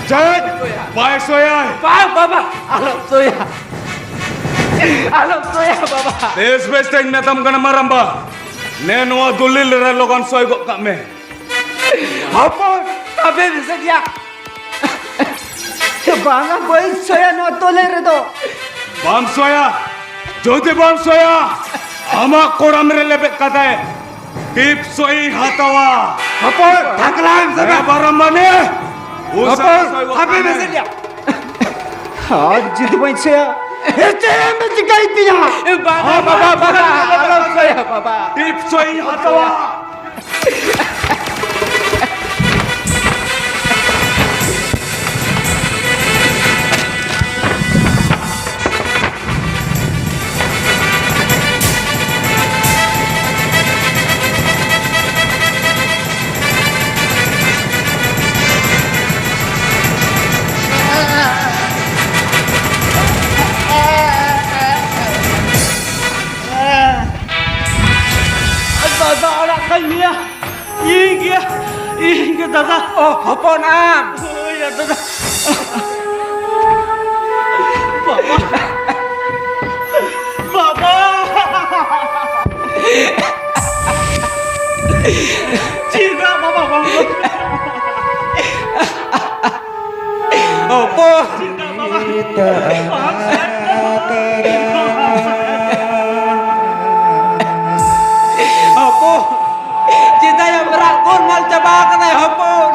ᱪᱮᱫ? ᱵᱟᱭ ᱥᱳᱭᱟᱭ? ᱵᱟᱝ ᱵᱟᱵᱟ, ᱟᱞᱚᱢ ᱥᱳᱭᱟ, ᱟᱞᱚᱢ ᱥᱳᱭᱟ ᱵᱟᱵᱟ᱾ ᱵᱮᱥ ᱵᱮᱥ ᱛᱮᱧ ᱢᱮᱛᱟᱢ ᱠᱟᱱᱟ ᱢᱟᱨᱟᱢᱵᱟ, ᱱᱮ ᱱᱚᱣᱟ ᱫᱩᱞᱤᱞ ᱨᱮ ᱞᱚᱜᱚᱱ ᱥᱳᱭ ᱜᱚᱫ ᱠᱟᱜ ᱢᱮ᱾ ᱦᱚᱯᱚᱱ, ᱟᱵᱮ ᱢᱮᱥᱮᱡᱤᱭᱟ᱾ ᱵᱟᱝᱟ, ᱵᱟᱹᱧ ᱥᱳᱭᱟ ᱱᱚᱣᱟ ᱫᱩᱞᱤᱞ ᱨᱮᱫᱚ᱾ ᱵᱟᱢ ᱥᱳᱭᱟ? ᱡᱩᱫᱤ ᱵᱟᱢ ᱥᱳᱭᱟ, ᱟᱢᱟᱜ ᱠᱚᱲᱟᱢ ᱨᱮ ᱞᱮᱵᱮᱫ ᱠᱟᱛᱮ ᱴᱤᱯ ᱥᱳᱭ ᱦᱟᱛᱟᱣᱟ᱾ ᱦᱚᱯᱚᱱ, ᱴᱷᱟᱠᱞᱟᱢ ᱥᱮ ᱦᱮᱸ, ᱵᱟᱝ? ᱵᱟᱨᱚᱢ ᱢᱟᱱᱮ, ᱩᱥᱟᱹᱨᱟ ᱦᱚᱯᱚᱱ, ᱥᱳᱭ ᱜᱚᱫ ᱦᱟᱯᱮ ᱠᱟᱜ ᱢᱮ᱾ ᱢᱮᱥᱮᱡᱤᱭᱟ᱾ ᱟᱨ ᱡᱩᱫᱤ ᱵᱟᱹᱧ ᱥᱳᱭᱟ, ᱮ, ᱪᱮᱫ ᱮᱢ ᱪᱤᱠᱟᱹᱭ ᱛᱤᱧᱟ? ᱵᱟᱵᱟ, ᱵᱟᱵᱟ, ᱵᱟᱵᱟ, ᱟᱞᱚᱢ ᱥᱳᱭᱟ, ᱵᱟᱵᱟ᱾ ᱴᱤᱯ ᱥᱳᱭ ᱦᱟᱛᱟᱣᱟ᱾ ᱫᱟᱫᱟ ᱟᱲᱟᱜ ᱠᱟᱹᱧ ᱢᱮᱭᱟ᱾ ᱤᱧ ᱜᱮ, ᱤᱧ ᱜᱮ ᱫᱟᱫᱟ᱾ ᱚ, ᱦᱚᱯᱚᱱ ᱟᱢ᱾ ᱦᱳᱭ ᱭᱟ ᱫᱟᱫᱟ᱾ ᱵᱟᱵᱟ᱾ ᱵᱟᱵᱟ᱾ ᱪᱮᱫᱟᱜ ᱵᱟᱵᱟ ᱵᱟᱢ ᱦᱚᱯᱚᱱ? ᱦᱚᱯᱚᱱ, ᱪᱮᱫᱟᱜ ᱟᱢ ᱨᱟᱜ ᱜᱳᱞᱢᱟᱞ ᱪᱟᱵᱟ ᱟᱠᱟᱫᱟᱭ ᱦᱚᱯᱚᱱ?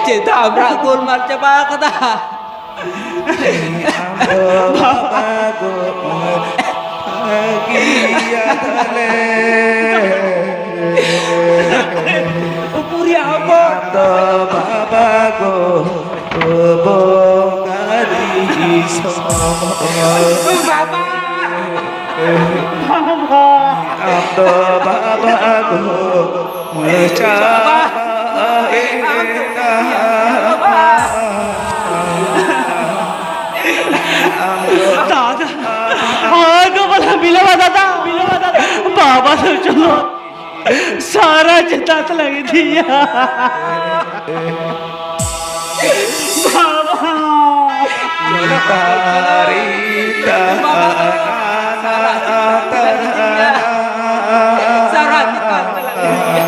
ᱪᱮᱫᱟᱜ ᱟᱢ ᱨᱟᱜ ᱜᱳᱞᱢᱟᱞ ᱪᱟᱵᱟ ᱟᱠᱟᱫᱟ? ᱟᱢ ᱫᱚ ᱵᱟᱵᱟ ᱜᱚ ᱵᱷᱟᱹᱜᱤᱭᱟᱫᱟᱞᱮ᱾ ᱩᱠᱩᱨᱤᱭᱟ ᱦᱚᱯᱚᱱ᱾ ᱟᱢ ᱫᱚ ᱵᱟᱵᱟ ᱜᱚ ᱵᱚᱸᱜᱟ ᱫᱤᱥᱚᱢ᱾ ᱵᱟᱵᱟ᱾ ᱵᱟᱵᱟ᱾ ᱟᱢ ᱫᱚ ᱵᱟᱵᱟ ᱜᱚ ᱪᱟᱞᱟᱣ ᱮᱱᱟ᱾ ᱫᱟᱫᱟ, ᱟᱫᱚ ᱵᱟᱞᱟ ᱵᱤᱞᱚᱢᱟ ᱫᱟᱫᱟ, ᱵᱤᱞᱚᱢᱟ ᱫᱟᱫᱟ, ᱵᱟᱵᱟ ᱫᱚ ᱪᱚᱞᱚ ᱥᱟᱨᱟ ᱪᱮᱛᱟᱛ ᱞᱟᱹᱜᱤᱫ ᱤᱭᱟ᱾ ᱵᱟᱵᱟ᱾ ᱛᱟᱨᱤ ᱛᱟᱨᱟ ᱥᱟᱨᱟ ᱪᱮᱛᱟᱛ ᱞᱟᱹᱜᱤᱫ ᱤᱭᱟ᱾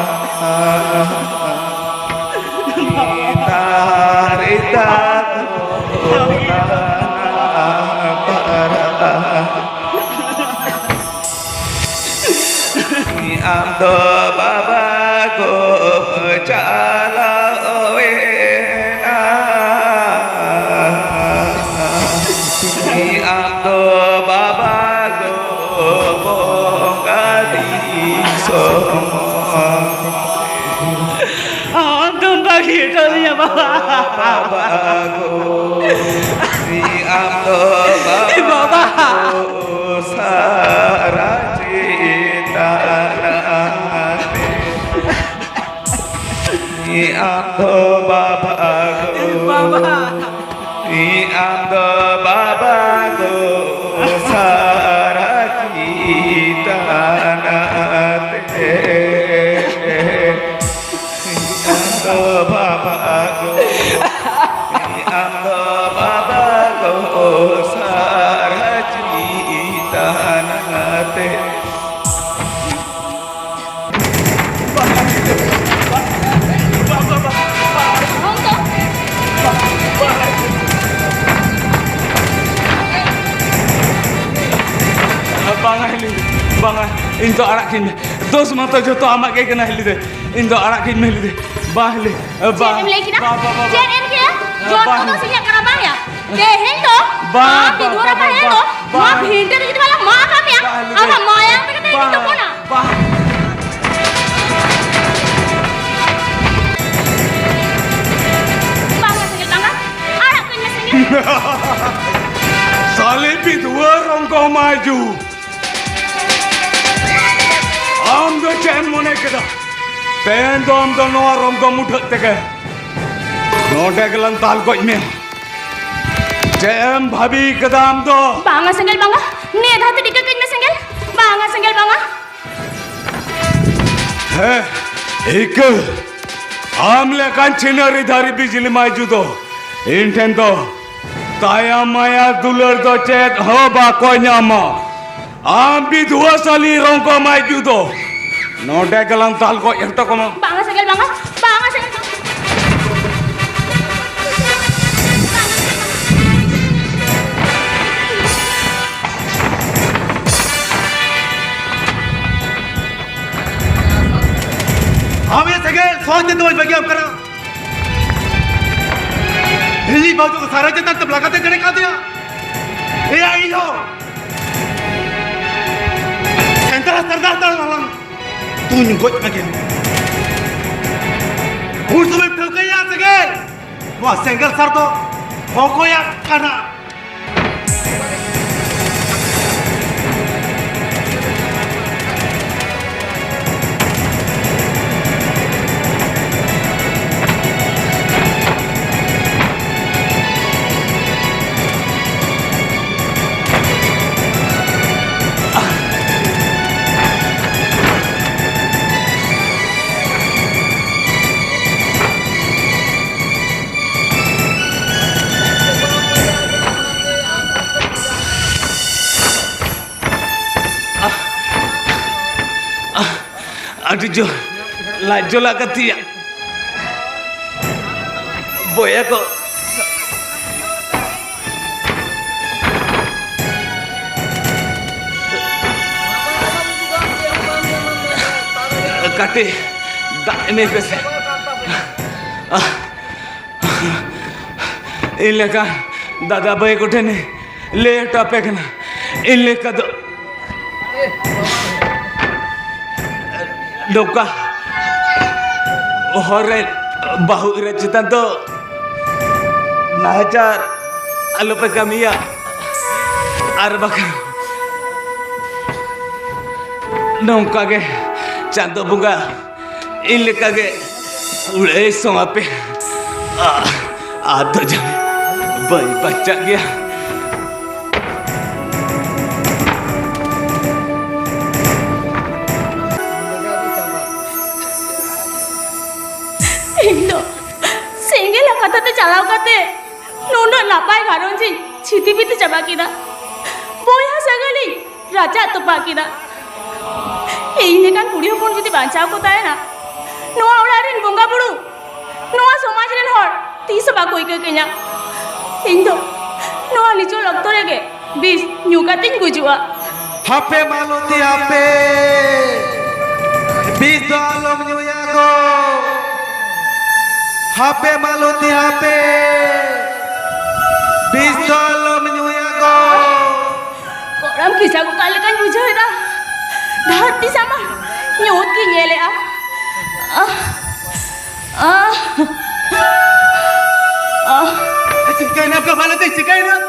ᱟᱢ ᱫᱚ ᱵᱟᱵᱟ ᱜᱚ ᱪᱟᱞᱟᱣ ᱮᱱᱟ᱾ ᱟᱢ ᱫᱚ ᱵᱟᱵᱟ ᱜᱚ ᱵᱚᱸᱜᱟ ᱫᱤᱥᱚᱢ᱾ ᱟᱢ ᱫᱚᱢ ᱵᱟᱹᱜᱤ ᱦᱚᱴᱚ ᱞᱤᱧᱟ ᱵᱟᱵᱟ᱾ ᱵᱟᱵᱟ ᱜᱚ, ᱟᱢ ᱫᱚ ᱵᱟᱵᱟ ᱵᱟᱵᱟ᱾ ᱜᱚ ᱥᱟᱨᱟ ᱪᱮᱛᱟᱱ ᱨᱮ᱾ ᱟᱢ ᱫᱚ ᱵᱟᱵᱟ ᱜᱚ᱾ ᱵᱟᱵᱟ᱾ ᱟᱢ ᱫᱚ ᱵᱟᱵᱟ ᱜᱚ ᱥᱟᱨᱟ ᱪᱮᱛᱟᱱ ᱛᱮ᱾ ᱟᱢ ᱫᱚ ᱵᱟᱵᱟ ᱜᱚ᱾ ᱟᱢ ᱫᱚ ᱵᱟᱵᱟ ᱜᱚ ᱥᱟᱨᱟ ᱪᱮᱛᱟᱱ ᱛᱮ᱾ ᱤᱧ ᱫᱚ ᱟᱲᱟᱜ ᱠᱟᱹᱧ ᱢᱮ᱾ ᱫᱳᱥ ᱢᱟᱛᱚ ᱡᱚᱛᱚ ᱟᱢᱟᱜ ᱜᱮ ᱠᱟᱱᱟ, ᱦᱤᱞᱤ ᱫᱟᱹᱭ᱾ ᱤᱧ ᱫᱚ ᱟᱲᱟᱜ ᱠᱟᱹᱧ ᱢᱮ, ᱦᱤᱞᱤ ᱫᱟᱹᱭ᱾ ᱵᱟ, ᱦᱤᱞᱤ᱾ ᱵᱟ, ᱪᱮᱫ ᱮᱢ ᱞᱟᱹᱭ ᱠᱮᱫᱟ? ᱵᱟ, ᱵᱟ, ᱵᱟ, ᱵᱟ᱾ ᱪᱮᱫ ᱮᱢ ᱠᱮᱫᱟ? ᱵᱟ, ᱡᱚᱛᱚ ᱦᱤᱞᱤ᱾ ᱫᱳᱥ ᱤᱧᱟᱹᱜ ᱠᱟᱱᱟ, ᱵᱟᱝ ᱭᱟ? ᱛᱮᱦᱮᱧ ᱫᱚ ᱵᱟ, ᱟᱢ ᱵᱟ, ᱵᱤᱫᱷᱩᱣᱟᱹ ᱵᱟ, ᱨᱟᱯᱟᱜ ᱵᱟ, ᱦᱮᱡ ᱵᱟ, ᱫᱚ ᱵᱟ᱾ ᱱᱚᱣᱟ ᱵᱷᱤᱲ ᱨᱮ ᱡᱩᱫᱤ ᱵᱟᱞᱮ ᱢᱟᱜ ᱠᱟᱜ ᱢᱮᱭᱟ, ᱵᱟ, ᱦᱤᱞᱤ ᱟᱢᱟᱜ ᱫᱟᱹᱭ᱾ ᱢᱟᱭᱟᱢ ᱛᱮᱜᱮ ᱛᱮᱦᱮᱧ ᱵᱟ, ᱤᱧ ᱛᱩᱯᱩᱱᱟ᱾ ᱵᱟ᱾ ᱵᱟᱝᱟ ᱥᱮᱸᱜᱮᱞ, ᱵᱟᱝᱟ᱾ ᱟᱲᱟᱜ ᱠᱟᱹᱧ ᱢᱮ ᱥᱮᱸᱜᱮᱞ᱾ ᱥᱟᱞᱮ ᱵᱤᱫᱷᱩᱣᱟᱹ ᱨᱚᱝᱜᱚ ᱢᱟᱭᱡᱩ᱾ ᱟᱢ ᱫᱚ ᱪᱮᱫ ᱮᱢ ᱢᱚᱱᱮ ᱠᱮᱫᱟ? ᱛᱮᱦᱮᱧ ᱫᱚ ᱟᱢ ᱫᱚ ᱱᱚᱣᱟ ᱨᱚᱝᱜᱚ ᱢᱩᱴᱷᱟᱹᱜ ᱛᱮᱜᱮ ᱱᱚᱰᱮ ᱜᱮᱞᱟᱝ ᱫᱟᱞ ᱜᱚᱡ ᱢᱮᱭᱟ᱾ ᱪᱮᱫ ᱮᱢ ᱵᱷᱟᱹᱵᱤ ᱠᱟᱫᱟ ᱟᱢ ᱫᱚ? ᱵᱟᱝᱟ ᱥᱮᱸᱜᱮᱞ, ᱵᱟᱝᱟ᱾ ᱱᱤᱭᱟᱹ ᱫᱷᱟᱣ ᱫᱚ ᱴᱤᱠᱟᱹ ᱠᱟᱹᱧ ᱢᱮ ᱥᱮᱸᱜᱮᱞ᱾ ᱵᱟᱝᱟ ᱥᱮᱸᱜᱮᱞ, ᱵᱟᱝᱟ᱾ ᱦᱮᱸ, ᱤᱠᱟᱹ᱾ ᱟᱢ ᱞᱮᱠᱟᱱ ᱪᱷᱤᱱᱟᱹᱨᱤ ᱫᱷᱟᱹᱨᱤ ᱵᱤᱡᱽᱞᱤ ᱢᱟᱭᱡᱩ ᱫᱚ ᱤᱧ ᱴᱷᱮᱱ ᱫᱚ ᱛᱟᱭᱟ ᱢᱟᱭᱟ ᱫᱩᱞᱟᱹᱲ ᱫᱚ ᱪᱮᱫ ᱦᱚᱸ ᱵᱟᱠᱚ ᱧᱟᱢᱟ᱾ ᱟᱢ ᱵᱤᱫᱷᱩᱣᱟᱹ ᱥᱟᱞᱤ ᱨᱚᱝᱜᱚ ᱢᱟᱭᱡᱩ ᱫᱚ ᱱᱚᱰᱮ ᱜᱮᱞᱟᱝ ᱫᱟᱞ ᱜᱚᱡ ᱦᱚᱴᱚ ᱠᱟᱢᱟ᱾ ᱵᱟᱝᱟ ᱥᱮᱸᱜᱮᱞ, ᱵᱟᱝᱟ, ᱵᱟᱝᱟ ᱥᱮᱸᱜᱮᱞ, ᱵᱟᱝᱟ᱾ ᱟᱢ ᱮ ᱥᱮᱸᱜᱮᱞ, ᱥᱚᱦᱚᱡ ᱛᱮᱫᱚ ᱵᱟᱹᱧ ᱵᱟᱹᱜᱤᱭᱟᱢ ᱠᱟᱱᱟ᱾ ᱤᱧᱤᱡ ᱵᱟᱹᱦᱩ ᱫᱚ ᱥᱟᱨᱟ ᱪᱮᱛᱟᱱ ᱛᱮᱢ ᱞᱟᱜᱟ ᱛᱮ ᱜᱮᱲᱮ ᱠᱟᱫᱮᱭᱟ᱾ ᱮᱭᱟ, ᱤᱧ ᱦᱚᱸ ᱥᱮᱸᱫᱽᱨᱟ ᱥᱮᱸᱫᱽᱨᱟ ᱛᱟᱲᱟᱢ ᱟᱞᱟᱝ ᱛᱩᱧ ᱜᱚᱡ ᱢᱮᱜᱮ᱾ ᱩᱱ ᱥᱚᱢᱚᱭ ᱴᱷᱟᱹᱣᱠᱟᱹᱭᱟ ᱥᱮᱸᱜᱮᱞ, ᱱᱚᱣᱟ ᱥᱮᱸᱜᱮᱞ ᱥᱟᱨ ᱫᱚ ᱚᱠᱚᱭᱟᱜ ᱠᱟᱱᱟ? ᱟᱹᱰᱤ ᱡᱳᱨ ᱞᱟᱡ ᱡᱚᱞᱟ ᱠᱟᱛᱮᱭᱟ᱾ ᱵᱚᱭᱟ ᱠᱚ᱾ ᱠᱟᱹᱴᱤᱡ ᱫᱟᱜ ᱮᱢᱟᱹᱧ ᱯᱮᱥᱮ᱾ ᱤᱧ ᱞᱮᱠᱟᱱ ᱫᱟᱫᱟ ᱵᱷᱟᱹᱭ ᱠᱚᱴᱷᱮᱱ ᱞᱟᱹᱭ ᱦᱚᱴᱚ ᱟᱯᱮ ᱠᱟᱱᱟ, ᱤᱧ ᱞᱮᱠᱟ ᱫᱚ ᱱᱚᱝᱠᱟ ᱦᱚᱨ ᱨᱮ ᱵᱟᱹᱦᱩ ᱮᱨᱟ ᱪᱮᱛᱟᱱ ᱫᱚ ᱱᱟᱦᱟᱪᱟᱨ ᱟᱞᱚᱯᱮ ᱠᱟᱹᱢᱤᱭᱟ, ᱟᱨ ᱵᱟᱠᱷᱟᱱ ᱱᱚᱝᱠᱟ ᱜᱮ ᱪᱟᱸᱫᱚ ᱵᱚᱸᱜᱟ ᱤᱧ ᱞᱮᱠᱟ ᱜᱮ ᱠᱩᱲᱟᱹᱭ ᱥᱚᱝ ᱟᱯᱮ᱾ ᱟ-, ᱟᱫᱚ ᱡᱟᱹᱱᱤᱡ ᱵᱟᱹᱧ ᱵᱟᱧᱪᱟᱜ ᱜᱮᱭᱟ᱾ ᱤᱧ ᱫᱚ ᱥᱮᱸᱜᱮᱞ ᱦᱟᱛᱟᱛᱮ ᱪᱟᱞᱟᱣ ᱠᱟᱛᱮ ᱱᱩᱱᱟᱹᱜ ᱱᱟᱯᱟᱭ ᱜᱷᱟᱨᱚᱸᱡᱽ ᱤᱧ ᱪᱷᱤᱛᱤ ᱵᱤᱛᱤ ᱪᱟᱵᱟ ᱠᱮᱫᱟ᱾ ᱵᱚᱭᱦᱟ ᱥᱟᱹᱜᱟᱹᱭ ᱤᱧ ᱨᱟᱪᱟᱜ ᱛᱚᱯᱟᱜ ᱠᱮᱫᱟ᱾ ᱤᱧ ᱞᱮᱠᱟᱱ ᱠᱩᱲᱤ ᱦᱚᱯᱚᱱ ᱡᱩᱫᱤ ᱵᱟᱧᱪᱟᱣ ᱠᱚ ᱛᱟᱦᱮᱱᱟ, ᱱᱚᱣᱟ ᱚᱲᱟᱜ ᱨᱮᱱ ᱵᱚᱸᱜᱟ ᱵᱩᱨᱩ, ᱱᱚᱣᱟ ᱥᱚᱢᱟᱡᱽ ᱨᱮᱱ ᱦᱚᱲ ᱛᱤᱥ ᱦᱚᱸ ᱵᱟᱠᱚ ᱤᱠᱟᱹ ᱠᱟᱹᱧᱟ᱾ ᱤᱧ ᱫᱚ ᱱᱚᱣᱟ ᱱᱤᱪᱚᱞ ᱚᱠᱛᱚ ᱨᱮᱜᱮ ᱵᱤᱥ ᱧᱩ ᱠᱟᱛᱮᱧ ᱜᱩᱡᱩᱜᱼᱟ᱾ ᱦᱟᱯᱮ ᱢᱟᱞᱚᱛᱤ ᱦᱟᱯᱮ, ᱵᱤᱥ ᱫᱚ ᱟᱞᱚᱢ ᱧᱩᱭᱟ ᱜᱚ᱾ ᱦᱟᱯᱮ ᱢᱟᱞᱚᱛᱤ ᱦᱟᱯᱮ, ᱵᱤᱥ ᱫᱚ ᱟᱞᱚᱢ ᱧᱩᱭᱟ ᱜᱚ᱾ ᱠᱚᱲᱟᱢ ᱠᱮᱪᱟ ᱠᱚ ᱚᱠᱟ ᱞᱮᱠᱟᱧ ᱵᱩᱡᱷᱟᱹᱣ ᱮᱫᱟ᱾ ᱫᱷᱟᱹᱨᱛᱤ ᱥᱟᱢᱟᱝ ᱧᱩᱛ ᱜᱤᱧ ᱧᱮᱞᱮᱜᱼᱟ᱾ ᱟᱦ, ᱟᱦ, ᱟᱦ᱾ ᱪᱤᱠᱟᱹᱭᱱᱟᱢ ᱜᱚ ᱢᱟᱞᱚᱛᱤ, ᱪᱤᱠᱟᱹᱭᱱᱟᱢ?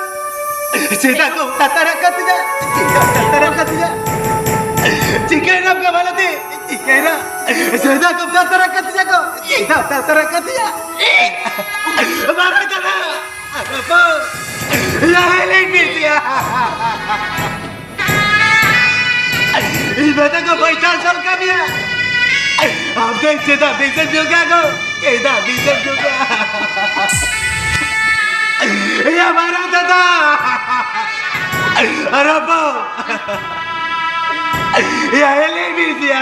ᱪᱮᱫᱟᱜ ᱠᱚ ᱛᱟᱛᱟᱨᱟᱜ ᱠᱟᱛᱤᱧᱟ? ᱪᱮᱫᱟᱜ ᱛᱟᱛᱟᱨᱟᱜ ᱠᱟᱛᱤᱧᱟ? ᱪᱤᱠᱟᱹᱭᱱᱟᱢ ᱜᱚ ᱢᱟᱞᱚᱛᱤ? ᱪᱤᱠᱟᱹᱭᱱᱟ? ᱪᱮᱫᱟᱜ ᱠᱚ ᱛᱟᱛᱟᱨᱟᱜ ᱠᱟᱛᱤᱧᱟ ᱜᱚ? ᱪᱮᱫᱟᱜ ᱛᱟᱛᱟᱨᱟᱜ ᱠᱟᱛᱤᱧᱟ? ᱵᱟᱵᱟ ᱫᱟᱫᱟ! ᱟᱨ ᱵᱟᱵᱟ! ᱞᱟᱦᱟᱭ ᱞᱟᱹᱭ ᱢᱮ ᱥᱮᱭᱟ! ᱤᱧ ᱢᱮᱛᱟ ᱠᱚ ᱵᱟᱹᱧ ᱪᱟᱞ ᱪᱟᱞ ᱠᱟᱹᱢᱤᱭᱟ᱾ ᱟᱢ ᱫᱚ ᱪᱮᱫᱟᱜ ᱵᱤᱥᱮᱢ ᱧᱩ ᱠᱮᱫᱟ ᱜᱚ? ᱪᱮᱫᱟᱜ ᱵᱤᱥᱮᱢ ᱧᱩ ᱠᱮᱫᱟ? ᱮᱭᱟ ᱢᱟᱨᱟᱝ ᱫᱟᱫᱟ! ᱟᱨᱟᱢᱵᱚ! ᱮᱭᱟ ᱦᱮᱞᱮ ᱢᱤᱥᱤᱭᱟ!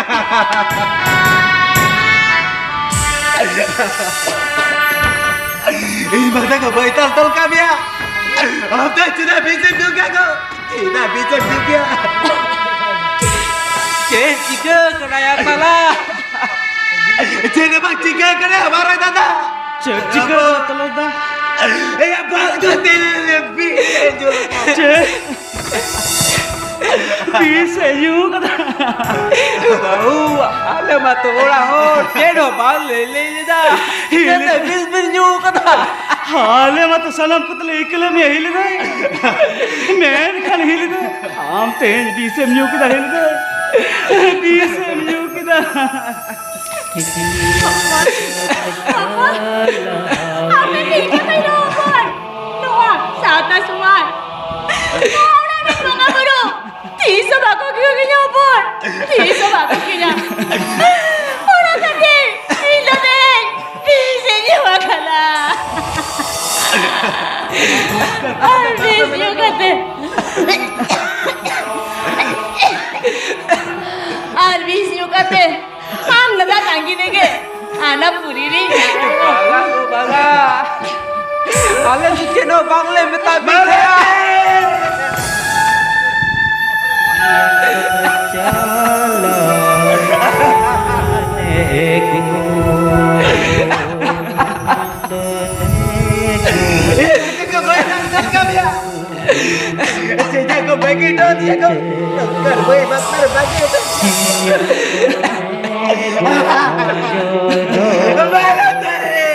ᱤᱧ ᱢᱮᱛᱟ ᱠᱚ ᱵᱟᱹᱧ ᱪᱟᱞ ᱪᱟᱞ ᱠᱟᱹᱢᱤᱭᱟ᱾ ᱟᱢ ᱫᱚ ᱪᱮᱫᱟᱜ ᱵᱤᱥᱮᱢ ᱧᱩ ᱠᱮᱫᱟ ᱜᱚ? ᱪᱮᱫᱟᱜ ᱵᱤᱥᱮᱢ ᱧᱩ ᱠᱮᱫᱟ? ᱪᱮᱫ ᱪᱤᱠᱟᱹ ᱠᱟᱱᱟ ᱭᱟ ᱛᱟᱞᱟ? ᱪᱮᱫ ᱦᱚᱸ ᱵᱟᱝ ᱪᱤᱠᱟᱹ ᱠᱟᱱᱟ ᱵᱟᱨᱚᱭ ᱫᱟᱫᱟ᱾ ᱪᱮᱫ ᱪᱤᱠᱟᱹ ᱠᱟᱱᱟ ᱛᱟᱞᱟ ᱫᱟ? ᱮᱭᱟ ᱵᱟᱝ ᱫᱚ ᱛᱮᱞᱮ ᱵᱤ ᱮ ᱡᱚᱞ᱾ ᱪᱮᱫ? ᱵᱤᱥ ᱮ ᱧᱩ ᱠᱟᱫᱟ? ᱵᱟᱹᱦᱩ, ᱟᱞᱮ ᱢᱟ ᱛᱚ ᱚᱲᱟᱜ ᱦᱚᱲ ᱪᱮᱫ ᱦᱚᱸ ᱵᱟᱝ ᱞᱮ ᱞᱟᱹᱭ ᱞᱮᱫᱟ᱾ ᱦᱤᱞᱤ- ᱪᱮᱫ ᱵᱤᱥ ᱵᱤᱱ ᱧᱩ ᱠᱟᱫᱟ? ᱟᱞᱮ ᱢᱟ ᱛᱚ ᱥᱟᱱᱟᱢ ᱠᱚᱛᱮ ᱞᱮ ᱤᱠᱟᱹᱞᱮᱫ ᱢᱮᱭᱟ ᱦᱤᱞᱤ ᱫᱟᱹᱭ᱾ ᱢᱮᱱᱠᱷᱟᱱ ᱦᱤᱞᱤ ᱫᱟᱹᱭ, ᱟᱢ ᱛᱮᱦᱮᱧ ᱵᱤᱥ ᱮᱢ ᱧᱩ ᱠᱮᱫᱟ ᱦᱤᱞᱤ ᱫᱟᱹᱭ᱾ ᱵᱤᱥ ᱮᱢ ᱧᱩ ᱠᱮᱫᱟ᱾ ᱦᱚᱯᱚᱱ, ᱦᱚᱯᱚᱱ, ᱟᱯᱮ ᱯᱮ ᱤᱧ ᱫᱚ ᱵᱟᱹᱧ ᱨᱚᱲ ᱦᱚᱯᱚᱱ᱾ ᱱᱚᱣᱟ ᱥᱟᱶᱛᱟ ᱥᱚᱢᱟᱡᱽ, ᱱᱚᱣᱟ ᱚᱲᱟᱜ ᱨᱮᱱ ᱵᱚᱸᱜᱟ ᱵᱩᱨᱩ ᱛᱤᱥ ᱦᱚᱸ ᱵᱟᱠᱚ ᱠᱤᱧᱟ ᱦᱚᱯᱚᱱ, ᱛᱤᱥ ᱦᱚᱸ ᱵᱟᱠᱚ ᱠᱤᱧᱟ᱾ ᱚᱱᱟ ᱠᱷᱟᱹᱛᱤᱨ ᱤᱧ ᱫᱚ ᱛᱮᱦᱮᱧ ᱵᱤᱥ ᱤᱧ ᱧᱩ ᱟᱠᱟᱫᱟ᱾ ᱟᱨ ᱵᱤᱥ ᱧᱩ ᱠᱟᱛᱮ, ᱟᱨ ᱵᱤᱥ ᱧᱩ ᱠᱟᱛᱮ ᱟᱢ ᱫᱟᱫᱟ ᱛᱟᱺᱜᱤ ᱨᱮᱜᱮ ᱦᱟᱱᱟ ᱯᱩᱨᱤ ᱨᱮ ᱦᱮᱱᱟᱜ ᱠᱚᱣᱟ᱾ ᱵᱟᱵᱟ ᱜᱳ ᱵᱟᱵᱟ, ᱟᱞᱮ ᱫᱚ ᱪᱮᱫ ᱦᱚᱸ ᱵᱟᱝᱞᱮ ᱢᱮᱛᱟ ᱯᱮ ᱛᱟᱦᱮᱸᱫ᱾ ᱪᱮᱫ ᱠᱚ ᱵᱟᱹᱜᱤ ᱦᱚᱴᱚ ᱫᱤᱭᱟ ᱠᱚ? ᱰᱚᱠᱴᱚᱨ ᱵᱟᱹᱭ ᱵᱟᱠᱛᱚᱨ ᱵᱟᱹᱜᱤ ᱦᱚᱴᱚ᱾ ᱵᱟᱭ ᱨᱚᱲ ᱫᱟᱲᱮ᱾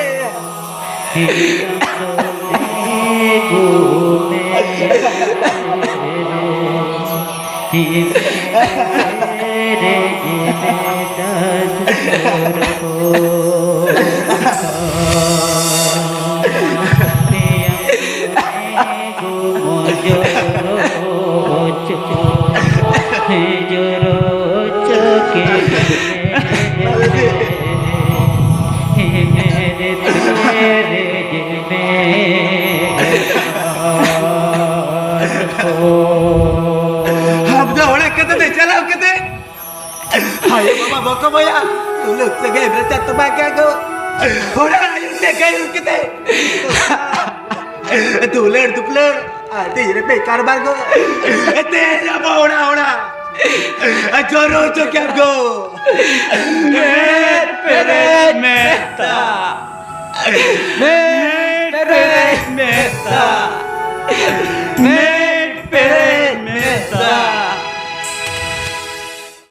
ᱟᱢ ᱫᱚ ᱚᱲᱟᱜ ᱠᱟᱛᱮ ᱪᱟᱞᱟᱣ ᱠᱟᱛᱮ ᱟᱭᱳ ᱵᱟᱵᱟ ᱵᱟᱠᱚ ᱵᱚᱭᱟ, ᱫᱩᱞᱟᱹᱲ ᱥᱟᱹᱜᱟᱹᱭ ᱨᱮ ᱪᱟᱛᱚᱢᱟ ᱠᱟᱜᱚ᱾ ᱦᱚᱲᱟᱜ ᱟᱭᱳ ᱛᱮ ᱜᱟᱹᱭᱩᱨ ᱠᱟᱛᱮ᱾ ᱫᱩᱞᱟᱹᱲ ᱫᱩᱯᱞᱟᱹᱲ ᱟᱹᱰᱤ ᱨᱮ ᱵᱮᱠᱟᱨ ᱵᱟᱨᱜᱚ᱾ ᱮᱛᱮ ᱟᱵᱚ ᱚᱲᱟᱜ ᱚᱲᱟᱜ᱾ ᱟᱨ ᱡᱚᱨᱚ ᱦᱚᱪᱚ ᱠᱮᱫ ᱠᱚ᱾ ᱢᱮᱫ ᱯᱮᱨᱮᱡ ᱢᱮᱫ ᱫᱟᱜ᱾